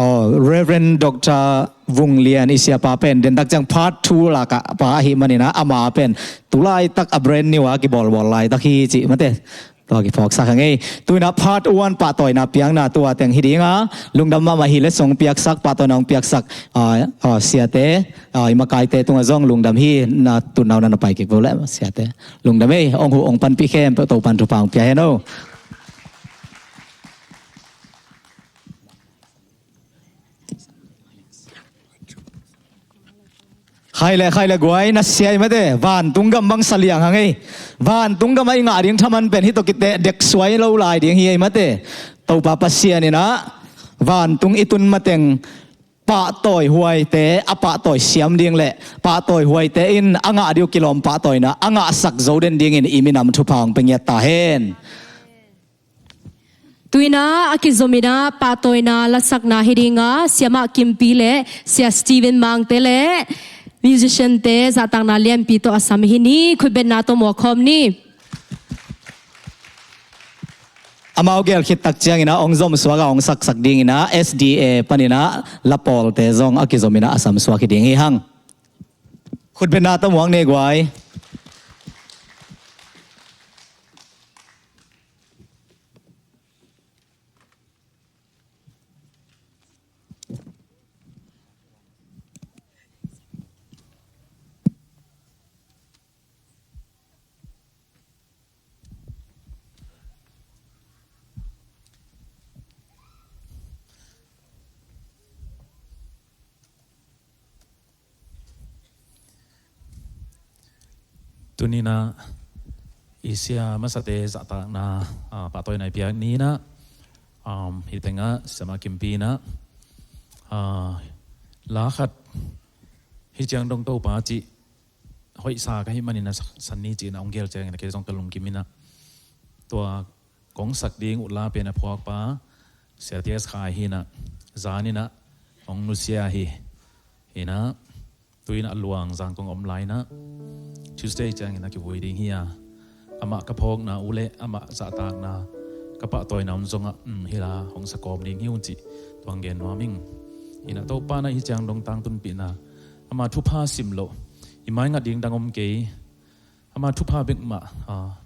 Aw, Reverend Doctor Vung Lian i siapa pen dentak ciang part two lakah pa ahih maninah ama pen tulaitak a brand new a kibawlbawl laitak hi cih mate. Tua kiphawksak a ngei. Tuinah part one pahtawina piakna tua teng hi dinga lungdam mahmah hi le song piaksak, pahtawina hong piaksak ah, ah, siate ah, i makaite tungah zong lungdam hi. Na tunau na na pai kik vo le siate. Lungdam ei, hong huh hong panpih khempeuh Topan thupha hong pia hen o. Khai le, khai le guai, na sia i mate, vantung gam bang sa liang hang ei. Vantung gam a i ngah ding thaman pen hih tawh kiteh dek suai lo lai ding hi ei mate. Topa Pasian inah vantung i tun mateng pahtawi huaite a pahtawi siam ding le pahtawi huaite in a ngah ding uh kilawm pahtawina a ngahsak zo den dingin i minam thupha hong pia ngiat ta hen. Tuinah a kizominah pahtawina lasakna hi dinga Siamah Kimpi le Sia Steven Mangte le musiciante zahtakna lianpi tawh a sam hi ni. Khutbetna tawh muakhawm ni. Amau gel khit tak cianginah hong zomsuak a hong saksak dinginah S D A paninah lapawlte zong a kizominah a samsuak hi ding hi hang. Khutbetna tawh muak ni guai. Tuninah i sia masate zahtakna ah, pahtawina i piak ninah um, hih tengah Siamah Kimpi inah ah, la khat hih ciang dong Topa cih hoihsa ka hih manin a san ni cih na hong gel ciangin a kei zong ka lungkim inah tua kong sak ding uh la pen a phuakpa Sia T S Khai hi inah zan inah hong nusia hi. Hi inah Tu-in ah luang zang kong om lai-in ah Tuesday ciangin ah kivui ding hi a, amah ka phawkna uh leh amah zahtakna ka pahtawina un zongah, um, hih la hong sakawm ding hi ung cih tuang gen nuam ing. Hi-in ah Topa in ah hih ciang dong tangtunpihna, ama thupha sim loh i maingat ding dang om kei. Ama thupha bek mah, ah,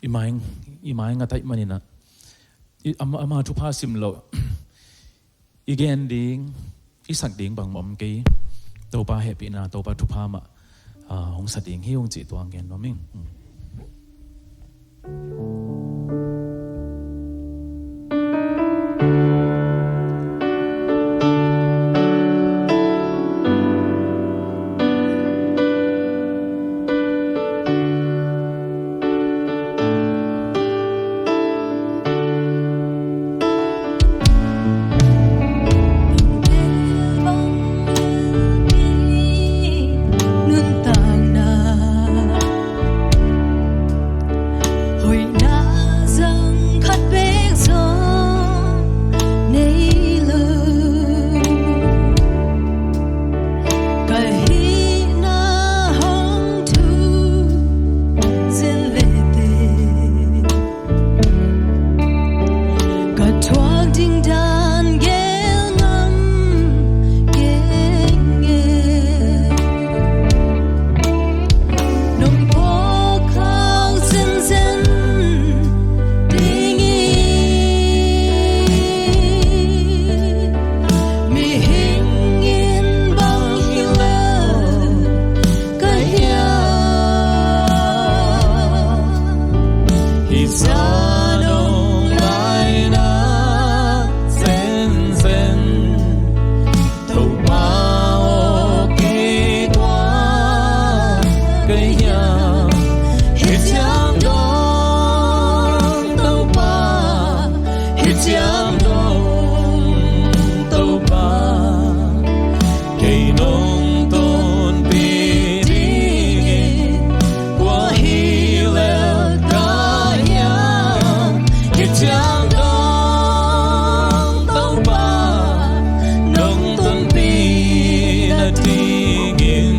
i mai, i maingat ahih manin ah, i, ama, ama thupha sim loh i gen ding, i sak ding bangmah om kei. Topa hehpihna, Topa thupha mah, ah, hong sa ding hi ung cih tuang gen nuam ing. Hmm. Nuntakna hoihna zang khat bek zong nei lo. Ka hihna hong thu zen lete, ka thuak ding dan gel ngam keng e. Nong phawk khak zenzen dingin, mihing in bang hi lo ka hiam? Hih zah dong lainak zenzen Topa aw, kei kua ka hiam? Hih ciang dong Topa, hih ciang dong Topa, kei nong tonpih dingin kua hi lel ka hiam? Hih ciang dong Topa, nong tonpih nadingin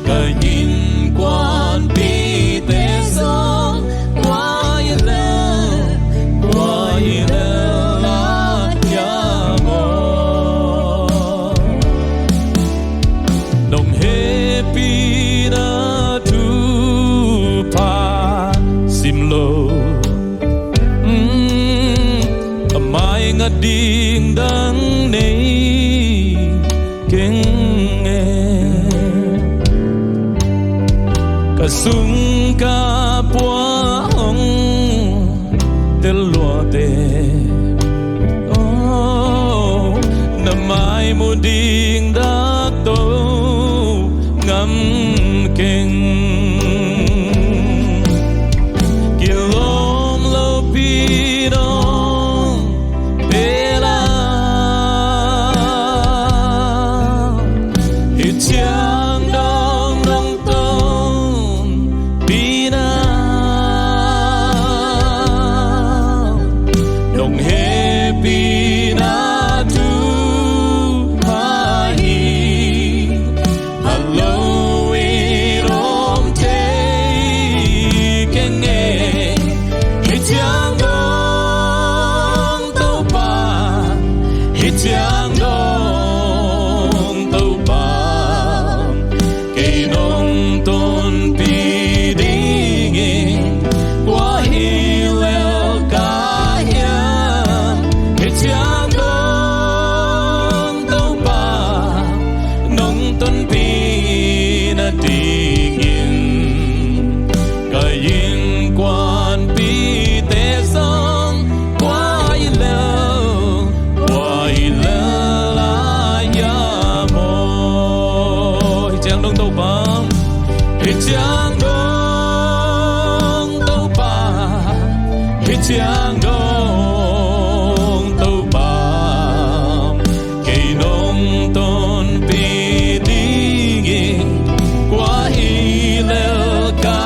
ka innkuanpihte zong kua hi lel, kua hi lel lai hiam aw? Nong hehpihna thupha sim lo, mm, ka maingat ding dang nei keng e. Ka sung ka pua hong tel luate, oh, na mai mu ding dak to ngam keng. Kilawm lopi dong pela, hih ciang dong nong tonpihna, nong hehpihna thupha hi. Halo i lawm thei keng e. Hih ciang dong Topa, hih ciang dong Topa, kei nong tonpih dingin kua hi lel ka hiam? Hih ciang dong Topa, nong tonpih nadingin ka innkuanpihte zong kua hi lel, kua hi lel lai hiam aw? Hih ciang dong Topa, hih ciang dong Topa, hih ciang dong Topa, kei nong tonpih dingin kua hi lel ka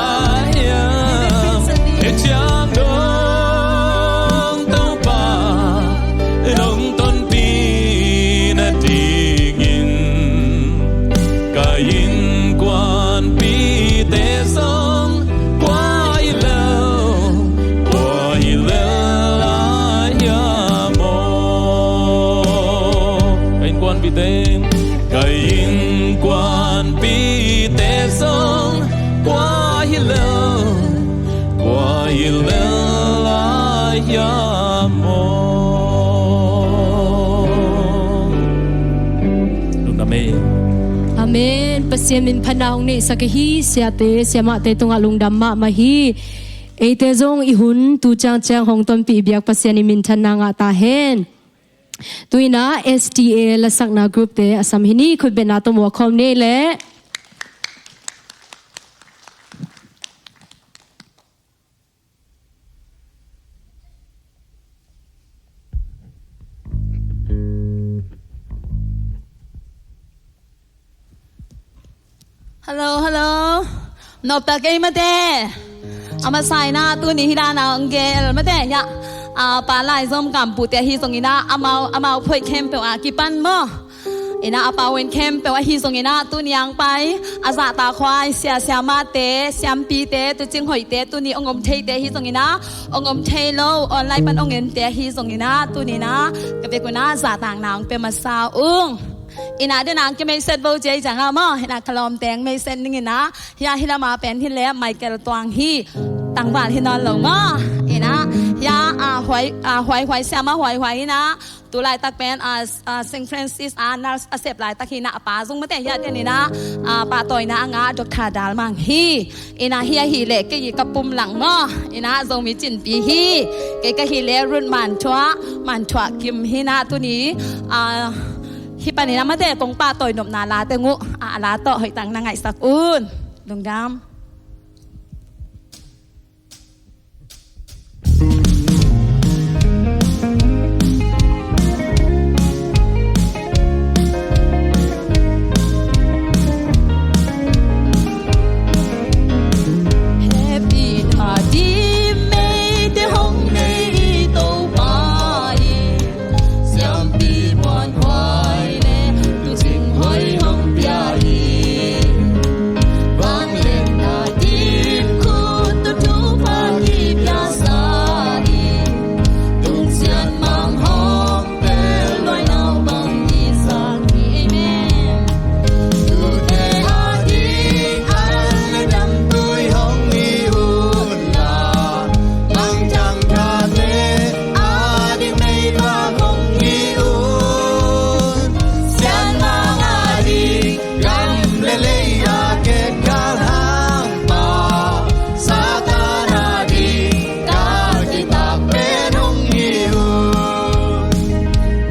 hiam? Hih ciang dong Topa, nong tonpih nadingin Amen. Pasian minphatna hong neihsak hi. Siate siamahte tungah lungdam mahmah hi. Eite zong i hun tu ciangciang hong tonpih biak Pasian in minthanna ngah ta hen. Tu-in ah S T A lasakna group te a sam hi ni. Khutbetna tawh muak khawm ni leh. Hello, hello. Nopta kei mate. A masa in ah tuni hi dan a hong gel mate. Hiah, a, pa laizom kampuhte ahi zongin ah amau, amau phoih khempeuh a kipan maw. In ah a pau in khempeuh ahi zongin ah tuni ang pai a zahtakhuai sia siamahte, siampite, tuucing hoihte, tuni hong om theite ahi zongin ah hong om thei lo, online pan hong ente ahi zongin ah tuni in ah ka vekun ah zahtakna hong pia masa ung. In ah den ang kimeiset bo ciai ciang ah maw, in ah ka lawmte hong meiset ning in ah. Hiah hih lam a pen hi leh Michael Tuang hi. Tangval hi nawn lo maw. In ah hiah, a, Huai, a, Huai, Huai siamah Huai, Huai in ah tu laitak pen, a, a, Saint Francis a nurse a sep laitak hi in ah a pa zong mate hiah den in ah, a, pahtawina a ngah Doctor Dal Mang hi. In ah hiah hi leh kei ka pum lang maw. In ah Zomi cinpi hi. Kei ka hi leh Ruth Manthuah, Manthuah Kim hi in ah tuni, a, hih panin ah mate kong pahtawi nopna la teng uh, a, a la tawh hoih tak na ngaihsak un. Lungdam. Hehpihna ding meite hong nei i Topa in, siampi puanhuai le tuucing hoih hong pia hi. Vangliatna ding khut tawh thupha kipiaksa in, tungsiah mang hong pel luai naupang i zak hi. Amen. Tute ading an le damtui hong hi un la, mangthang khate ading meivak hong hi un. Sianmang ading gam le lei a kekal hangpa, Satan ading galkitak pen hong hi un.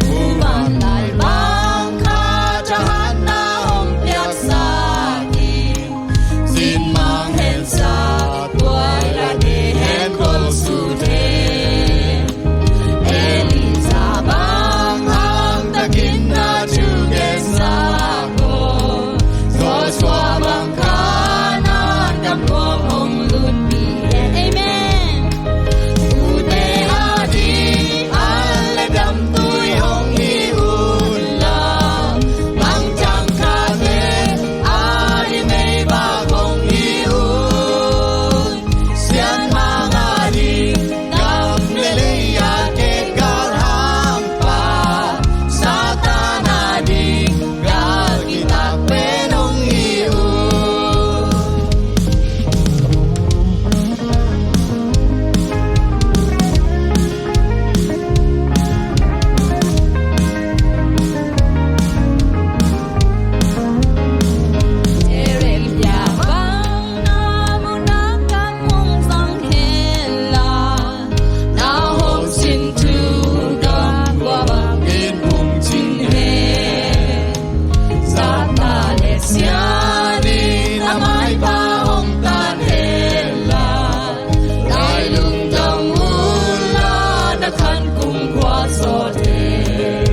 Muvanlai bang khat a hatna hong piaksa in, sin mang hen sat, buai a ne hen ko su thei. Elijah bang hang takin na thu gensa ko, Joshua bang Kanaan gam kong hong lutpih hen. Amen. Tute ading an le damtui hong hi un la, mangthang khate ading meivak hong hi un. Sianmang ading gam le lei a kekal hangpa, Satan ading galkitak pen hong hi un. Jeremiah bang na munah kam hong zang hen la, na hong sin thu gam kua bangin hong cing hen. Zahta le sian in a maipa hong tan hen la, lai lungdam un la, na khan kumkhua sawt hen.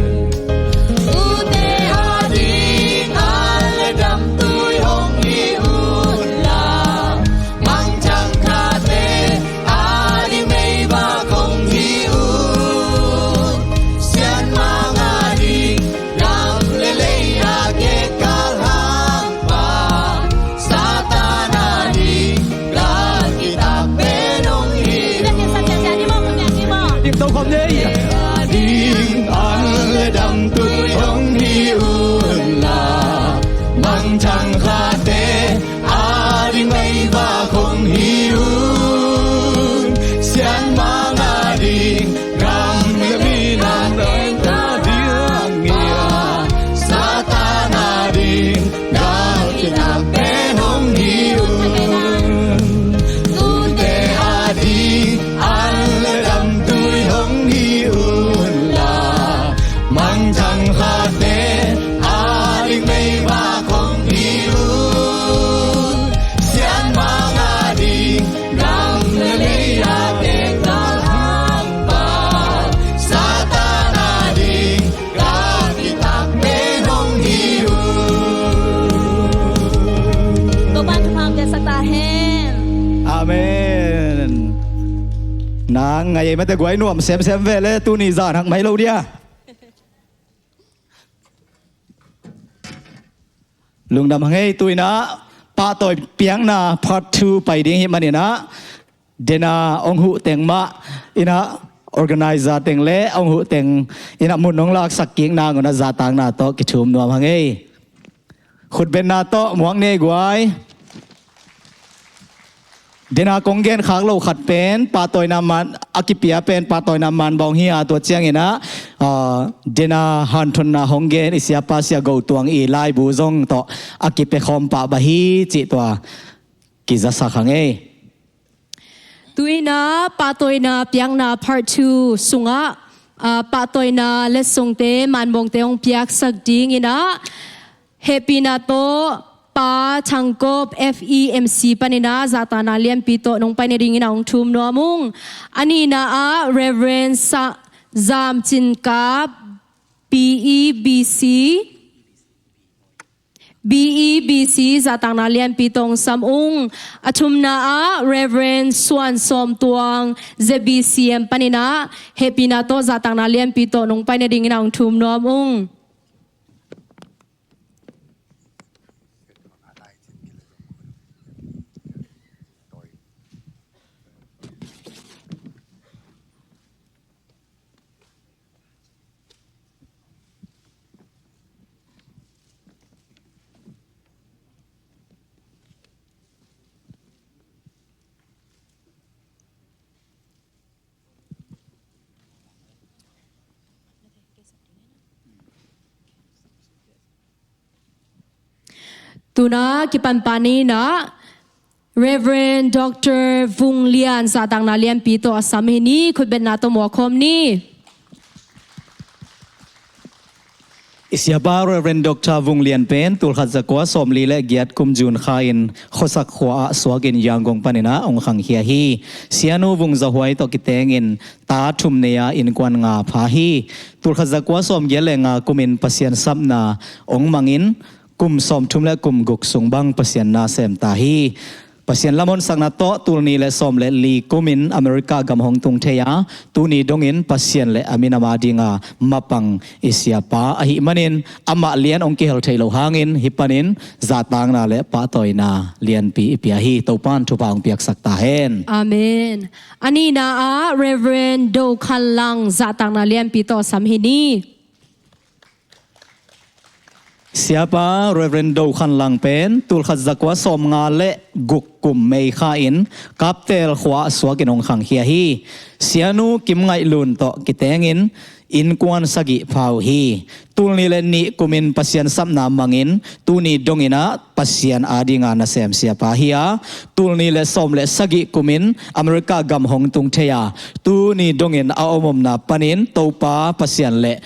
Tute ading an le damtui hong hi un la, mangthang khate ading meivak hong hi un. Sianmang ading gam le lei a kekal hangpa, Satan ading galkitak pen hong hi un. Ding to khawm ni. Ading an le damtui hong hi un la, mangthang khate ading meivak hong hi un. Sianmang ading Na ngai ei mate guai, nuam semsem ve le, tuni zan hak mai lo dia. Lungdam hang ei. Tu-in ah pahtawi piakna part two pai ding hi manin ah, dena hong huh teng mah in ah, organizer teng le hong huh teng in ah mun hong laksak kik nangun ah zahtakna tawh kithum nuam hang ei. Khutbetna tawh muak ni ei guai. Dena kong gen khak lo khat pen pahtawina man, a kipia pen pahtawina man bawng hi a, tua ciangin ah, ah, dena hanthotna hong gen i siapa Sia Go Tuang i laibu zong tawh a kipia khawm pah bang hi cih tua kizasak hang ei. Tu-in ah pahtawina piakna part two sungah, ah, pahtawina letsongte, manbawngte hong piaksak dingin ah, hehpihna tawh Pa Thang Kop, F E M C panin ah zahtakna lianpi tawh nong pai nadingin ah hong thum nuam ung. A nihna ah Reverend Sa-, Zam Cin Kap, B E B C, B E B C zahtakna lianpi tawh hong sam ung. A thumna ah Reverend Suan Sawm Tuang, Z B C M panin ah hehpihna tawh zahtakna lianpi tawh nong pai nadingin ah hong thum nuam ung. Tu-in ah kipan pan in ah Reverend Doctor Vung Lian zahtakna lianpi tawh a sam hi ni. Khutbetna tawh muak khawm ni. I siapa Reverend Doctor Vung Lian pen tulkhat zakua sawmli le giat kum June kha in Khuasak khua ah suakin Yangon panin ah hong khangkhia hi. Sianu Vung Za Huai tawh kitengin ta thum nei a, innkuan nga pha hi. Tulkhat zakua sawmgiat le nga kumin Pasian sapna hong mangin kum sawmthum le kum guk sung bang Pasian na sem ta hi. Pasian lam honsakna tawh tul nih le sawm le li kumin America gam hong tung thei a, tuni dongin Pasian le a minam adinga mapang i siapa ahih manin amah lian hong kihel theih loh hangin hih panin zahtakna le pahtawina lianpi i pia hi. Topan thupha hong piaksak ta hen. Amen. A nihna ah Reverend Do Khan Lang zahtakna lianpi tawh a sam hi ni. Siapa Reverend Do Khan Lang pen tulkhat zakua sawmnga le guk kum May kha in Kaptel khua ah suakin hong khangkhia hi. Sianu Kim Ngaih Lun tawh kitengin innkuan sagih pha uh hi. Tul nih le nih kumin Pasian sapna mangin tuni dongin ah Pasian adinga nasem siapa hi a, tul nih le sawm le sagih kumin America gam hong tung thei a, tuni dongin a om omna panin Topa Pasian le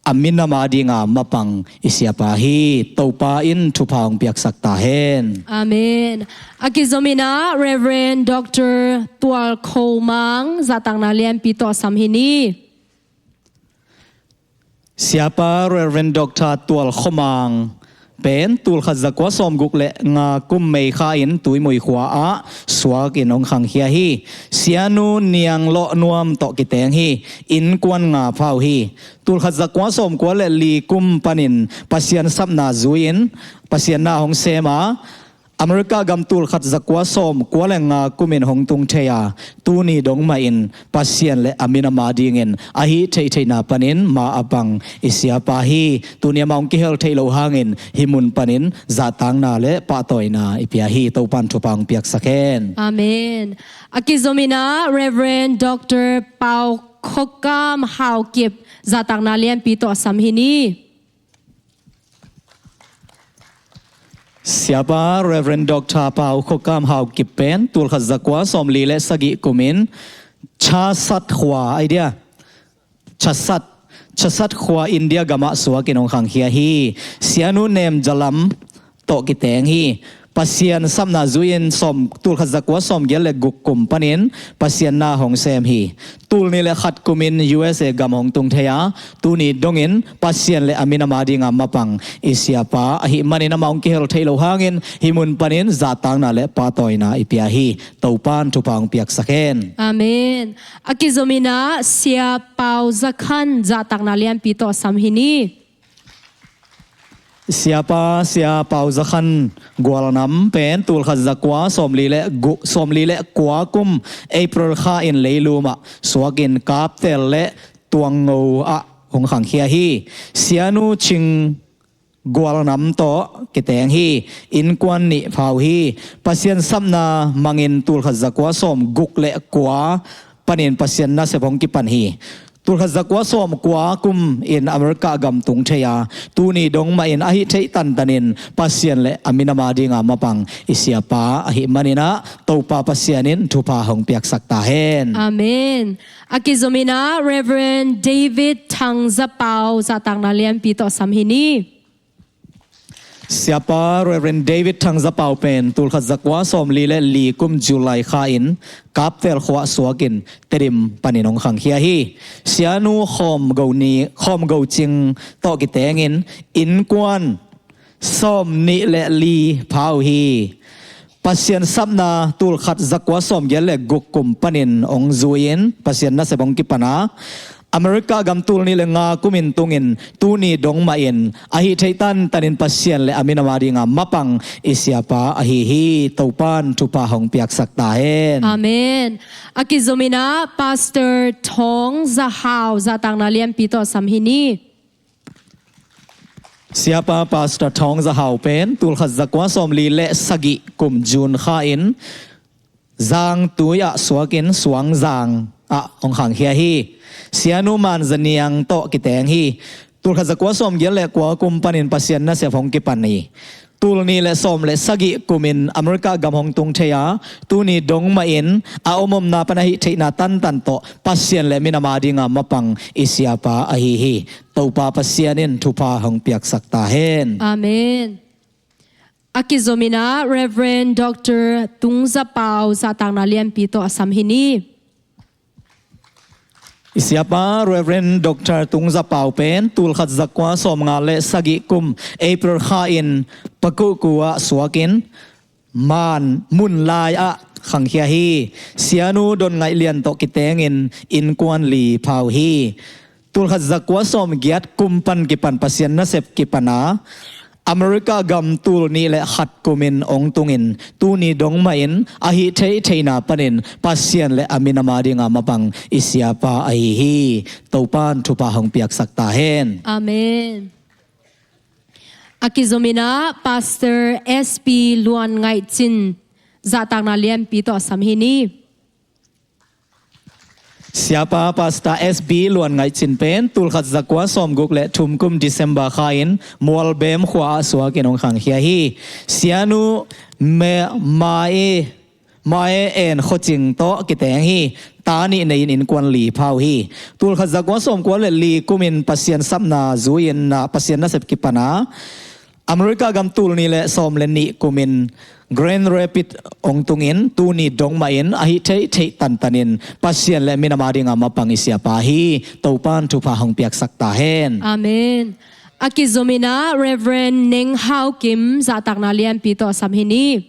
a minam adinga mapang i siapa hi. Topa in thupha hong piaksak ta hen. Amen. A kizom in ah Reverend Doctor Tual Kho Mang zahtakna lianpi tawh a sam hi ni. Siapa Reverend Doctor Tual Kho Mang pen tulkhat zakua sawmguk le nga kum May kha in Tuimui khua ah suakin hong khangkhia hi. Sianu Niang Lawh Nuam tawh kiteng hi. Innkuan nga pha uh hi. Tulkhat zakua sawmkua le li kum panin Pasian sapna zui-in Pasian na hong sem a, America gam tulkhat zakua sawmkua le nga kumin hong tung thei a, tuni dong mahin Pasian le a minam adingin a hih theihtheihna panin ma a pang i siapa hi. Tuni amah hong kihel theih loh hangin hih mun panin zahtakna le pahtawina i pia hi. Topan thupha hong piaksak hen. Amen. A kizom in ah Reverend Doctor Pau Khokam Haukip zahtakna lianpi tawh a sam hi ni. Siapa Reverend Doctor Pau Khokam Haukip pen tulkhat zakua sawmli le sagih kumin Chasat khua, ai dia, Chasat, Chasat khua India gamah suakin hong khangkhia hi. Sianu Nem Zalam tawh kiteng hi. Pasian sapna zui-in sawm, tulkhat zakua sawmgiat le guk kum panin Pasian na hong sem hi. Tulnih le khat kumin U S A gam hong tung thei a, tuni dongin Pasian le a minam a dinga mapang i siapa ahih manin amah hong kihel theih loh hangin hih mun panin zahtakna le pahtawina i pia hi. Topan thupha hong piaksak hen. Amen. A kizomin ah Sia Pau Za Khan zahtakna lianpi tawh sam hi ni. Siapa Sia Pau Za Khan Gualnam pen tulkhat zakua sawmli le gu-, sawmli le kua kum April kha in leilum ah suakin Kaptel le Tuangngo ah hong khangkhia hi. Sianu Ching Gualnam tawh kiteng hi. Innkuan nih pha uh hi. Pasian sapna mangin tulkhat zakua sawmguk le kua panin Pasian nasep hong kipan hi. Tulkhat zakua sawmkua kum in America gam tung thei a, tuni dong mahin ahi theih tantanin Pasian le a minam a dinga mapang i siapa ahih manin ah Topa Pasian in thupha hong piaksak ta hen. Amen. A kizomin ah Reverend David Thang Za Pau zahtakna lianpi tawh sam hi ni. Siapa Reverend David Thang Za Pau pen tulkhat zakua sawmli le li kum July kha in Kaptel khua suakin Tedim panin hong khangkhia hi. Sianu Khawm Go Ni, Khawm Go Cing tawh kitengin innkuan sawmnih le li pha uh hi. Pasian sapna tulkhat zakua sawmgiat le guk kum panin hong zui-in Pasian nasep hong kipan a, America gam tulnih le nga kumin tungin tuni dong mahin ahi theih tantanin Pasian le a minam a dinga mapang i siapa ahi hi. Topan thupha hong piaksak ta hen. Amen. A kizomin ah Pastor Thawng Za Hau zahtakna lianpi tawh sam hi ni. Siapa Pastor Thawng Za Hau pen tulkhat zakua sawmli le sagih kum June kha in Zangtui ah suakin Suangzang ah hong khangkhia hi. Sianu Man Za Niang tawh kiteng hi. Tulkhat zakua sawmgiat le kua kum panin Pasian nasep hong kipan hi. Tulnih le sawm le sagih kumin America gam hong tung thei a, tuni dong mahin a om omna pan ahi theihna tantan tawh Pasian le minam a dinga mapang i siapa ahi hi. Topa Pasian in thupha hong piaksak ta hen. Amen. A kizomin ah Reverend Doctor Tung Za Pau zahtakna lianpi tawh a sam hi ni. I siapa Reverend Doctor Tung Za Pau pen tulkhat zakua sawmnga le sagih kum April kha in Pakuhku ah suakin Man Mun Lai ah khangkhia hi. Sianu Don Ngaih Lian tawh kitengin innkuan li pha uh hi. Tulkhat zakua sawmgiat kum pan kipan Pasian nasep kipan a, America gam tulnih le khat kumin hong tungin tuni dong mahin ahi theih theihna panin Pasian le a minam a dinga mapang i siapa ahi hi. Topan thupha hong piaksak ta hen. Amen. A kizomin ah Pastor S P Luan Ngaih Cin zahtakna lianpi tawh a sam hi ni. Siapa Pastor S B Luan Ngaih Cin pen tulkhat zakua sawmguk le thum kum December kha in Mualbem khua ah suakin hong khangkhia hi. Sianu Me, Mae, Mae En Kho Cing tawh kiteng hi. Ta nih nei-in innkuan li pha uh hi. Tulkhat zakua sawmkua le li kumin Pasian sapna zui-in na Pasian nasep kipan a, America gam tulnih le sawm le nih kumin Grand Rapids hong tungin tuni dong mahin ahi theih theih tantanin Pasian le minam a dinga mapang i siapa hi. Topan thupha hong piaksak ta hen. Amen. A kizomin ah Reverend Neng Hau Kim zahtakna lianpi tawh a sam hi ni.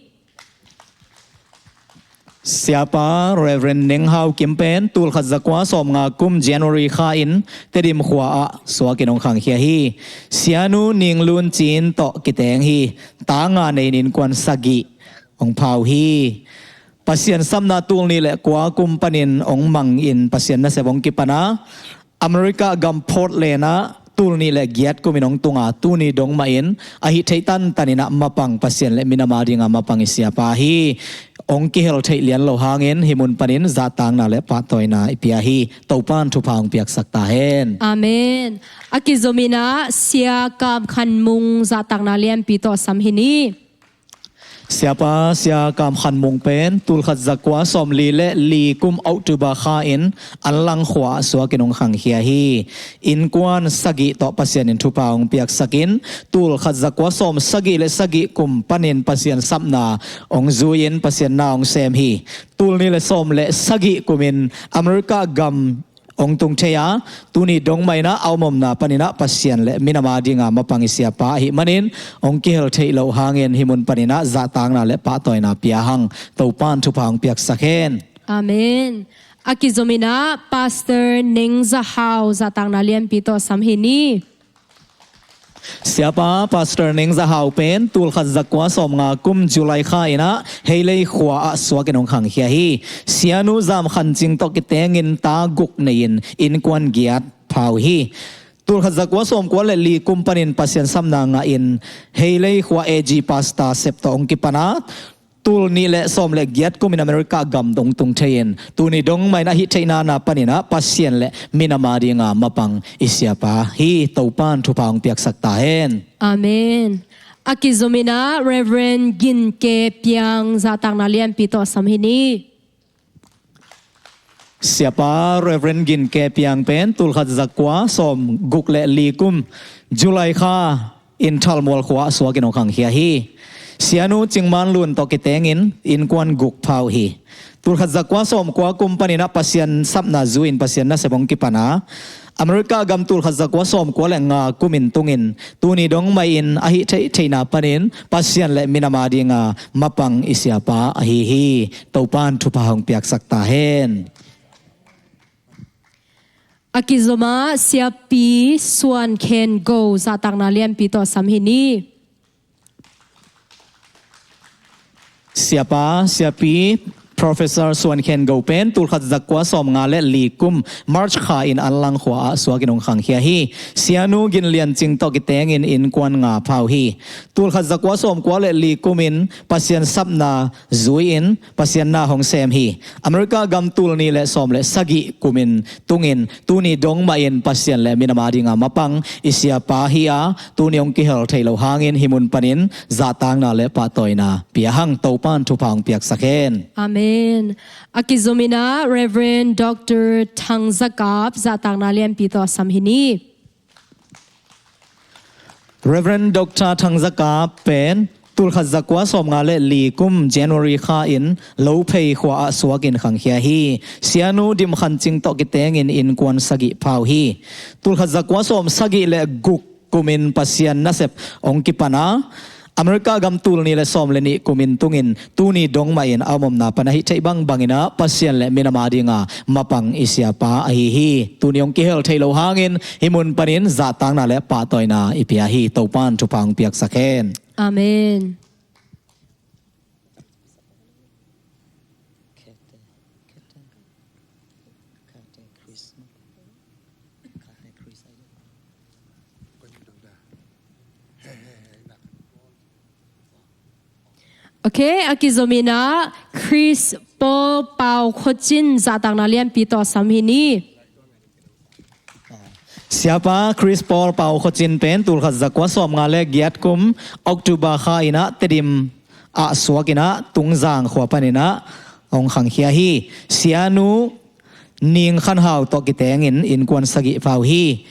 Siapa Reverend Neng Hau Kim pen tulkhat zakua sawmnga kum January kha in Tedim khua ah suakin hong khangkhia hi. Sianu Ning Lun Cin tawh kiteng hi. Ta nga nei-in innkuan sagih hong pha uh hi. Pasian sapna tulnih le kua kum panin hong mangin Pasian nasep hong kipan a, America gam Portland ah tulnih le giat kumin hong tung a, tuni dong mahin ahi theih tantanin ah mapang Pasian le minam a dinga mapang i siapa hi. Hong kihel theih lian loh hangin hih mun panin zahtakna le pahtawina i pia hi. Topan thupha hong piaksak ta hen. Amen. A kizomin ah Sia Kam Khan Mung zahtakna lianpi tawh a sam hi ni. Siapa Sia Kam Khan Mung pen tulkhat zakua sawmli le li kum October kha in Anlang khua ah suakin hong khangkhia hi. Innkuan sagih tawh Pasian in thupha hong piaksakin, tulkhat zakua sawm sagih le sagih kum panin Pasian sapna hong zui-in Pasian na hong sem hi. Tulnih le sawm le sagih kumin America gam hong tung thei a, tuni dong mah inah a om omna paninah Pasian le minam a dinga mapang i siapa ahih manin hong kihel theih loh hangin hih mun paninah zahtakna le pahtawina pia hang. Topan thupha hong piaksak hen. Amen. A kizominah Pastor Neng Za Hau zahtakna lianpi tawh sam hi ni. Siapa Pastor Neng Za Hau pen tulkhat zakua sawmnga kum July kha inah Heilei khua ah suakin hong khangkhia hi. Sianu Zam Khan Cing tawh kitengin ta guk nei-in innkuan giat pha uh hi. Tulkhat zakua sawmkua le li kum panin Pasian sapna ngahin Heilei khua A G Pastor sep tawh hong kipan a, tulnih le sawm le giat kumin America gam dong tung thei-in tuni dong mah in a hih theihna na paninah Pasian le minam a dinga mapang i siapa hi. Topan thupha hong piaksak ta hen. Amen. A kizominah Reverend Gin Ke Piang zahtakna lianpi tawh sam hi ni. Siapa Reverend Gin Ke Piang pen tulkhat zakua sawmguk le li kum July kha in Thalmual khua ah suakin hong khangkhia hi. Sianu Cing Man Lun tawh kitengin innkuan guk pha uh hi. Tulkhat zakua sawmkua kum paninah Pasian sapna zui-in Pasian nasep hong kipan a, America gam tulkhat zakua sawmkua le nga kumin tungin tuni dong mah in a hih theih theihna panin Pasian le minam a dinga mapang i siapa ahi hi. Topan thupha hong piaksak ta hen. A kizomah Siapi Suan Khen Go zahtakna lianpi tawh sam hi ni. Siapa Siapi Professor Suan Khen Go pen tulkhat zakua sawmnga le li kum March kha in Anlang khua ah suakin hong khangkhia hi. Sianu Gin Lian Cing tawh kitengin innkuan nga pha uh hi. Tulkhat zakua sawmkua le li kumin Pasian sapna zui-in Pasian na hong sem hi. America gam tulnih le sawm le sagih kumin tungin tuni dong mah in Pasian le minam a dinga mapang i siapa hi a, tuni hong kihel theih loh hangin hih mun panin zahtakna le pahtawina pia hang. Topan thupha hong piaksak hen. Amen. A kizominah Reverend Doctor Thang Za Kap zahtakna lianpi tawh sam hi ni. Reverend Doctor Thang Za Kap pen tulkhat zakua sawmnga le li kum January kha in Lophei khua ah suakin khangkhia hi. Sianu Dim Khan Cing tawh kitengin innkuan sagih pha uh hi. Tulkhat zakua sawm sagih le guk kumin Pasian nasep hong kipan a, America gam tulnih le sawm le nih kumin tungin tuni dong mah in a om omna pan a hih theih bangbang inah Pasian le minam a dinga mapang i siapa ahi hi. Tuni hong kihel theih loh hangin hih mun panin zahtakna le pahtawina i pia hi. Topan thupha hong piaksak hen. Amen. Ok, a kizominah Chris Paul Pau Khocin zahtakna lianpi tawh sam hi ni. Siapa Chris Paul Pau Khocin pen tulkhat zakua sawmnga le giat kum October kha inah Tedim ah suak inah Tungzang khua paninah hong khangkhia hi. Sianu Ning Khan Hau tawh kitengin innkuan sagih pha uh hi.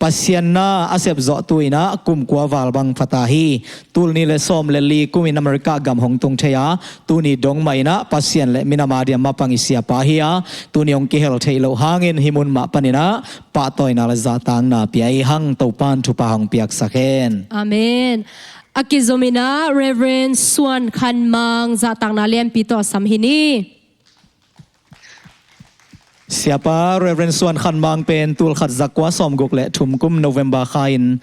Pasian na a sepzawhtu inah kum kua val bang pha ta hi. Tulnih le sawm le li kumin America gam hong tung thei a, tuni dong mah inah Pasian le minam a dinga mapang i siapa hi a, tuni hong kihel theih loh hangin hih mun mah paninah pahtawina le zahtakna pia hi hang. Topan thupha hong piaksak hen. Amen. A kizominah Reverend Suan Khan Mang zahtakna lianpi tawh sam hi ni. Siapa Reverend Suan Khan Mang pen tulkhat zakua sawmguk le thum kum November kha in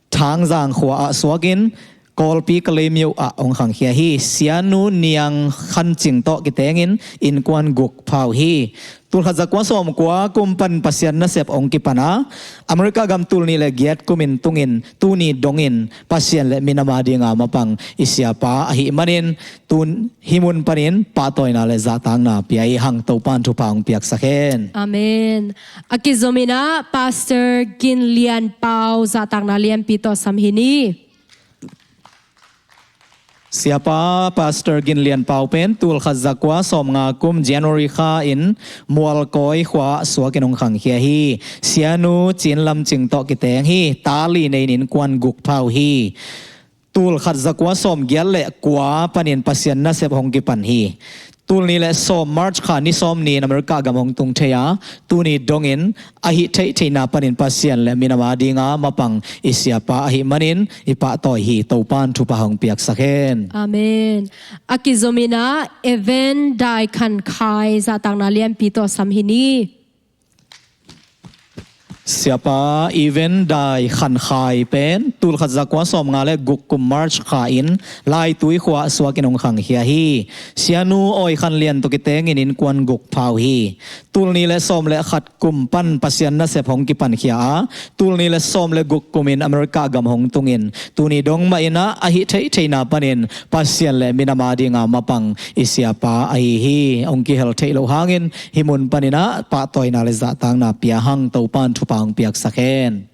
Thangzang khua ah suakin Kawlpi Kalaymyo ah hong khangkhia hi. Sianu Niang Khan Cing tawh kitengin innkuan guk pha uh hi. Tulkhat zakua sawmkua kum pan Pasian nasep hong kipan a, America gam tulnih le giat kumin tungin tuni dongin Pasian le minam a dinga mapang i siapa ahih manin tun hih mun panin pahtawina le zahtakna pia hi hang. Topan thupha hong piaksak hen. Amen. A kizominah Pastor Gin Lian Pau zahtakna lianpi tawh sam hi ni. Siapa Pastor Gin Lian Pau pen tulkhat zakua sawmnga kum January kha in Mualkawi khua ah suakin hong khangkhia hi. Sianu Cin Lam Cing tawh kiteng hi. Ta li nei in innkuan guk pha uh hi. Tulkhat zakua sawmgiat le kua panin Pasian nasep hong kipan hi. Tulni le sawm March kha ni sawm ni in America gam hong tung thei a, tuni dongin a hih theihtheihna panin Pasian le minam a dinga mapang i siapa ahih manin i pahtawi hi. Topan thupha hong piaksak hen. Amen. A kizomin ah Evan Dai Khan Khai zahtakna lianpi tawh sam hi ni. Siapa Evan Dai Khan Khai pen tulkhat zakua sawmnga le guk kum March kha in Laitui khua ah suakin hong khangkhia hi. Sianu Awi Khan Lian tawh kitengin innkuan guk pha uh hi. Tulni le sawm le khat kum pan Pasian nasep hong kipankhia a, tulni le sawm le guk kumin America gam hong tungin tuni dong mah in ah a hih theihtheihna panin Pasian le minam a dinga mapang i siapa ahi hi. Hong kihel theih loh hangin hih mun panin ah pahtawina le zahtakna pia hang. Topan thupha hong piaksak hen.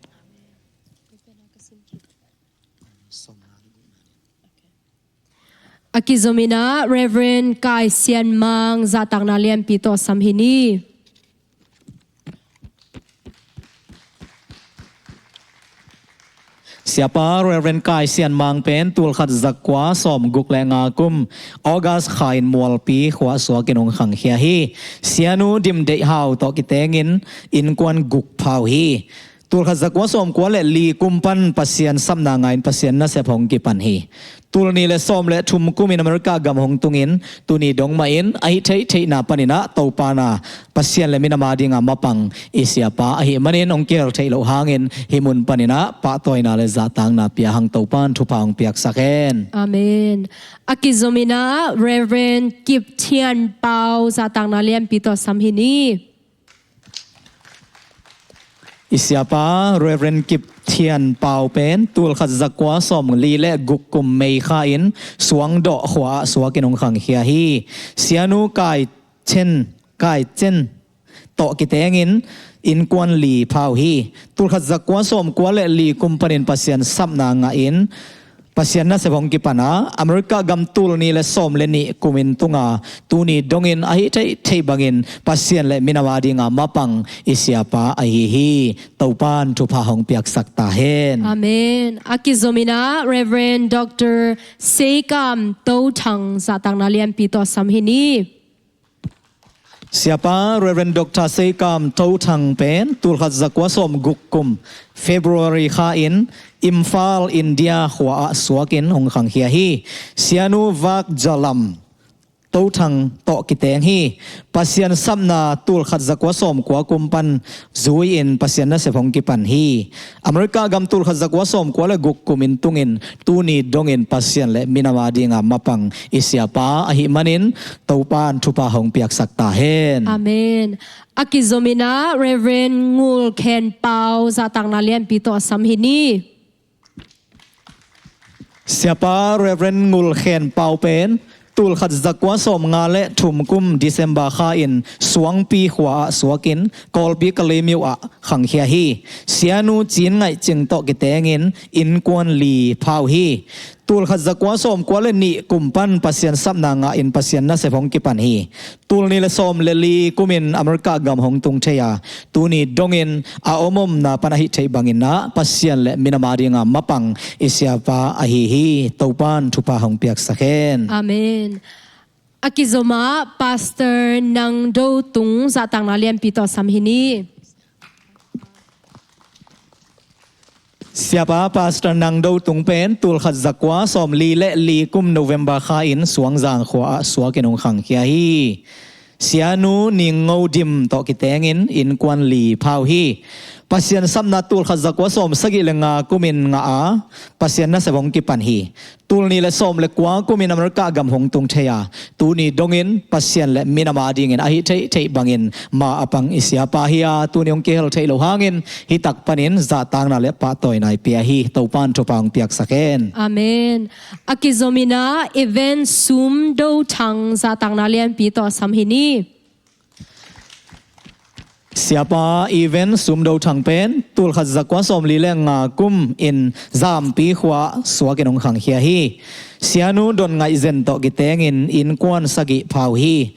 A kizomin ah Reverend Kai Sian Mang zahtakna lianpi tawh sam hi ni. Siapa Reverend Kai Sian Mang pen tulkhat zakua sawmguk le nga kum August kha in Mualpi khua ah suakin hong khangkhia hi. Sianu Dim Deih Hau tawh kitengin innkuan guk pha uh hi. Tulkhat zakua sawmkua le li kum pan Pasian sapna nga in Pasian nasep hong kipan hi. Tulni le sawm le thum kumin America gam hong tungin tuni dong mah in a hih theihtheihna panin ah Topa na Pasian le minam a dinga mapang i siapa ahih manin hong kihel theih loh hangin hih mun panin ah pahtawina le zahtakna pia hang. Topan thupha hong piaksak hen. Amen. A kizomin ah Reverend Kip Thian Pau zahtakna lianpi tawh sam hi ni. I siapa Reverend Kip Thian Pau pen tulkhat zakua sawmli le guk kum May kha in Suangdawh khua ah suakin hong khangkhia hi. Sianu Kai Chen, Kai Chen tawh kitengin innkuan li pha uh hi. Tulkhat zakua sawmkua le li kum panin Pasian sapna ngah in Pasian nasep hong kipan a, America gam tulni le sawm le nih kumin tunga, tuni dongin a hih theihtheih bangin Pasian le minam a dinga mapang i siapa ahi hi. Topan thupha hong piaksak ta hen. Amen. A kizomin ah Reverend Doctor Seikam To Thang zahtakna lianpi tawh sam hi ni. Siapa Reverend Doctor Seikam To Thang pen tulkhat zakua sawmguk kum February kha in Imphal, India khua ah suakin hong khangkhia hi. Sianu Vak Jalam To Thang tawh kiteng hi. Pasian sapna tulkhat zakua sawmkua kum pan zui in Pasian nasep hong kipan hi. America gam tulkhat zakua sawmkua le guk kumin tungin tuni dongin Pasian le minam a dinga mapang i siapa ahih manin Topan thupha hong piaksak ta hen. Amen. A kizomin ah Reverend Ngul Khen Pau zahtakna lianpi tawh sam hi ni. Siapa Reverend Ngul Khen Pau pen tulkhat zakua sawmnga le thum kum December kha in Suangpi khua ah suakin Kawlpi Kalaymyo ah khangkhia hi. Sianu Cin Ngaih Cing tawh kitengin innkuan li pha uh hi. Tulkhat zakua sawmkua le nih kum pan Pasian sapna ngah in Pasian nasep hong kipan hi. Tulni le sawm le li kumin America gam hong tung thei a, tuni dongin a omomna pan a hih theih bangin ah Pasian le minam a dinga mapang i siapa ahi hi. Topan thupha hong piaksak hen. Amen. A kizom ah Pastor Nang Do Tung zahtakna lianpi tawh sam hi ni. Siapa Pastor Nang Do Tung pen tulkhat zakua sawmli le li kum November kha in Suangzang khua ah suakin hong khangkhia hi. Sianu Ning Ngo Dim tawh kitengin innkuan li pha uh hi. Pasian sapna tulkhat zakua sawmsagih le nga kumin ngah a, Pasian nasep hong kipan hi. Tulni le sawm le kua kumin America gam hong tung thei a, tuni dongin Pasian le minam a dingin a hih theihtheih bangin ma a pang i siapa hi a, tuni hong kihel theih loh hangin hih tak panin zahtakna le pahtawina i pia hi. Topan thupha hong piaksak hen. Amen. A kizomin ah Event Sum Do Thang zahtakna lianpi tawh sam hi ni. Siapa Even Sumdo Thang pen tulkhat zakua sawmli le nga kum in Zampi khua suakin hong khangkhia hi. Sianu Don Ngaih Zen tawh kitengin innkuan sagih pha uh hi.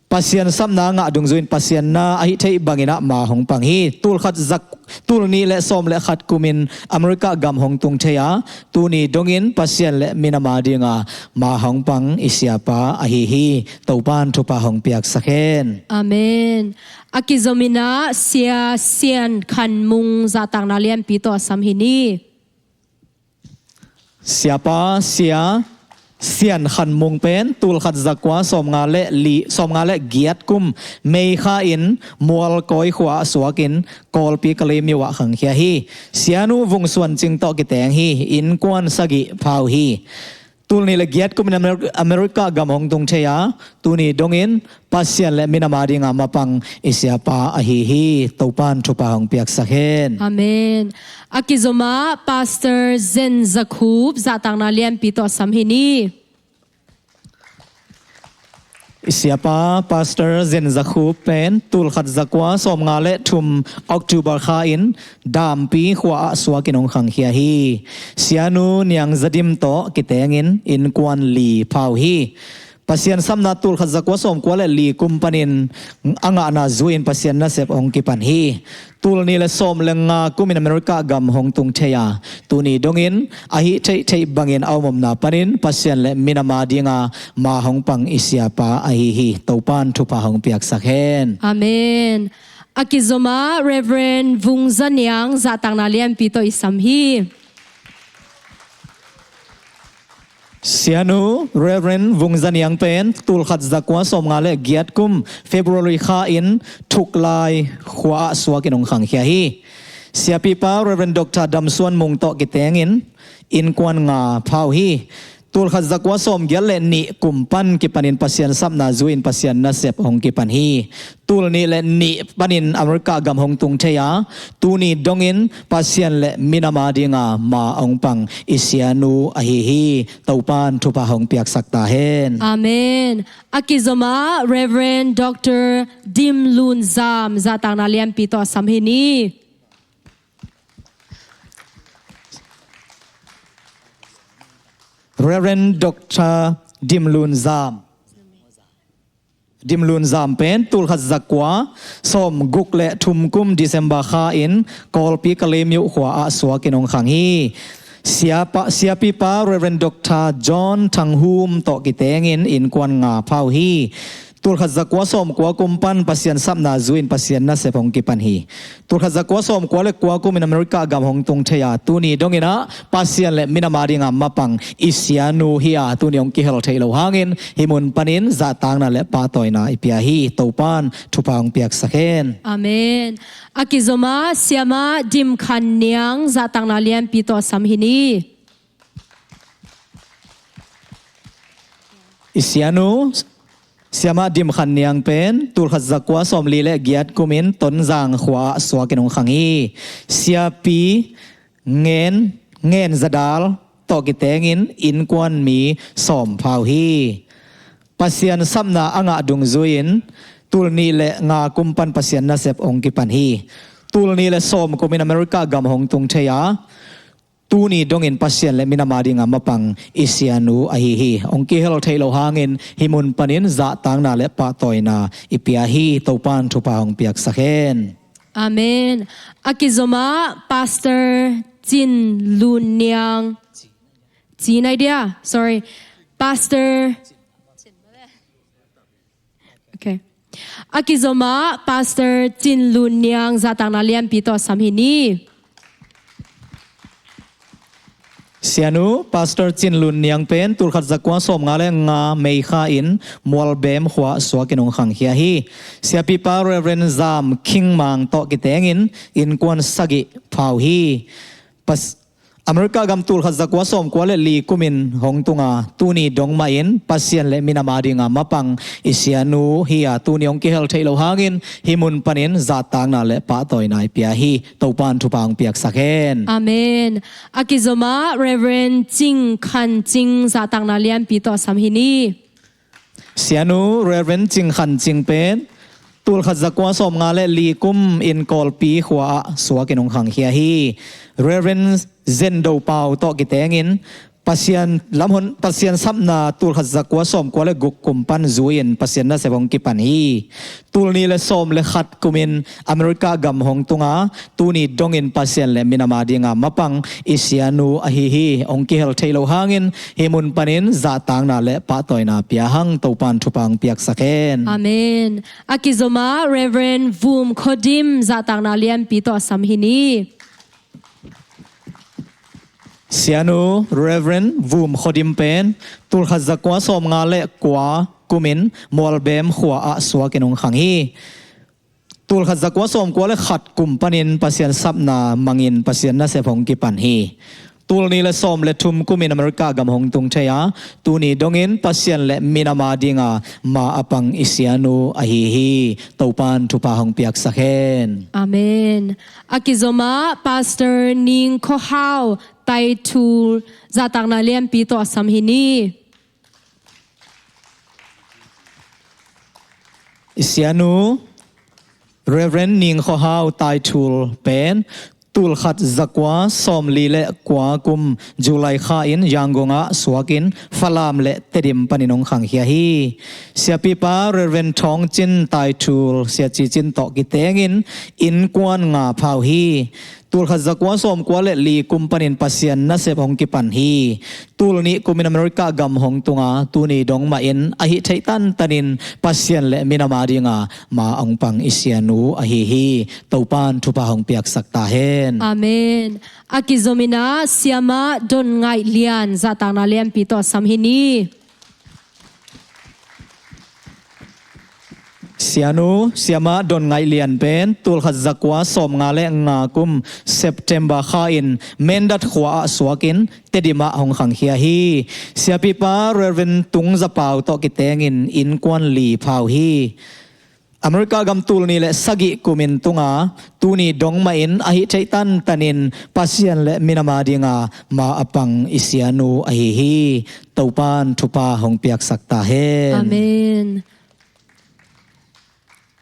Pasian sapna ngah dungzuin Pasian na ahi theih bangin ah ma hong pang hi. Tulkhat zak tulnih le sawm le khat kumin America gam hong tung thei a, tuni dongin Pasian le minam a dinga ma hong pang i siapa ahi hi. Topan thupha hong piaksak hen. Amen. A kizomin ah Sia Sian Khan Mung zahtakna lianpi tawh a sam hi ni. Siapa Sia Sian Khan Mung pen tulkhat zakua sawmnga le li sawmnga le giat kum May kha in Mualkawi khua ah suakin Kawlpi Kalaymyo ah khangkhia hi. Sianu Vung Suan Cing tawh kiteng hi. Innkuan sagih pha uh hi. Tulnih le giat kumin Amer- America gam hong tung thei a, tuni dongin Pasian le minam a dinga mapang i siapa ahi hi. Topan thupha hong piaksak hen. Amen. A kizomah Pastor Zen Zakhup zahtakna lianpi tawh a sam hi ni. I siapa Pastor Zen Zakhup pen tulkhat zakua sawmnga le thum October kha in Dampi khua ah suakin hong khangkhia hi. Sianu Niang Zadim tawh kitengin innkuan li pha uh hi. Pasian sapna tulkhat zakua sawmkua le li kum panin a ngahna zuin Pasian nasep hong kipan hi. Tulnih le sawm le nga kumin America gam hong tung thei a, tuni dongin ahi theihtheih bangin a om omna panin Pasian le minam a dinga ma hong pang i siapa ahi hi. Topan thupha hong piaksak hen. Amen. A kizomah Reverend Vung Za Niang zahtakna lianpi tawh i sam hi. Sianu Reverend Vung Za Niang pen tulkhat zakua sawmnga le giat kum February kha in Thuklai khua ah suakin hong khangkhia hi. Siapipa Reverend Doctor Dam Suan Mung tawh kitengin innkuan nga pha uh hi. Tulkhat zakua sawmgiat le nih kum pan kipanin Pasian sapna zuin Pasian nasep hong kipan hi. Tulnih le nih panin America gam hong tung thei a, tuni dongin Pasian le minam a dinga ma hong pang i sianu ahi hi. Topan thupha hong piaksak ta hen. Amen. A kizomah Reverend Doctor Dim Lun Zam zahtakna lianpi tawh a sam hi ni. Reverend Doctor Dim Lun Zam. Dim Lun Zam pen tulkhat zakua sawmguk le thum kum December kha in Kawlpi Kalaymyo khua ah suakin hong khang hi. Siapa, siapipa Reverend Doctor John Thang Hum tawh kitengin innkuan nga pha uh hi. Tulkhat zakua sawmkua kum pan Pasian sapna zuin Pasian nasep hong kipan hi. Tulkhat zakua sawmkua le kua kumin America gam hong tung thei a, tuni dongin ah Pasian le minam a dinga mapang i sianu hi a, tuni hong kihel theih lo hangin hih mun panin zahtakna le pahtawina i pia hi. Topan thupha hong piaksak hen. Amen. A kizomah Siamah Dim Khan Niang zahtakna lianpi tawh a sam hi ni. I sianu Siamah Dim Khan Niang pen tulkhat zakua sawmli le giat kumin Tonzang khua ah suakin hong khang hi. Siapi Ngen Ngen Zadal tawh kitengin innkuan mi sawm pha uh hi. Pasian sapna a ngah dungzuin tulnih le nga kum pan Pasian nasep hong kipan hi. Tulnih le sawm kumin America gam hong tung thei a, tuni dongin Pasian le minam a dinga mapang i sianu ahi hi. Hong kihel theih lo hangin hih mun panin zahtakna le pahtawina i pia hi. Topan thupha hong piaksak hen. Amen. A kizomah Pastor Cin Lun Niang. Cin ai dia, sorry. Pastor Okay. A kizomah Pastor Cin Lun Niang zahtakna lianpi tawh a sam hi ni. Sianu Pastor Cin Lun Niang pen tulkhat zakua sawmnga le nga May kha in Mualbem khua suakin hong khangkhia hi. Siapipa Reverend Zam Khing Mang tawh kitengin innkuan sagih pha uh hi. Pas- America gam tulkhat zakua sawmkua le li kumin hong tunga, tuni dong mahin Pasian le minam a dinga mapang i sianu hi a, tuni hong kihel theih lo hangin hih mun panin zahtakna le pahtawina i pia hi. Topan thupha hong piaksak hen. Amen. A kizomah Reverend Cing Khan Cing zahtakna lianpi tawh a sam hi ni. Sianu Reverend Cing Khan Cing pen Tulkhat zakua sawmnga le li kum in Kawlpi khua ah suakin hong khangkhia hi. Reverend Zendo Pau tawh kitengin Pasian lamhon, Pasian sapna tulkhat zakua sawmkua le guk kum pan zui-in Pasian nasep hong kipan hi. Tulnih le sawm le khat kumin America gam hong tunga, tuni dongin Pasian le minam a dinga mapang i sianu ahi hi. Hong kihel theih loh hangin hih mun panin zahtakna le pahtawina pia hang. Topan thupha hong piaksak hen. Amen. A kizom ah Reverend Vum Khodim zahtakna lianpi tawh a sam hi ni. Sianu Reverend Vum Khodim pen tulkhat zakua sawmnga le kua kumin Mualbem khua ah suakin hong khang hi. Tulkhat zakua sawmkua le khat kum panin Pasian sapna mangin Pasian nasep hong kipan hi. Tulnih le sawm le thum kumin America gam hong tung thei a, tuni dongin Pasian le minam a dinga ma a pang i sianu ahi hi. Topan thupha hong piaksak hen. Amen. A kizom ah Pastor Ning Khaw Hau Taithul zahtakna lianpi tawh a sam hi ni. I sianu Reverend Ning Khaw Hau Taithul pen tulkhat zakua sawmli le kua kum July kha in Yangon ah suakin Falam le Tedim panin hong khangkhia hi. Siapipa Reverend Thawng Cin Taithul, Sia Ci Cin tawh kitengin innkuan nga phau hi. Tulkhat zakua sawmkua le li kum panin Pasian nasep hong kipan hi. Tulnih kumin America gam hong tunga, tuni dong mahin a hih theih tantanin Pasian le minam a dinga ma hong pang i sianu ahi hi. Topan thupha hong piaksak ta hen. Amen. A kizom in ah Siamah Don Ngaih Lian zahtakna lianpi tawh a sam hi ni. Sianu Siamah Don Ngaih Lian pen tulkhat zakua sawmnga le nga kum September kha in Mindat khua ah suakin Tedim ah hong khangkhia hi. Siapipa Reverend Tung Za Pau tawh kitengin innkuan li phau hi. America gam tulnih le sagih kumin tunga, tuni dong mahin a hih theih tantanin Pasian le minam a dinga ma a pang i sianu ahi hi. Topan thupha hong piaksak ta hen. Amen.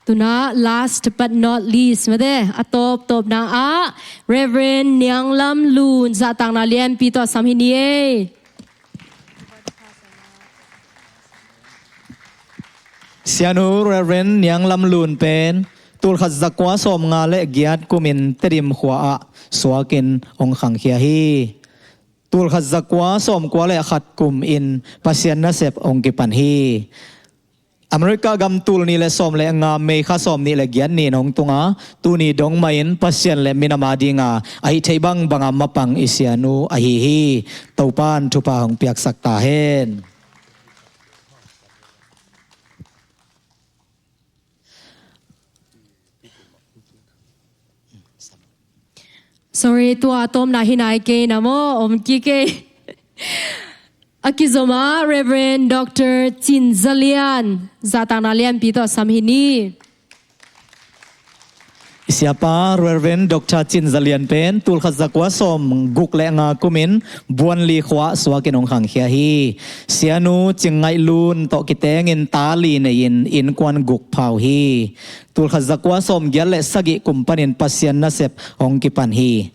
Tu-in ah last but not least, mate, a tawptawpna ah Reverend Niang Lam Lun zahtakna lianpi tawh a sam hi ni ei. Sianu Reverend Niang Lam Lun pen tulkhat zakua sawmnga le giat kumin Tedim khua ah suakin hong khangkhia hi. Tulkhat zakua sawmkua le khat kumin Pasian nasep hong kipan hi. America gam tulnih le sawm le nga May kha sawmnih le giat ni-in hong tunga, tuni dong mahin Pasian le minam a dinga a hih theih bangbanga mapang i sianu ahi hi. Topan thupha hong piaksak ta hen. Sorry, tua a tawpna hi nai kei na maw, om kik kei. A kizom ah Reverend Doctor Cin Za Lian zahtakna lianpi tawh a sam hi ni. I siapa Reverend Doctor Cin Za Lian pen tulkhat zakua sawmguk le nga kumin Buanli khua ah suakin hong khangkhia hi. Sianu Cing Ngaih Lun tawh kitengin ta li nei-in innkuan guk phau hi. Tulkhat zakua sawmgiat le sagih kum panin Pasian nasep hong kipan hi.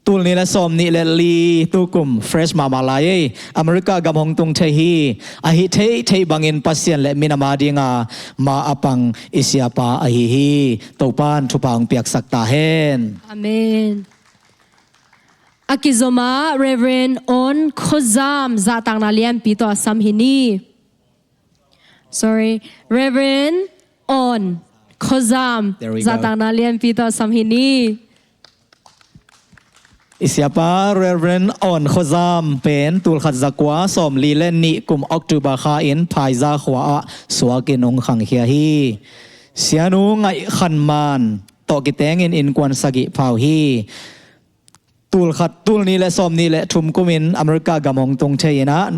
Tulnih le sawmnih le li tukum fresh mahmah lai ei. America gam hong tung thei hi. A hih theihtheih bangin Pasian le minam a dinga ma a pang i siapa ahi hi. Topan thupha hong piaksak ta hen. Amen. A kizom ah Reverend On Khozam zahtakna lianpi tawh a sam hi ni. Sorry, Reverend On Khozam. There we go. Zahtakna lianpi tawh a sam hi ni. I siapa Reverend On Khozam pen tulkhat zakua sawmli le nih kum October kha in Phaiza khua ah suakin hong khangkhia hi. Sianu Ngaih Khan Man tawh kitengin innkuan sagih phau hi. Tulkhat, tulnih le sawmnih le thum kumin America gam hong tung thei in ah,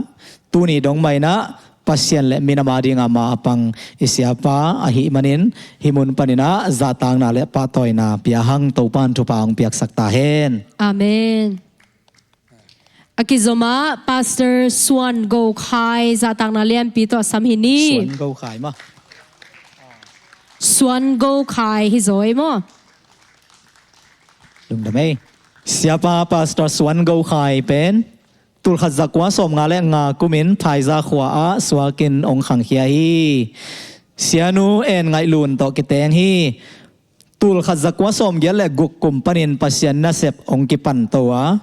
tuni dong mah in ah Pasian le minam a dinga ma a pang i siapa ahih manin, hih mun panin ah zahtakna le pahtawina pia hang. Topan thupha hong piaksak ta hen. Amen. A kizom ah Pastor Suan Go Khai zahtakna lianpi tawh a sam hi ni. Suan Go Khai mah. Suan Go Khai hi zaw ei maw? Lungdam ei. Siapa Pastor Suan Go Khai pen tulkhat zakua sawmnga le nga kumin Phaiza khua ah suakin hong khangkhia hi. Sianu En Ngaih Lun tawh kiteng hi. Tulkhat zakua sawmgiat le guk kum panin Pasian nasep hong kipanto a,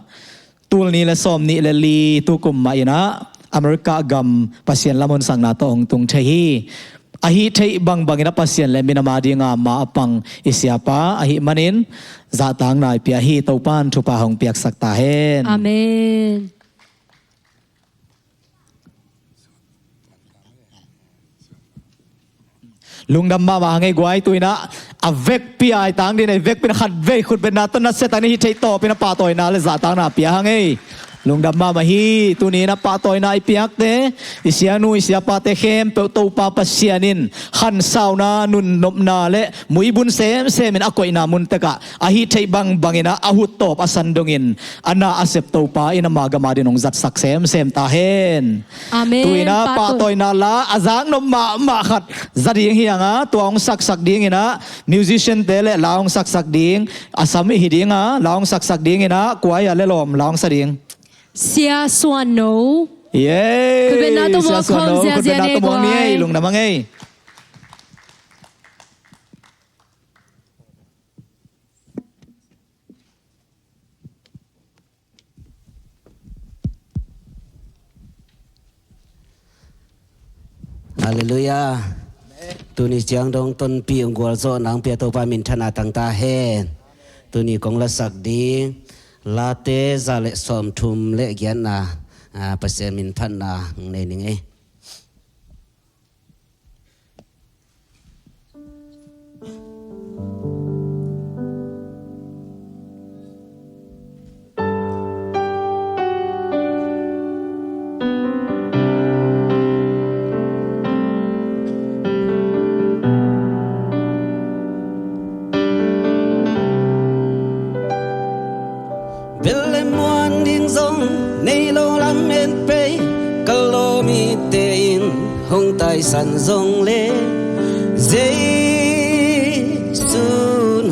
tulni le sawmnih le li tukum mah inah America gam Pasian lamhonsakna tawh hong tung thei hi. Ahi theih bangbang inah Pasian le minam a dinga ma a pang i siapa ahih manin zahtakna i pia hi. Topan thupha hong piaksak ta hen. Amen. Lungdam mahmah hang ei guai. Tu inah a vekpi a i tang ding ei, vekpi na khat vei khutbetna tawh nasia tak ni hi theih tawpin a pahtawina le zahtakna pia hang ei. Lungdam mahmah hi. Tuni inah pahtawina i piakte, i sianu i siapate khempeuh Topa Pasian in khansauna, nunnopna le muibun semsemin a koihna mun tekah ahi theih bangbang inah a huttawp a san dongin a na a sep Topa in ama gam a dingin hong zatsak semsem ta hen. Amen. Tu inah pahtawina la a zaknop mahmah khat za ding hi hang a, tua hong saksak ding inah musician te le la hong saksak ding a sam i hi ding a, la hong saksak ding inah kuai a le lawm la hong sa ding. Sia Suan No. Yay. Khutbetna tawh muang khawm ziazia ni ei guai. Lungdam hang ei. Halleluiah. Tuni ciang dong tonpih hong gualzawhna hong pia Topa minthanna tang ta hen. Tuni kong lasak ding Late za le sawmthum le giatna, ah, Pasian min phatna hong nei ning ei. Bel le muan ding zong nei lo lamen pei, ka lawmite in hong taisan zong le, Jesu'n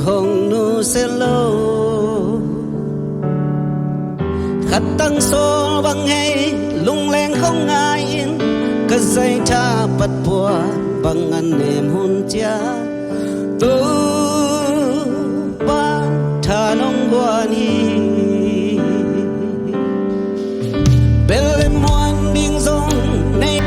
hong nusia lo. Khat tang sawl bang hei, lungleng khong ngai in, ka zaitha pat pua bang a nem hun cia, Topa tha nong guan hi. Bel le muan ding zong nei.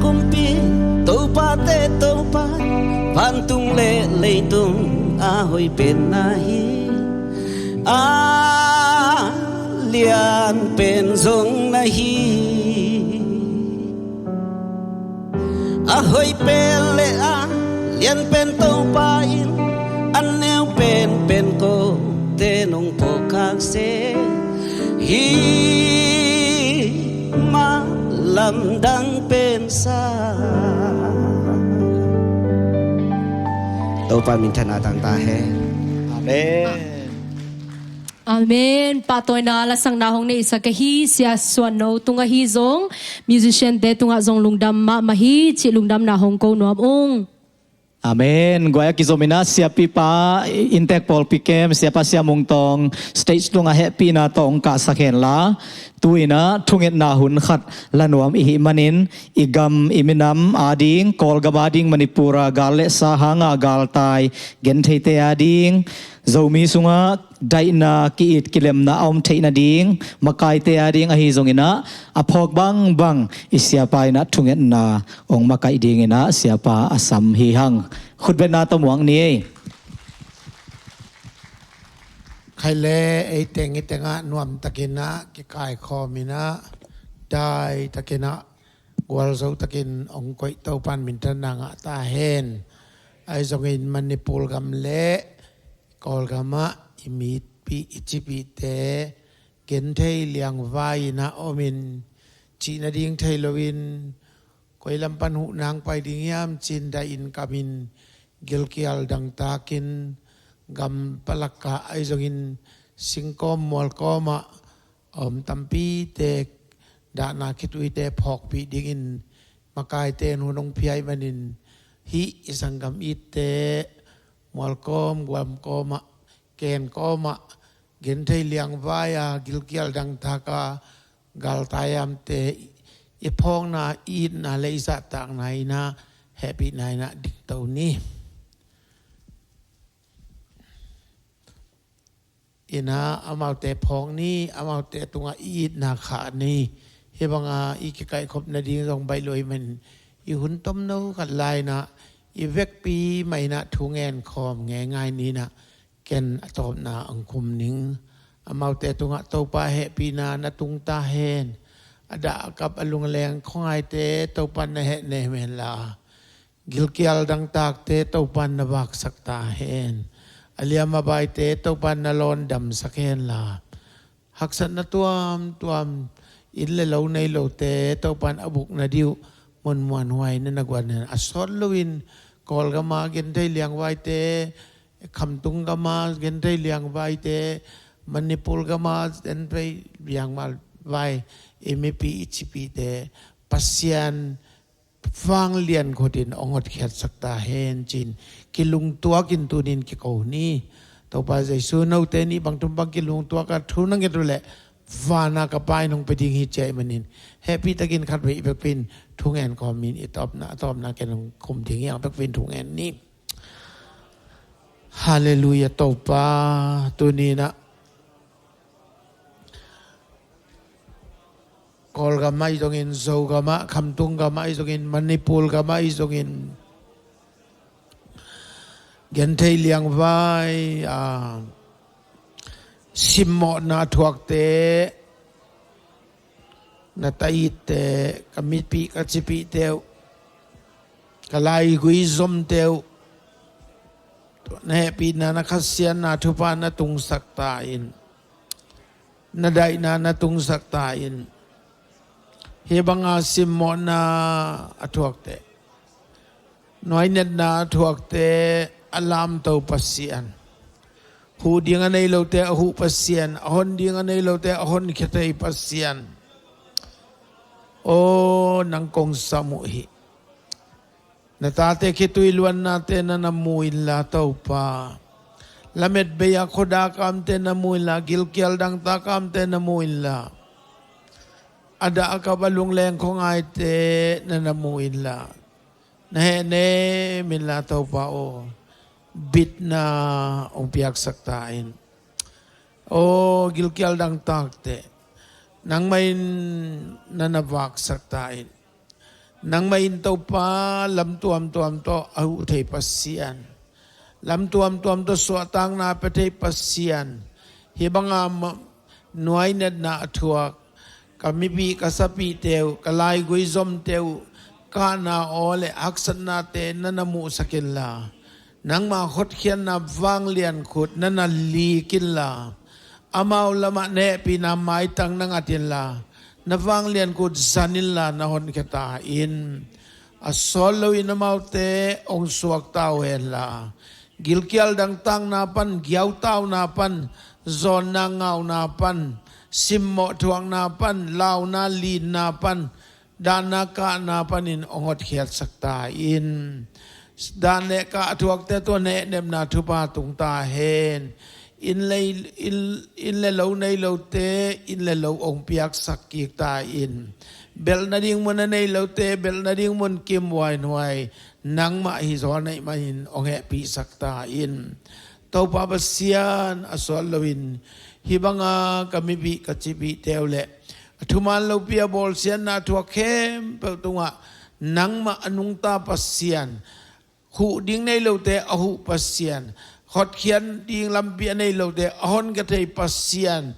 Kumpi, Topate Topa, vantung le leitung a hoih pen na hi. A lian pen zong na hi. A hoih pen le a lian pen Topa in, a neu pen pen kote nong phawk khak se hi. Mah lamdang pen sa. Topa minthanna tang ta hen. Amen. Amen. Pahtawina lasakna hong neihsak ahi Sia Suan No tungah hi zong, musician te tungah zong lungdam mahmah hi cih lungdamna hong ko nuam ung. Amen. Guai a kizom in ah siapipa Intek Pawlpi Kem, siapa Sia Mung Tawng stage tungah hehpihna tawh hong kahsak hen la, tu in ah thungetna hun khat la nuam i hih manin, i gam i minam ading, Kawlgam ading, Manipur a gal le sa hanga galtai gentheite ading, Zomi sungah daihna, ki-it kilemna a om theih nading makaite ading ahi zongin ah, a phawk bangbang i siapa in ah thungetna hong makaih dingin ah siapa a sam hi hang. Khutbetna tawh muak ni ei. Khai le ei teng i tengah nuamtakin ah kikaikhawm in ah, daitakin ah, gualzo takin hong koih Topan minthanna ngah ta hen. Ahi zongin Manipur gam le Kawlgam ah i mipih i cipihte genthei liangvai in ah om in, cih nading thei loin, koi lam pan huh nang pai ding hiam ci-in daihin kamin, gilkial dangtakin, gam palak ah ahi zongin singkawm mualkawm ah a om tampite dahna khituite phawkpih dingin makaite in hun hong pia ahih manin, hih i sanggam itte mualkawm, guamkawm ah, kenkawm ah, genthei liangvai a gilkial dangtak a galtai amte i phawkna, i itna le i zahtakna in ah hehpihna in ah dingto ni. In ah amaute phawk ni, amaute tungah i itna khah ni. Hih banga i kikaihkhop nading zong baih lo ahih manin, i hun tomno khat lai in ah i vekpi mah in ah thu ngen khawm ngeingai ni. In ah ken a tawpna hong khum ning. Amaute tungah Topa hehpihna na tung ta hen. A dah a kap a lungleng khuangaite Topan na hehnem hen la, gilkial dangtakte Topan na vaksak ta hen. A liam a vaite Topan na lawndamsak hen la, haksatna tuamtuam, inn le lo nei lote Topan a bukna ding uh mun muanhuai na na guan hen. A sawt loin Kawlgam a genthei liangvaite, Khamtung gam a genthei liangvaite, Manipur gam a genthei liangvai, i mipih i cipihte Pasian vanglian khutin hong hotkhiatsak ta hen ci-in kilungtuakin tunin kiko ni. Topa Jesu, note nih bangtum bang kilungtuak a thu na nget uh leh, vana ka Pa in hong pia ding hi ci ahih manin, hehpihtakin khatvei i vekpi in thu ngen kawmin, i tawpna, a tawpna ken hong khum ding hi hang. Vekpi in thu ngen ni. Halleluiah. Topa, tuni in ah Kawlgam ah ahi zongin, Zogam ah, Khamtung gam ah ahi zongin, Manipur gam ah ahi zongin, genthei liangvai a simmawhna thuakte, na taitte, ka mipih ka cipihte uh, ka laigui zomte uh, na hehpihna, na khasiatna thupha na tungsak ta in, na daihna na tungsak ta in. Hih banga simmawhna a thuakte, nuainatna a thuakte a lamto Pasian, huh ding a nei lote a huh Pasian, a hon ding a nei lote a honkhia thei Pasian, aw, nang kong sam uh hi. Na tate khitui luannate na na mu inla Topa, lametbei a khuadak a omte na mu inla, gilkial dangtak a omte na mu inla, a dah a kap a lungleng khuangaite na na mu inla, na hehnem inla Topa aw, bitna hong piaksak ta in. Aw, gilkial dangtakte nangmah in na na vaksak ta in. Nangmah in Topa, lam tuamtuam tawh a huh thei Pasian, lam tuamtuam tawh suahtakna pia thei Pasian, hih banga ma- nuainatna a thuak ka mipih ka sapihte uh, ka laigui zomte uh kahna aw le haksatnate na na muhsak inla, nangmah hotkhiatna vanglian khut na na lik inla, amau lamah na hehpihna maitang na ngat inla, na vanglian khut zan inla na honkhia ta in. A sawt loin amaute hong suakta uh henla, gilkial dangtakna pan, giautauna pan, zawnna ngauna pan, simmawh thuakna pan, launa linna pan, dahna kahna panin hong hotkhiatsak ta in. Dah le kah a thuakte tawh na hehnepna thupha tung ta hen. Inn le, inn, inn le lo nei lote inn le lo hong piaksak kik ta in. Belh nading mun a nei lote belh nading mun kim huaihuai, nangmah hih zaw neih manin hong hehpihsak ta in. Topa Pasian, a sawt loin hih banga ka mipih ka cipihte uh le a thuman lopi a bawlsiatna a thuak khempeuh tungah nangmah a nungta Pasian, huh ding nei lote a huh Pasian, hotkhiat ding lampi a nei lote a honkhia thei Pasian,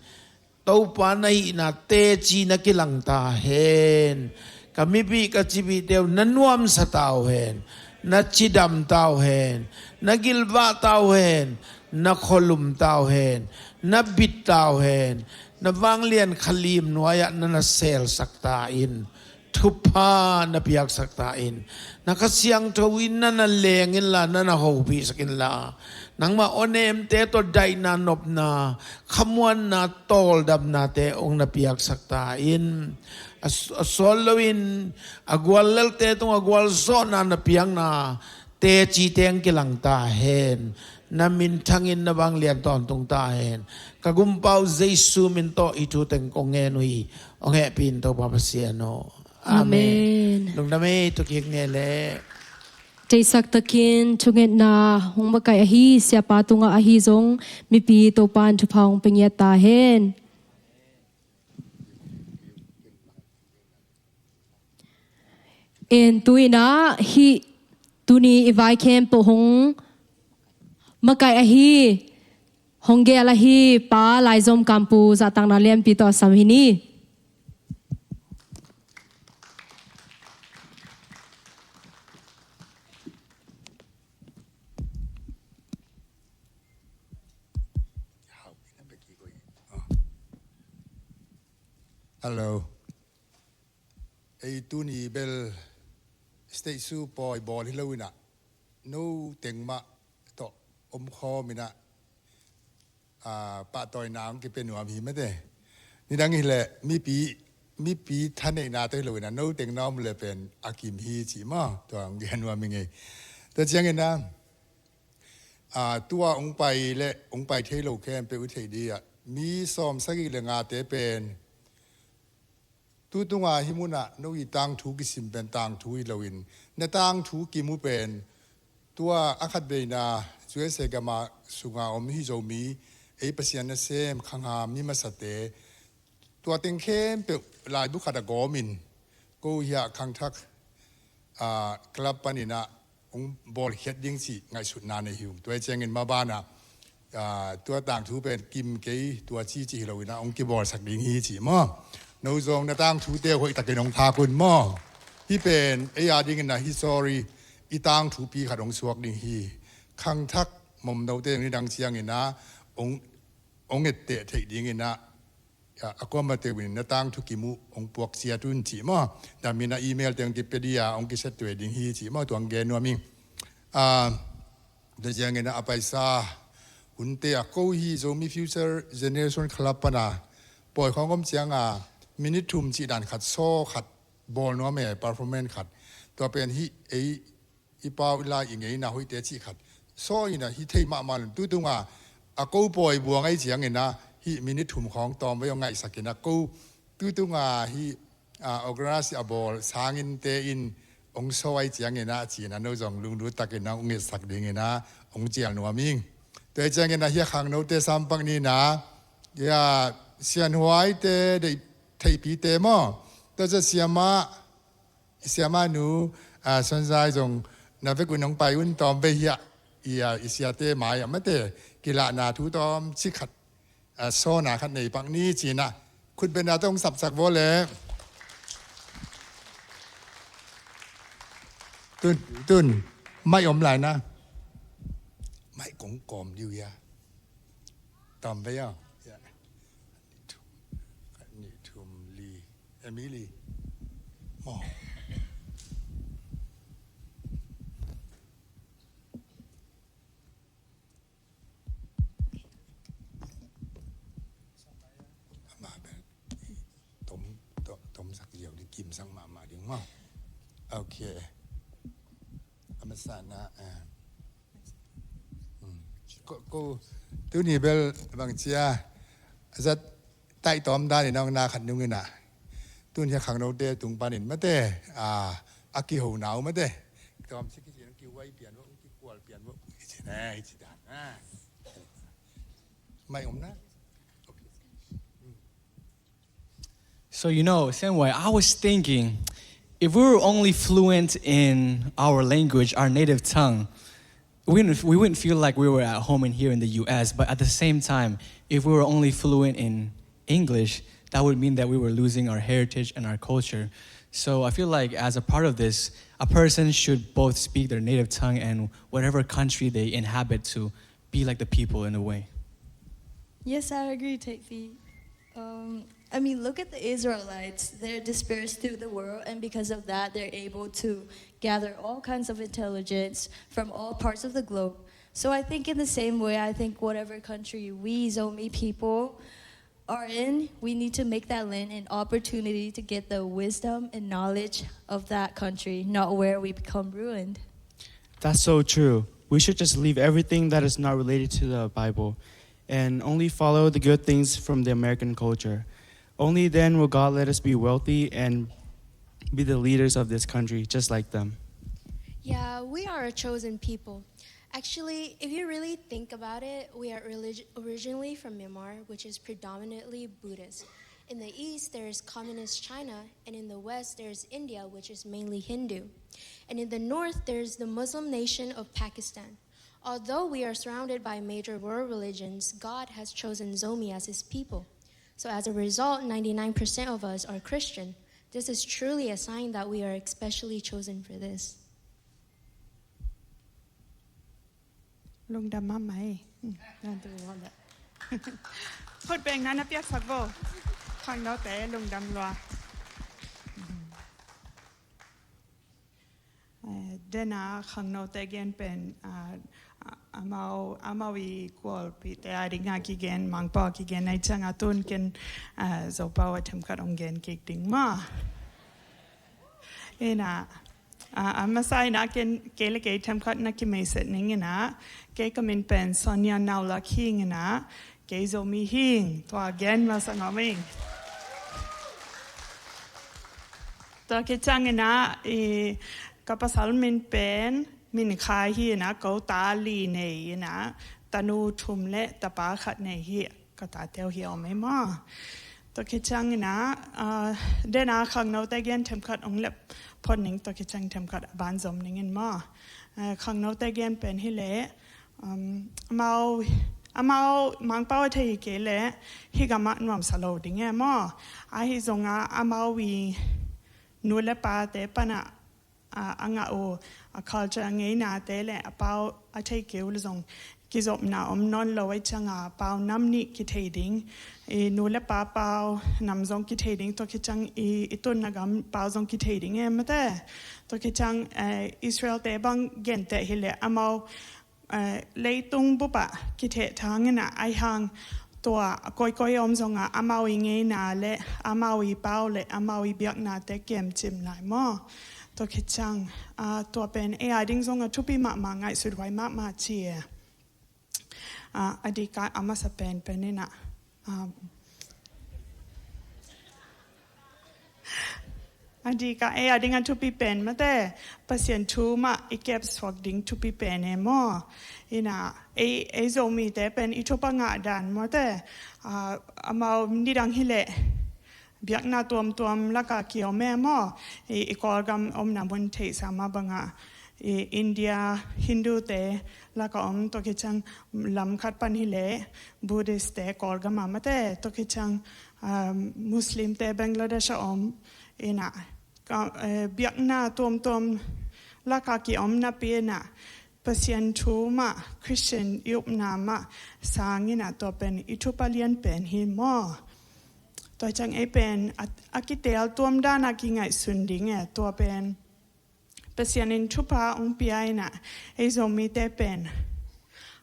Topa na hihna teci na kilang ta hen. Ka mipih ka cipihte uh na nuamsa ta uh hen, na cidam ta uh hen, na gilvah ta uh hen, na khualum ta uh hen, na bit ta uh hen, na vanglian khalim nuai-ah na na selsak ta in. Thupha na piaksak ta in. Na Kha Siangtho in na na leng inla, na na hopihsak inla, nangmah awnemte tawh daihna nopna, khamuanna, tawldamnate hong na piaksak ta in. A s- a sawt loin a guallelte tungah gualzawhna na piakna teci teng kilang ta hen. Na minthangin na vanglian tawntung ta hen. Ka Gumpa uh Jesu min tawh hih thu teng kong ngen uh hi. Hong hehpih in Topa Pasian aw. Amen. Amen. Lungdam ei, tua kik nge le. Teisak takin thungetna hong makaih ahi siapa tungah ahi zong mipi Topa in thupha hong pia ngiat ta hen. En tu-in ah hih tuni i vai khempeuh hong makaih ahi, hong gel ahi Pa Laizom Kampu zahtakna lianpi tawh a sam hi ni. Hello. Ei tuni bel stage show pawi bawl hi lo in ah, no teng mah tawh om khawm in ah, ah, pahtawina hong kipia nuam hi mate. Nidang hileh mipi, mipi thaneihna tawh hi lo in ah, no teng na om le pen a kim hi ci maw, tua hong gen nuam hi ngei. Tua ciangin ah, ah, tua hong pai le hong pai thei lo khempeuh i theih dih ah, mi sawm sagih le ngate pen tu tunga hih munah no i tangthu kisim pen tangthu hi loin, na tangthu kim uh pen tua a khatveina U S A gama sunga om hih Zomi, ei Pasian nasem khangha mi masate, tua teng khempeuh laibu khat a gawmin ko hiah khangthak, ah, club panin ah hong bawlkhiat ding cih ngaihsutna nei hi ung. Tua hi ciangin mabanah, ah, tua tangthu pen kim kei tua ci ci hi loin ah hong kibawlsak ding hi ci maw. No zong na tangthute hoihtakin hong khak un maw. Hih pen ei a dingin ah hih sorry, i tangthupi khat hong suak ding hi. Khangthak momnote nidang ciangin ah hong, hong etteh theih dingin ah a, a kuamah teuh in na tangthu kim uh hong puak ciat un cih maw. Damin a email teng kipia dih a hong kiset tuai ding hi cih maw, tua hong gen nuam ing. A, tua ciangin a paisa hunte a ko hi Zomi Future Generation Club pana pawi khawng om cianga minute thum cih dan khat, show khat bawl nuam e, performance khat. Tua pen hih ei i pau i lai i ngeina hoihte cih khat sawi in a hi thei mahmah lun. Tutunga a ko pawi buang ahi ciangin a hih minute thum khawng tawm vei hong ngaihsak in a ko tutunga hih, a, organize a bawl sangin te in hong sawi ahi ciangin a ci-in a no zong lunglut takin a hong ngetsak dingin a hong cial nuam ing. Tua ahi ciangin a hih a khangnote sampak ni in a, hih a sianhuaite deih theihpite maw, tua zia siamah Siamah nu, ah, Suanzai zong na vekun hong pai un tawm vei hiah, i, ah, i siate mai ah mate, kilahna thu tawm ci khat, ah, sawna khat nei pak ni cina, khutbetna tawh hong sapsak vua le. Tun, tun, mai om lai na. Mai kong kawm liu hia. Tawm vei aw. Khat, nih, thum, li. Emily. Maw. Amah bel tom, tom, tom sak ziau ding, kim sak mahmah ding maw. Ok. A masa na, eh. Hmm. Ko, ko, tuni bel bang cia, a zat taih tawm danin hong na khat nungin ah. Tun hia khangnote tung panin mate, ah, a kiho nau mate. Tawm si kici hong kihuai pian vo, hong kikual pian vo, kici na, kici dan, ah. Mai om na. So, you know, Senwai, I was thinking, if we were only fluent in our language, our native tongue, we wouldn't, we wouldn't feel like we were at home in here in the U S. But at the same time, if we were only fluent in English, that would mean that we were losing our heritage and our culture. So I feel like as a part of this, a person should both speak their native tongue and whatever country they inhabit to be like the people in a way. Yes, I agree, Take Feet. Um, I mean, look at the Israelites. They're dispersed through the world, and because of that, they're able to gather all kinds of intelligence from all parts of the globe. So I think in the same way, I think whatever country we Zomi people are in, we need to make that land an opportunity to get the wisdom and knowledge of that country, not where we become ruined. That's so true. We should just leave everything that is not related to the Bible and only follow the good things from the American culture. Only then will God let us be wealthy and be the leaders of this country, just like them. Yeah, we are a chosen people. Actually, if you really think about it, we are relig- originally from Myanmar, which is predominantly Buddhist. In the east, there is communist China, and in the west, there is India, which is mainly Hindu. And in the north, there is the Muslim nation of Pakistan. Although we are surrounded by major world religions, God has chosen Zomi as his people. So as a result, ninety-nine percent of us are Christian. This is truly a sign that we are especially chosen for this. Lungdam mahmah ei. Hmm, na tu wala. Khut beng na na piak sak bo. Khangnote lungdam lua. Eh, dena khangnote gen pen, ah, ah, amau, amau i kualpite a dinga kigen, Mangpau a kigen ai cianga tun ken, ah, Zopau a themkhat ong gen kik ding maw. Ina, ah, a masa ina ken kei le kei themkhat na kimeiset ning ina, kei ka min pen Sonia Naulak Hing ina, kei Zomi hing, tua gen masa ngam ing. Tua khit ciangin ah, i, ka pasal min pen, Min Khai hi in ah, ko ta li nei in ah, tanu thum le tapa khat nei hi, ka tate uh hi om ei maw. Tua khit ciangin ah, ah, dena khangnote gen themkhat ong lep phot ning, tua khit ciang themkhat a ban zom ning in maw. Ah, khangnote gen pen hi leh, Um, amau, amau Mangpau a thei hi kei leh, hih gamah nuamsa lo ding e maw. Ahi zongah amau i nu le pate panah, a, a ngah uh, a culture a ngeinate le a pau a thei kei uh le zong kizopna om nawn lo ei cianga pau nam nih kithei ding. I nu le pa pau nam zong kithei ding, tua khit ciang i, i tunna gam pau zong kithei ding e mate. Tua khit ciang, eh, Israel te bang genteh hi leh amau eh, leitung bupah kitheh thangin ah, ahi hang tua a koikoi om zongah amau i ngeina le amau i pau le amau i biaknate kemcim lai maw. Tua khit ciang, ah, tua pen ei a ding zongah thupi mahmah, ngaihsut huai mahmah ci e. Ah, a dikah a masa pen pen in ah, Um, a dikah ei a ding a thupi pen mate, Pasian thu mah i kep suak ding thupi pen e maw. Ina, ei, ei Zomite pen i thupha ngah dan mate, ah, amau nidang hi leh, biakna tuamtuam lakah kiom e maw. I, i Kawlgam omna mun theihsa mah bangah, i India Hindu te lakah om, tua khit ciang lam khat pan hileh Buddhist te Kawlgam ah mate, tua khit ciang, um, Muslim te Bangladesh ah om. Inah, ka, eh, biakna tuamtuam lakah kiom napi inah Pasian thu mah, Christian i upna mah sang inah tua pen i thupha lian pen hi maw. Tua ciang ei pen a, a kitel tuam dan a kingaihsun ding e, tua pen Pasian in thupha hong pia inah ei Zomite pen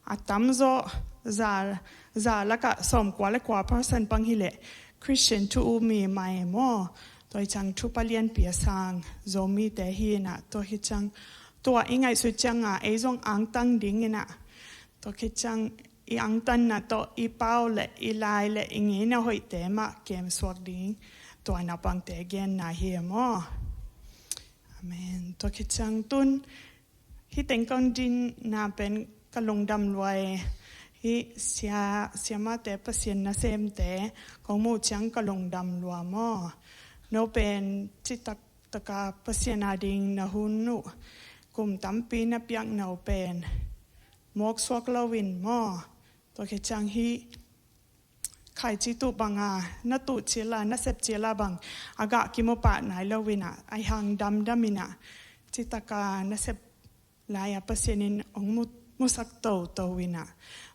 a tamzaw za, za lakah sawmkua le kua percent bang hileh Christian thu um hi mai maw. Tua hi ciang thupha lianpi a sang Zomite hi inah, tua hi ciang tua i ngaihsut cianga ei zong angtang ding inah, tua khit ciang i angtanna tawh i pau le i lai le i ngeina hoihte mah kemsuak ding, tua naupangte genna hi e maw. Amen. Tua khit ciang tun hih teng kong dinna pen ka lungdam lua e. Hih sia, siamahte, Pasian nasemte kong muh ciang ka lungdam lua maw. No pen citak taka Pasian a ding na hun uh kum tampi na piakna uh pen mawksuak loin maw. Tua khit ciang hih khaici tuh banga na tuh cila, na sep cila bang a gah kimu pah nai lo inah, a hang damdam inah, citaka na sep lai-a Pasian in hong mu, musak toto inah,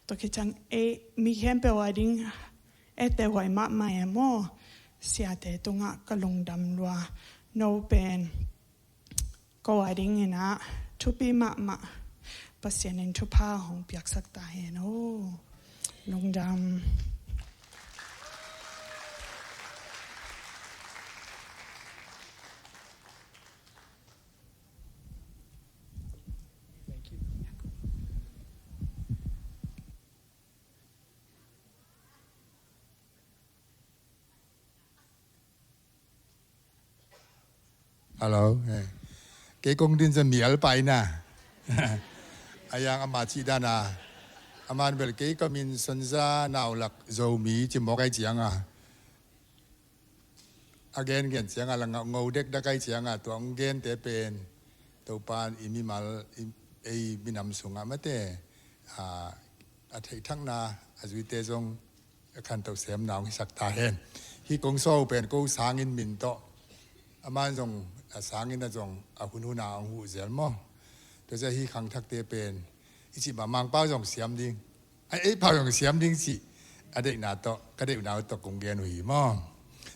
tua khit ciang ei mi khempeuh a ding ete huai mahmah e maw. Siate tungah ka lungdam lua. No pen ko a ding inah thupi mahmah. Pasian in thupha hong piaksak ta hen aw. Lungdam. Hello. Eh. Kei kong din zan mi alpai na. A yang ama cih dana. Aman bel kei ka min Sonza Naulak Zomi ci mawk ai cianga. A gen gen cianga la ngo, ngo dekdak ai cianga tua hong gente pen Topan i mimal i, ei minam sunga mate. A, a theihthakna a zuite zong a khantoh semna hong hisak ta hen. Hih kong sawl pen ko sangin min tawh. Aman zong a sangin a zong a hunhuna hong huh zel maw. Tua zia hih khangthakte pen i cih mah Mangpau zong siam ding. A ei pau zong siam ding cih a deihna tawh, ka deihna uh tawh kong gen uh hi maw.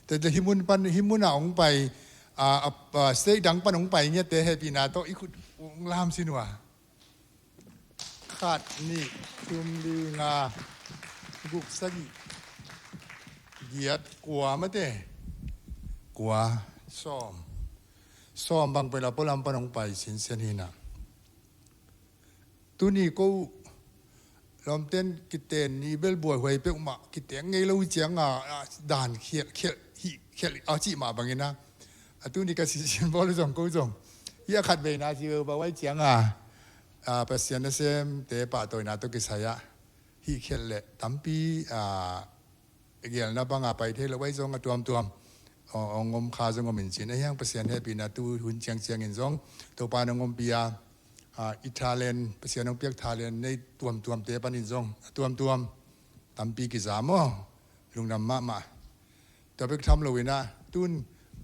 Tua zia hih mun pan, hih muna hong pai, a, a, a, state dang pan hong pai ngiate hehpihna tawh i khut hong lam sin uh a. Khat, nih, thum, li, nga, guk, sagih, giat, kua mate. Kua, sawm. Sawm bang pela polam pan hong pai sinsen hina. Tuni ko lawmten kiten ni bel buaihuai peuhmah kiten ngei lo cianga, a, dan khial, khial, hih khial a cih mah bangina. A tuni ka sisin bawl zong ko zong hih a khat veina si bau ai cianga, a, Pasian nasemte pahtawina tawh kisai-ah hih khial le tampi, a, gelna banga pai thei lo ai zong a tuamtuam. Aw, aw ngom kha zong om in cin a hiang Pasian hehpihna tu hun ciangciangin zong Topa nong ompih a, a, i talent, Pasian nong piak talent nei tuamtuamte panin zong a tuamtuam tampi kiza maw. Lungdam mahmah. Tua bek tham lo inah tun,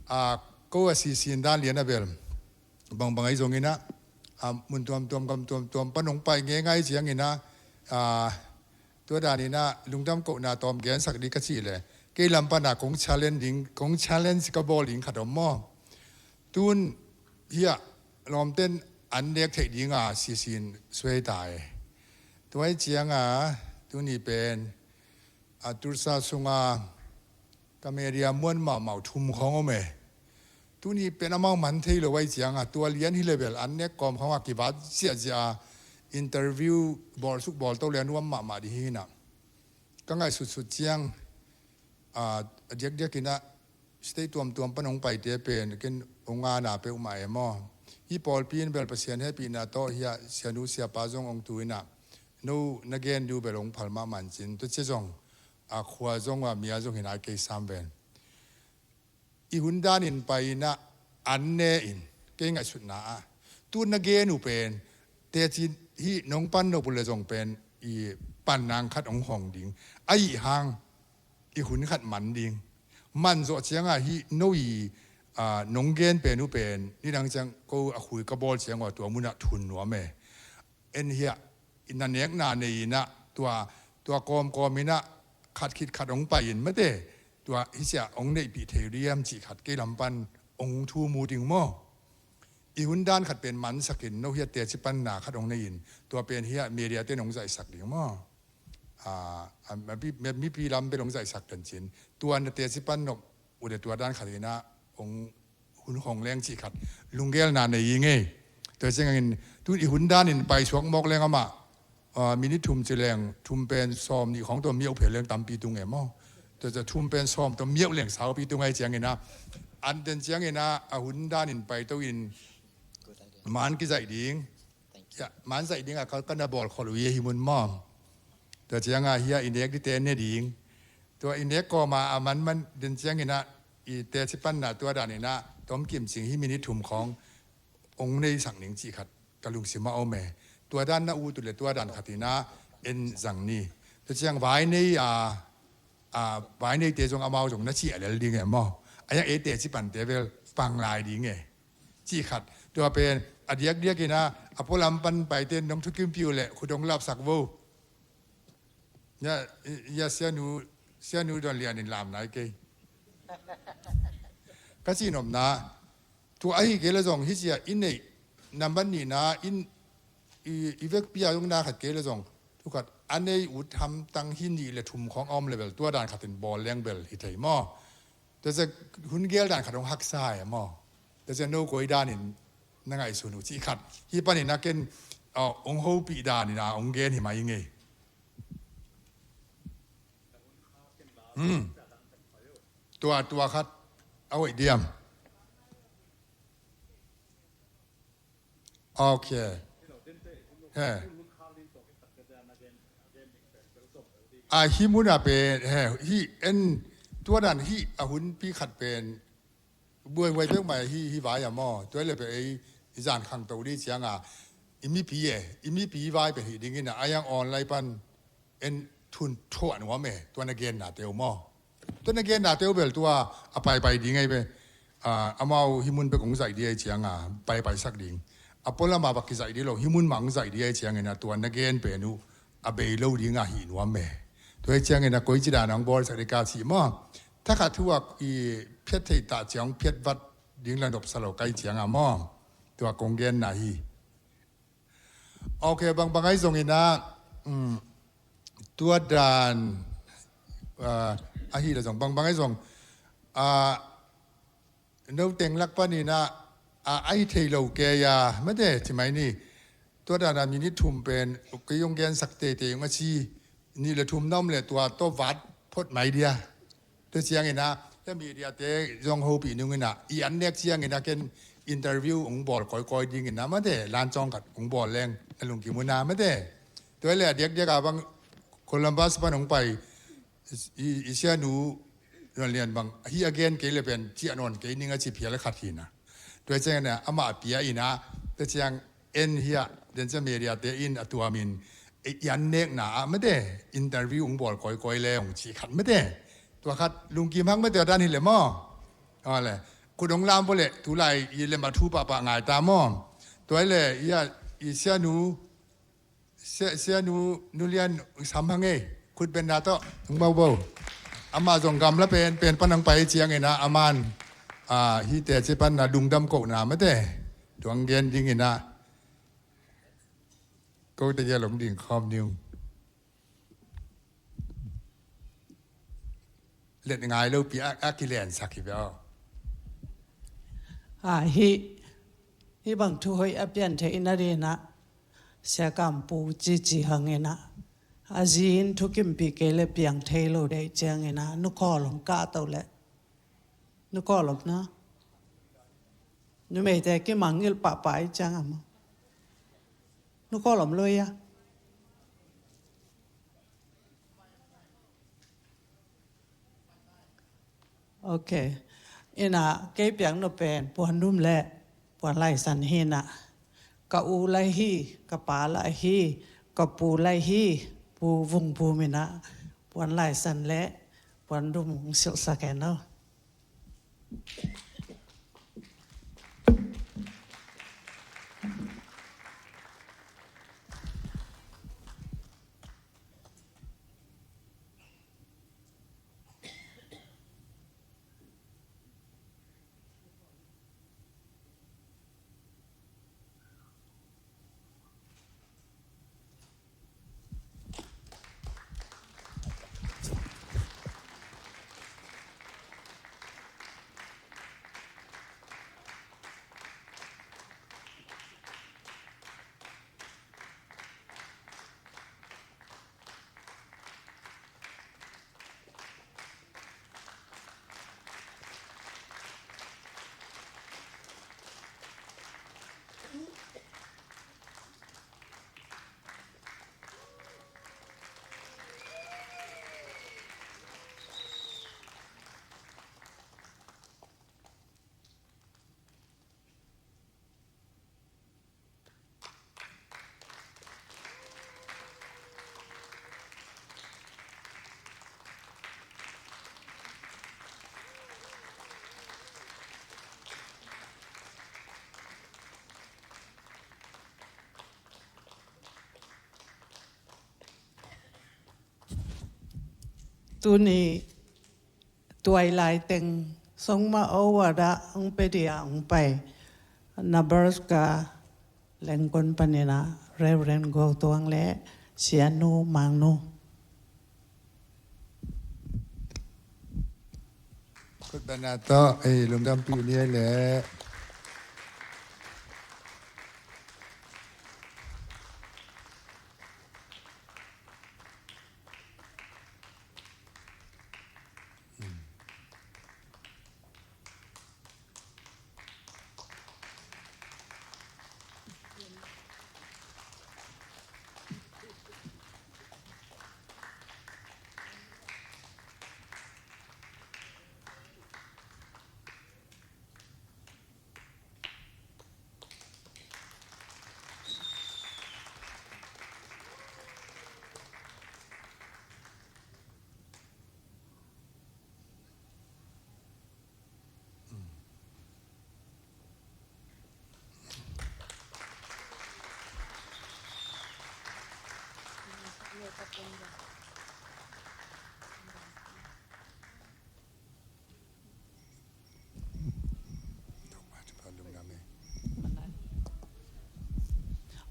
a, ko a sisin dan lian a bel bangbang ahi zongin ah, a, mun tuamtuam gam tuamtuam pan hong pai ngeingai ciangin ah, a, tua danin ah lungdam kohna tawm gensak ding ka cih leh kei lam pan ah kong challenge ding, kong challenge ka bawl ding khat om maw. Tun hiah lawmten an nek theih dinga sisin suai ta e. Tua hi cianga tuni pen a Tulsa sunga ka media muan mahmah uh thum khawng om e. Tuni pen amau man thei lo ai cianga tua lian hi le bel an nek kawm khawng a kivat ziahziah a interview bawlsuk bawlto le a nuam mahmah ding hi inah. Ka ngaihsutsut ciang, a, a diakdiakin ah state tuamtuam pan hong paite pen ken hong ana peuhmah e maw. Hih pawlpi in bel Pasian hehpihna tawh hiah sianu siapa zong hong tu inah no na gen duh bel hong phal mahmah in cin tua cia zong a khua zong a mia zong hi nai kei sam ven. i hun danin pai in ah an ne in, kei ngaihsutna ah tu na gen uh pen teci hih nong pan nop uh le zong pen i pan nang khat hong hong ding. Ahi hang i hun khat man ding. Man zawh ciangah hih no i, aa, nong gen pen uh pen nidang ciang ko a khui ka bawl ciang uh a tua munah thun nuam e. En hiah na nekna nei in ah tua, tua kawmkawm in ah khat khit khat hong pai in mate, tua hih ciah hong neihpih thei uh diam cih khat kei lam pan hong thu mu ding maw? I hun dan khat pen mansak in no hiah teci panna khat hong nei in tua pen hiah media ten hong zaihsak ding maw? A, a, mipi, mipi lam bel hong zaihsak den cin tua na teci pan nop uh le tua dan khat in ah hong hun hong leng cih khat lunggelna nei i ngei. Tua ciangin tun i hun danin paisuak mawk leng amah, a, minit thum ci leng thum pen sawm nih khawng tua miauh phel leng tampi tung e maw? Tua ciah thum pen sawm tua miauh leng saupi tung ai ciangin ah an den ciangin ah a hun danin paito in man kizaih ding. Ya, man zaih dingah ka, ka na bawl khol uh hi, hi mun maw? Tua ciangah hiah i nek dite ne ding. Tua i nek kawma a manman den ciangin ah i teci panna tua danin ah tom kim cing hi minit thum khawng hong neisak ning cih khat ka lungsim ah om e. Tua dan na ut uh le tua dan khat in ah en zang ni. Tua ciang vai nei a, a, vai neite zong amau zong na ciah lel ding e maw? A iang ei teci pante bel pang lai ding e. Cih khat. Tua pen a diakdiak in ah a pualam pan paite nong thukimpih uh leh khut hong lapsak vo. Ya, ya, sianu, sianu Don Lian in lam nai kei. Ka cih nopna tua ahi kei le zong hih ciah i neih nambat nihna in i, i vekpi a zong na khat kei le zong thu khat a nei ut hamtang hi nih le thum khawng a om le bel tua dan khat in bawl leng bel hi thei maw? Tua ciah hun gel dan khat hong haksa e maw? Tua ciah no koi danin na ngaihsun uh cih khat hih panin a ken, a, hong hopih danin a hong gen hi mai ngei. Hmm. Tua, tua khat a hoih diam? Ok. He. A, hih munah pen he, hih en tua dan hih a hunpi khat pen buaihuai peuhmah hih, hih vai a maw? Tua le peuh ei i zan khangto dih cianga i mipi e, i mipi vai peuh hih dingin a, a iang online pan en thun thuah nuam e, tua na genna teu maw? Tua na genna teu bel tua a paipai ding ei ve. A, amau hih mun bek hong zaih dih ei cianga paipaisak ding. A pualama bak kizaih dih lo, hih mun mah hong zaih dih ei ciangin a tua na gen pen uh a bei lo dinga hih nuam e. Tua ei ciangin a koici dana hong bawlsak dih ka cih maw? Thakhat thu a i phiat theih tah ciang hong phiat vat ding la nopsa lo kai cianga maw? Tua kong genna hi. Ok, bangbang ahi zongin ah, um, tua dan, ah, ahi la zong, bangbang ahi zong, ah, no teng lak panin ah, ah, ahi thei lo kei a, mate, ci mai ni, tua dan a minit thum pen, kei hong gensak teitei hong a ci, nih le thum na om le tua tawh vat phot mai dia. Tua ciangin ah, tua media te zong hopih nungin ah, i an nek ciangin ah ken interview hong bawl kawikawi dingin ah, mate, lancawng khat hong bawl leng na lungkim un ah, mate. Tua le a diakdiak a bang Columbus pan hong pai i, i sianu Nuan Lian bang, hih a gen kei le pen ciah nawn kei ning a ci phial khat hi na. Tua ciangin ah, amah a pia in ah, tua ciang en hiah, den cia media te in a tuamin, i an nekna ah mate, interview hong bawl kawikawi le hong ci khat mate. Tua khat lungkim hang mate a dan hi le maw? A le, khut hong lam bo le, tulai i lem a thu pahpah ngai ta maw? Tua le, i a, i sianu, sia, sianu, Nu Lian sam hang ei, khut benna tawh, hong mau bo. Amah zong gamla pen, pen pan hong pai ciangin ah, aman, a, hihte ci pan na lungdam kohna mate. Tuang gen dingin ah, kote gel hong ding khawm ni ung. Let ngai lo pi a, a kilensak hi ve aw. A, hih, hih bang thu hoih a pian theih na dingin ah, Sia Kam Pu cici hangin ah, a zi in thukimpih kei le piang thei lo deih ciangin ah, Nu Khawl hong kahto le. Nu Khawl om na. Numeite kimangngilh pahpah i ciang a maw? Nu Khawl om lo ia. Ok. Ina kei piak nop pen Puan Dum le Puan Lai San hi ina, ka u lai hi, ka pa lai hi, ka pu lai hi, Pu Vung Pum ina Puan Lai San le Puan Dum hong silhsak hen aw. Tuni tuailai teng song ma o wada ong pedia ong pai. Nebraska Lengkon panina Reverend Go Tuang le Sianu Mangnu. Kutbana to, eh, lungdam pi ni le.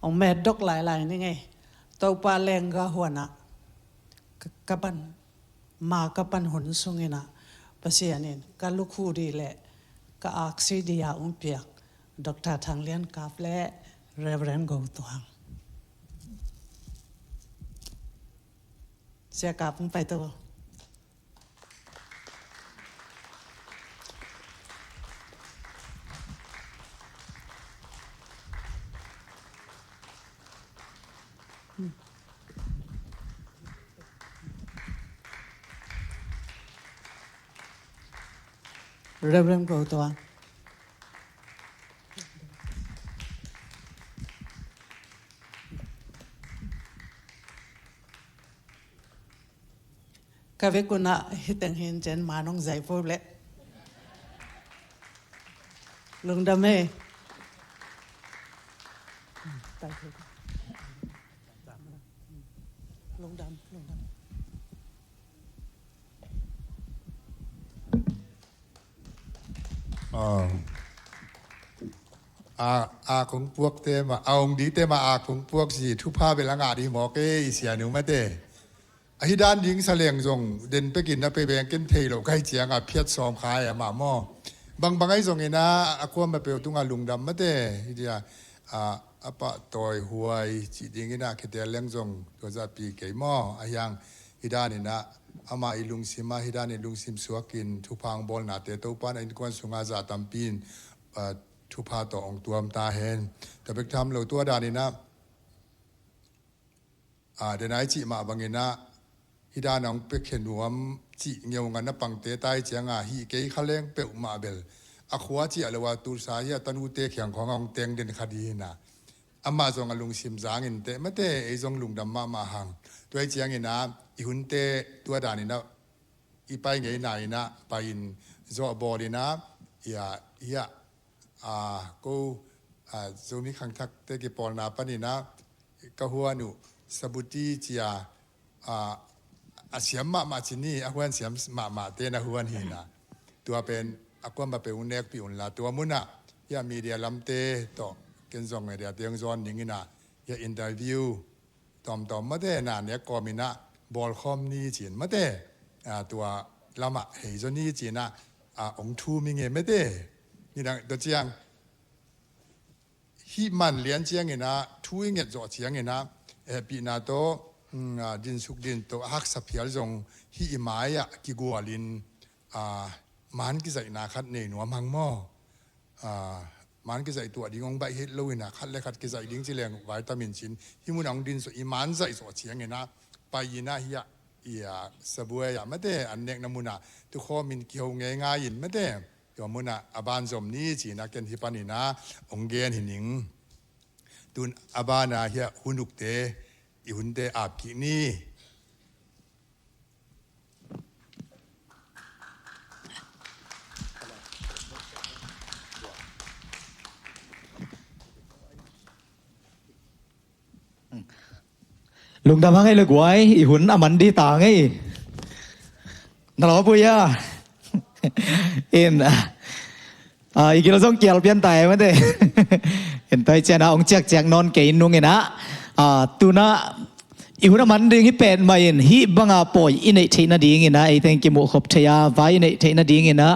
Ong met dok lailai ni ngei. Topa lengga huana ka, ka pan, ma ka pan hun sungina Pasian in ka lukhu di le ka aksi dia ong piak Doctor Thang Lian Kap le Reverend Go Tuang. Sia Kap ong pai to. Reverend Go Tuang. Ka vekuna hiteng hin chen manong zai po le. Lungdam he. Lungdam, lungdam. A, a kong puakte ma, a ong dite ma, a kong puak si thupha bel a ngah di mawk e, i sianu mate. A hi dan ding sa leng zong den pekin a pe beng ken thei lo kai ciang a phiat sawm khai a ma maw. Bang bang ai zong ina a kuam a peu tunga lungdam mate. Hi dia, a, a pah tawi huai ci ding ina kitel leng zong tua zapi kei maw. A hiang hi dan ina ama i lungsim a hi dan i lungsim suakin thupha ong bawlnate Topan a innkuan sunga za tampi in, a, thupha tawh ong tuam ta hen. Tabek tham lo tua dan ina, a, denai cih mah bangina hih dan a hong piakhia nuam cih ngeungah na pangte tai cianga hih kei kha leng peuhmah bel a khua ciah lo a tulsa hi a tanute khiang khawng a hong teng den kha dih hi na. Amah zong a lungsim zangin teh mate ei zong lungdam mahmah hang. Tua hi ciangin ah i hunte tua danin ah i pai ngeina in ah pai in zawh bawl in ah ia ia a ko a Zomi khangthakte kipawlna panin ah ka huan uh sabuti cia a a siam mahmah ci ni a huan siam mahmah te na huan hi na. Tua pen a kuama pe un nekpi unla tua munah hia media lamte tawh ken zong media te hong zawn ning in ah hia interview tawmtawm mate na nek kawm in ah bawlkhawm ni cin mate a tua lamah hei zaw ni cin ah a ong thu mi nge mate ni dang tua ciang hih man lian ciangin ah thu i nget zawh ciangin ah hehpihna tawh dinsuk din tawh a haksa phial zong hih i mai-ah kigualin man kizaihna khat nei nuam hang maw? Man kizaih tuah ding hong baih het lo in ah khat le khat kizaih ding ci leng vai tamin cin hih mun a hong din zawh i man zaih zawh ciangin ah pai in ah hiah i sabuai ah mate an nekna munah tukhawm in kiho ngeingai in mate. Tua munah a ban zom ni cina ken hi paninah hong gen hi ning. Tun a bana hiah hunukte i hunte ap kik ni. Lungdam hang ei le guai i hun a man di ta ngei. Na lo pui a in a i gilo zong kial pian tai mate. In toi ciana ong ciak ciak non kei nung ina a tuna i hun a man ding hi pet mai in hi banga poi i neih theihna ding ina ei teng kimuh khop thei a vai i neih theihna ding ina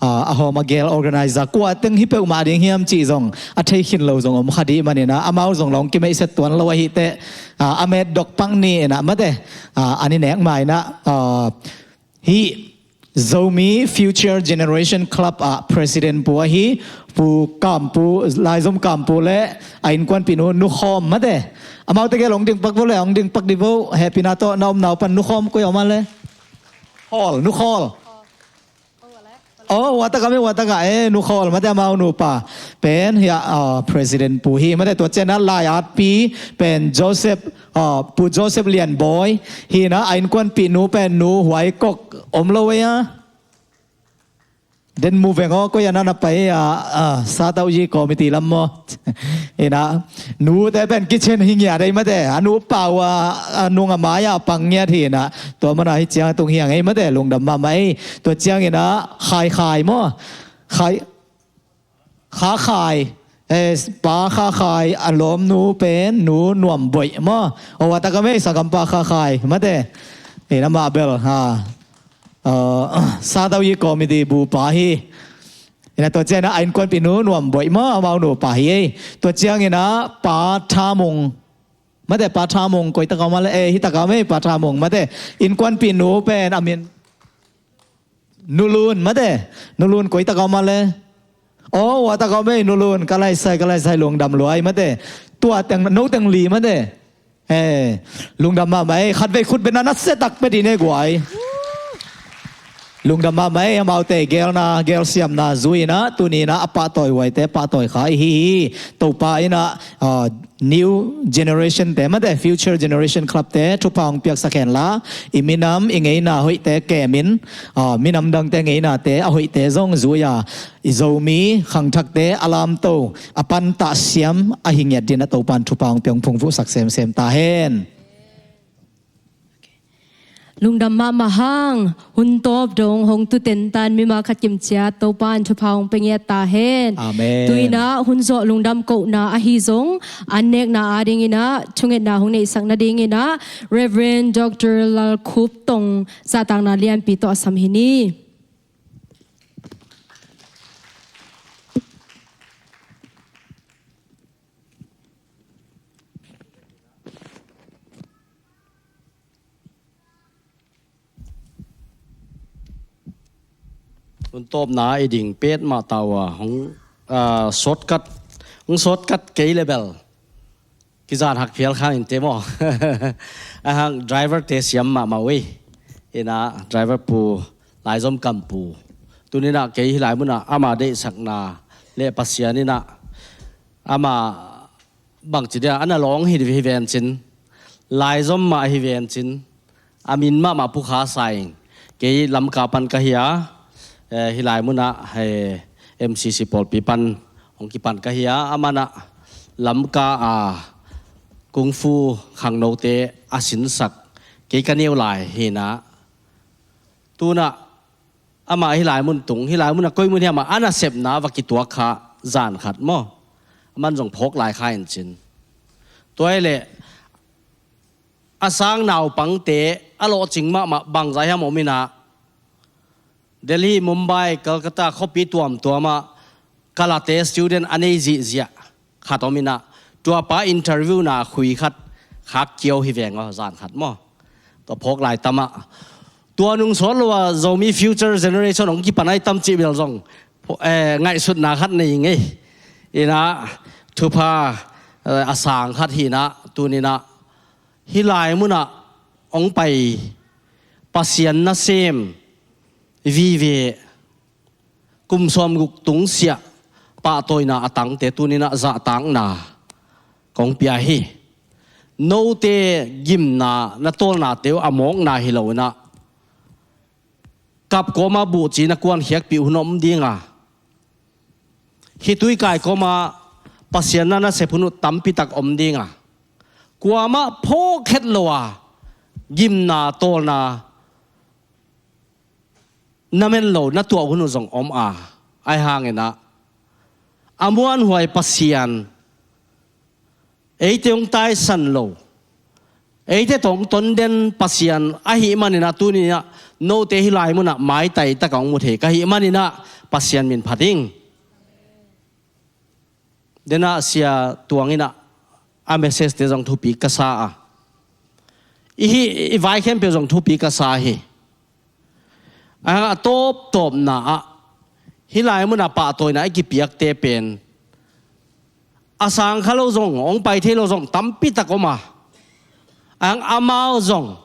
a hawm a gel organizer kua teng hi peuhmah ding hiam cih zong a thei khin lo zong om kha dih man ina amau zong long kimeihset tuan lo ahi teh a met dok pang ni ina mate a ani nek mai ina a hi Zomi Future Generation Club ah president pu ahi Pu Kampu, Laizom Kampu le a innkuanpih nu Nu Khawm mate. Amaute gel ong ding pak vo le ong ding pak di vo hehpihna tawh na om nau pan Nu Khawm koi om a le. Khawl, Nu Khawl. Oh, wataka me wataka e Nu Khawl mate amau nupa pen hia president pu hi mate tua ciana lai atpi pen Joseph Pu Joseph Lian Bawi hina a innkuanpih nu pen Nu Huai Kok om lo ei a. Den mu veng aw koi a nana pai a satauh yi committee lam maw? Ina nute pen kitchen hi ngiat ei mate a nu pau a nung a mai a pang ngiat hina tua mana hi ciang tung hiang ei mate lungdam mahmah ei tua ciang ina khai khai maw? Khai Kha Khai, pa Kha Khai a lawmnu pen Nu Nuam Boih maw? Aw a taka mei sakampa Kha Khai mate. Ina mah bel ha satau yi committee bu pa hi. Ina tua ciangina a innkuanpih Nu Nuam Boih maw amau nu pa hi ei. Tua ciangina Pa Tha Mung mate, Pa Tha Mung koi taka mah le e hi taka mei Pa Tha Mung mate. Innkuanpih nu pen a min Nu Lun mate. Nu Lun koi taka mah le. Aw a taka mei Nu Lun ka laisai ka laisai lungdam luai mate. Tua teng no teng li mate. He lungdam mahmah ei khatvei khut bena na setak pe dine guai. Lungdam mahmah ei amaute gelna gelsiamna zuina tunina a pahtawi huaite pahtawi kha ihi hi. Topa ina New Generation te mate Future Generation Club te thupha hong piaksak henla i minam i ngeina hoihte kemin minam dangte ngeinate a hoihte zong zuia i Zomi khangthakte a lamto a pantah siam a hi ngiat dina Topan thupha hong piang phungvuhsak semsem ta hen. Lungdam mahmah hang hun tawp dong hong tuten tan mima khat kimciat Topan thupha hong pe ngiat ta hen. Amen. Tuina hun zawh lungdam kohna ahi zong an nekna adingina thungetna hong neihsak nadingina Reverend Doctor Lal Khup Tong zahtakna lianpi tawh a sam hi ni. Hun tawpna i ding pet mah tau a hong shortcut hong shortcut kei le bel kizan hak phial khang in te maw? A hang driver te siam mahmah uh ei. Ina driver pu, laizom kam pu, tuninah kei hih lai munah ama deihsakna le Pasian inah ama bangci dia a na lawng hi, hi vencin, laizom mah hi vencin, a min mahmah pukha sa ing. Kei Lamka pan ka hi a, eh, hih lai munah, eh, M C C pawlpi pan hong kipan ka hi a, amanah Lamka a kung fu khangnote a sinsak kei ka neu lai hinah, tunah amah hih lai mun tung, hih lai munah koi mun hiamah a nasepna va kituak kha zan khat maw, aman zong phawk lai kha in cin. Tua hi leh a sang naupangte a lawhcing mahmah bangza hiam om inah, Delhi, Mumbai, Calcutta khuapi tuamtuamah kalate student a nei zihziah khat om inah, tuapa interview na khui khat khak kiau hi veng aw, zan khat maw. Tua phawk lai tamah tua nung sawt lo a Zomi future generation hong kipan ai tam cih bel zong, eh, ngaihsutna khat nei ngei. Inah thupha, eh, a sang khat hinah, tuninah hih lai munah hong pai Pasian nasem vive kum sawmguk tungsiah pahtawina a tangte tuninah zahtakna kong pia hi. Note gimna na tawlnate uh a mawkna hi lo inah, kap kawma buhci na kuankhiakpih hun om dinga, hih tuikai kawma Pasian na nasep hun uh tampitak om dinga, kuamah phawkkhet lo a gimna tawlna na men lo na tuah hun uh zong om a, ai hanginah a muanhuai Pasian, eite hong taisan lo, eite tawh hong tonden Pasian ahih maninah tuninah note hih lai munah maitai takah hong mu thei ka hih maninah Pasian min phat ing. Denah sia tuanginah a message te zong thupi ka sa a, i hih i vai khempeuh zong thupi ka sa hi. A tawptawpna ah hih lai munah pahtawina i kipiakte pen a sang kha lo zong, hong pai thei lo zong tampitak om a, ang amau zong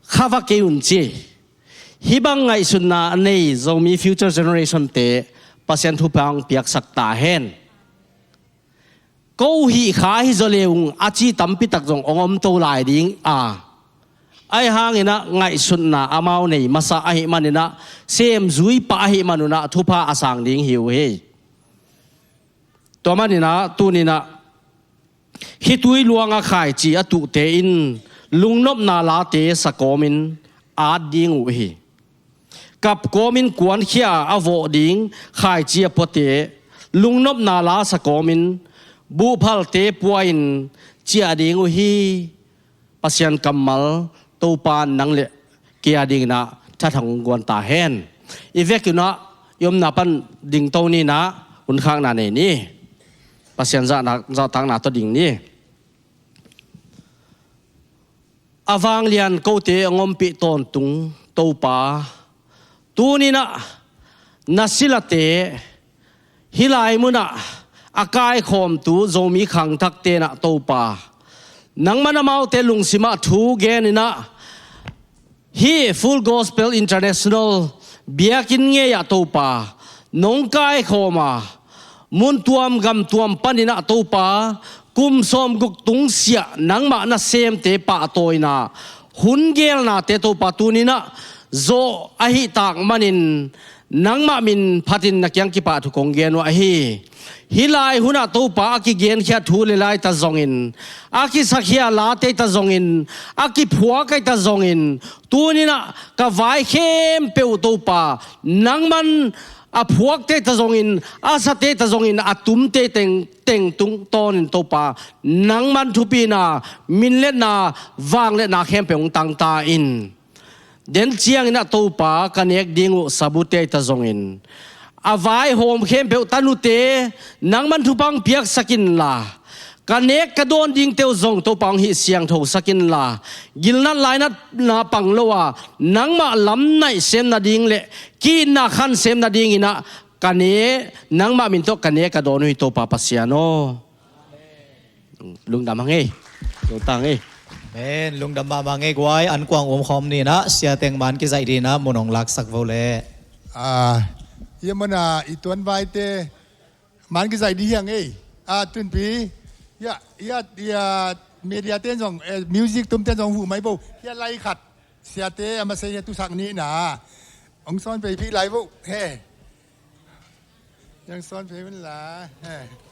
kha va kei un ci. Hih bang ngaihsutna a nei Zomi future generation te Pasian thupha hong piaksak ta hen. Ko hih kha hi zaw leung a ci tampitak zong hong om to lai ding a, ai hanginah ngaihsutna amau nei masa ahih maninah, semzui pah ahih manunah thupha a sang ding hi uh hi. Tua maninah tuninah hih tui luanga khaici a tuhte in lungnopna late sakawmin at ding uh hi. Kap kawmin kuankhia a vawh ding khaici a puate lungnopna la sakawmin buhphalte pua-in ciah ding uh hi. Pasian kammal Topa nang le kei a dinginah thathang guan ta hen. I vekinah i omna pan dingto ninah hunkhakna nei ni. Pasian zahna, zahtakna tawh ding ni. A vanglian kote a ngompih tawntung Topa, tuninah na silate hih lai munah a kaikhawmtu Zomi khangthak tenah Topa, nangman amaute lungsimah thu geninah hih Full Gospel International biakinn ngei-ah Topa nong kaikhawm a, mun tuam gam tuam paninah Topa kum sawmguk tungsiah nangmah nasemte pahtawina hun gelnate Topa tuninah zawh ahih tak manin nangmah min phatin na kiang kipahthu kong gen uh ahi. Hih lai hunah Topa a kigenkhiat thu le laita zongin, a kisakhia late ta zongin, a kiphuak aita zongin, tuninah ka vai khempeuh Topa nangman a phuakte ta zongin, a sate ta zongin, a tumte teng, teng tungtawnin Topa nangman thupina, minletna, vangliatna khempeuh hong tangta in. Den cianginah Topa ka nek ding uh sabute ta zongin, a vaihawm khempeuh tanute nangman thupha hong piaksak inla, ka nek ka dawn dingte uh zong Topa hong hih siangthosak inla, gilnat lainatna pang lo a nangmah lam naih sem nading le ki-itna khan sem nadinginah ka ne, nangmah min tawh ka ne ka dawn uh hi Topa Pasian aw. Lungdam hang ei. Lungdam hang ei. Amen. Lungdam mahmah ngei guai, an kuang um khawm ni na, siateng man kizaih dina mun hong laksak vo le. Ah, ia mana i tuan vaite man kizaih di hiang ei. Ah, tunpi. Ia, ia, ia, media ten zong, eh, music tum ten zong hu mai vo. Ia lai khat. Siate a masei hia tusak ni na. Hong sawn pei pi lai vo. He. Hong sawn pei un la. He.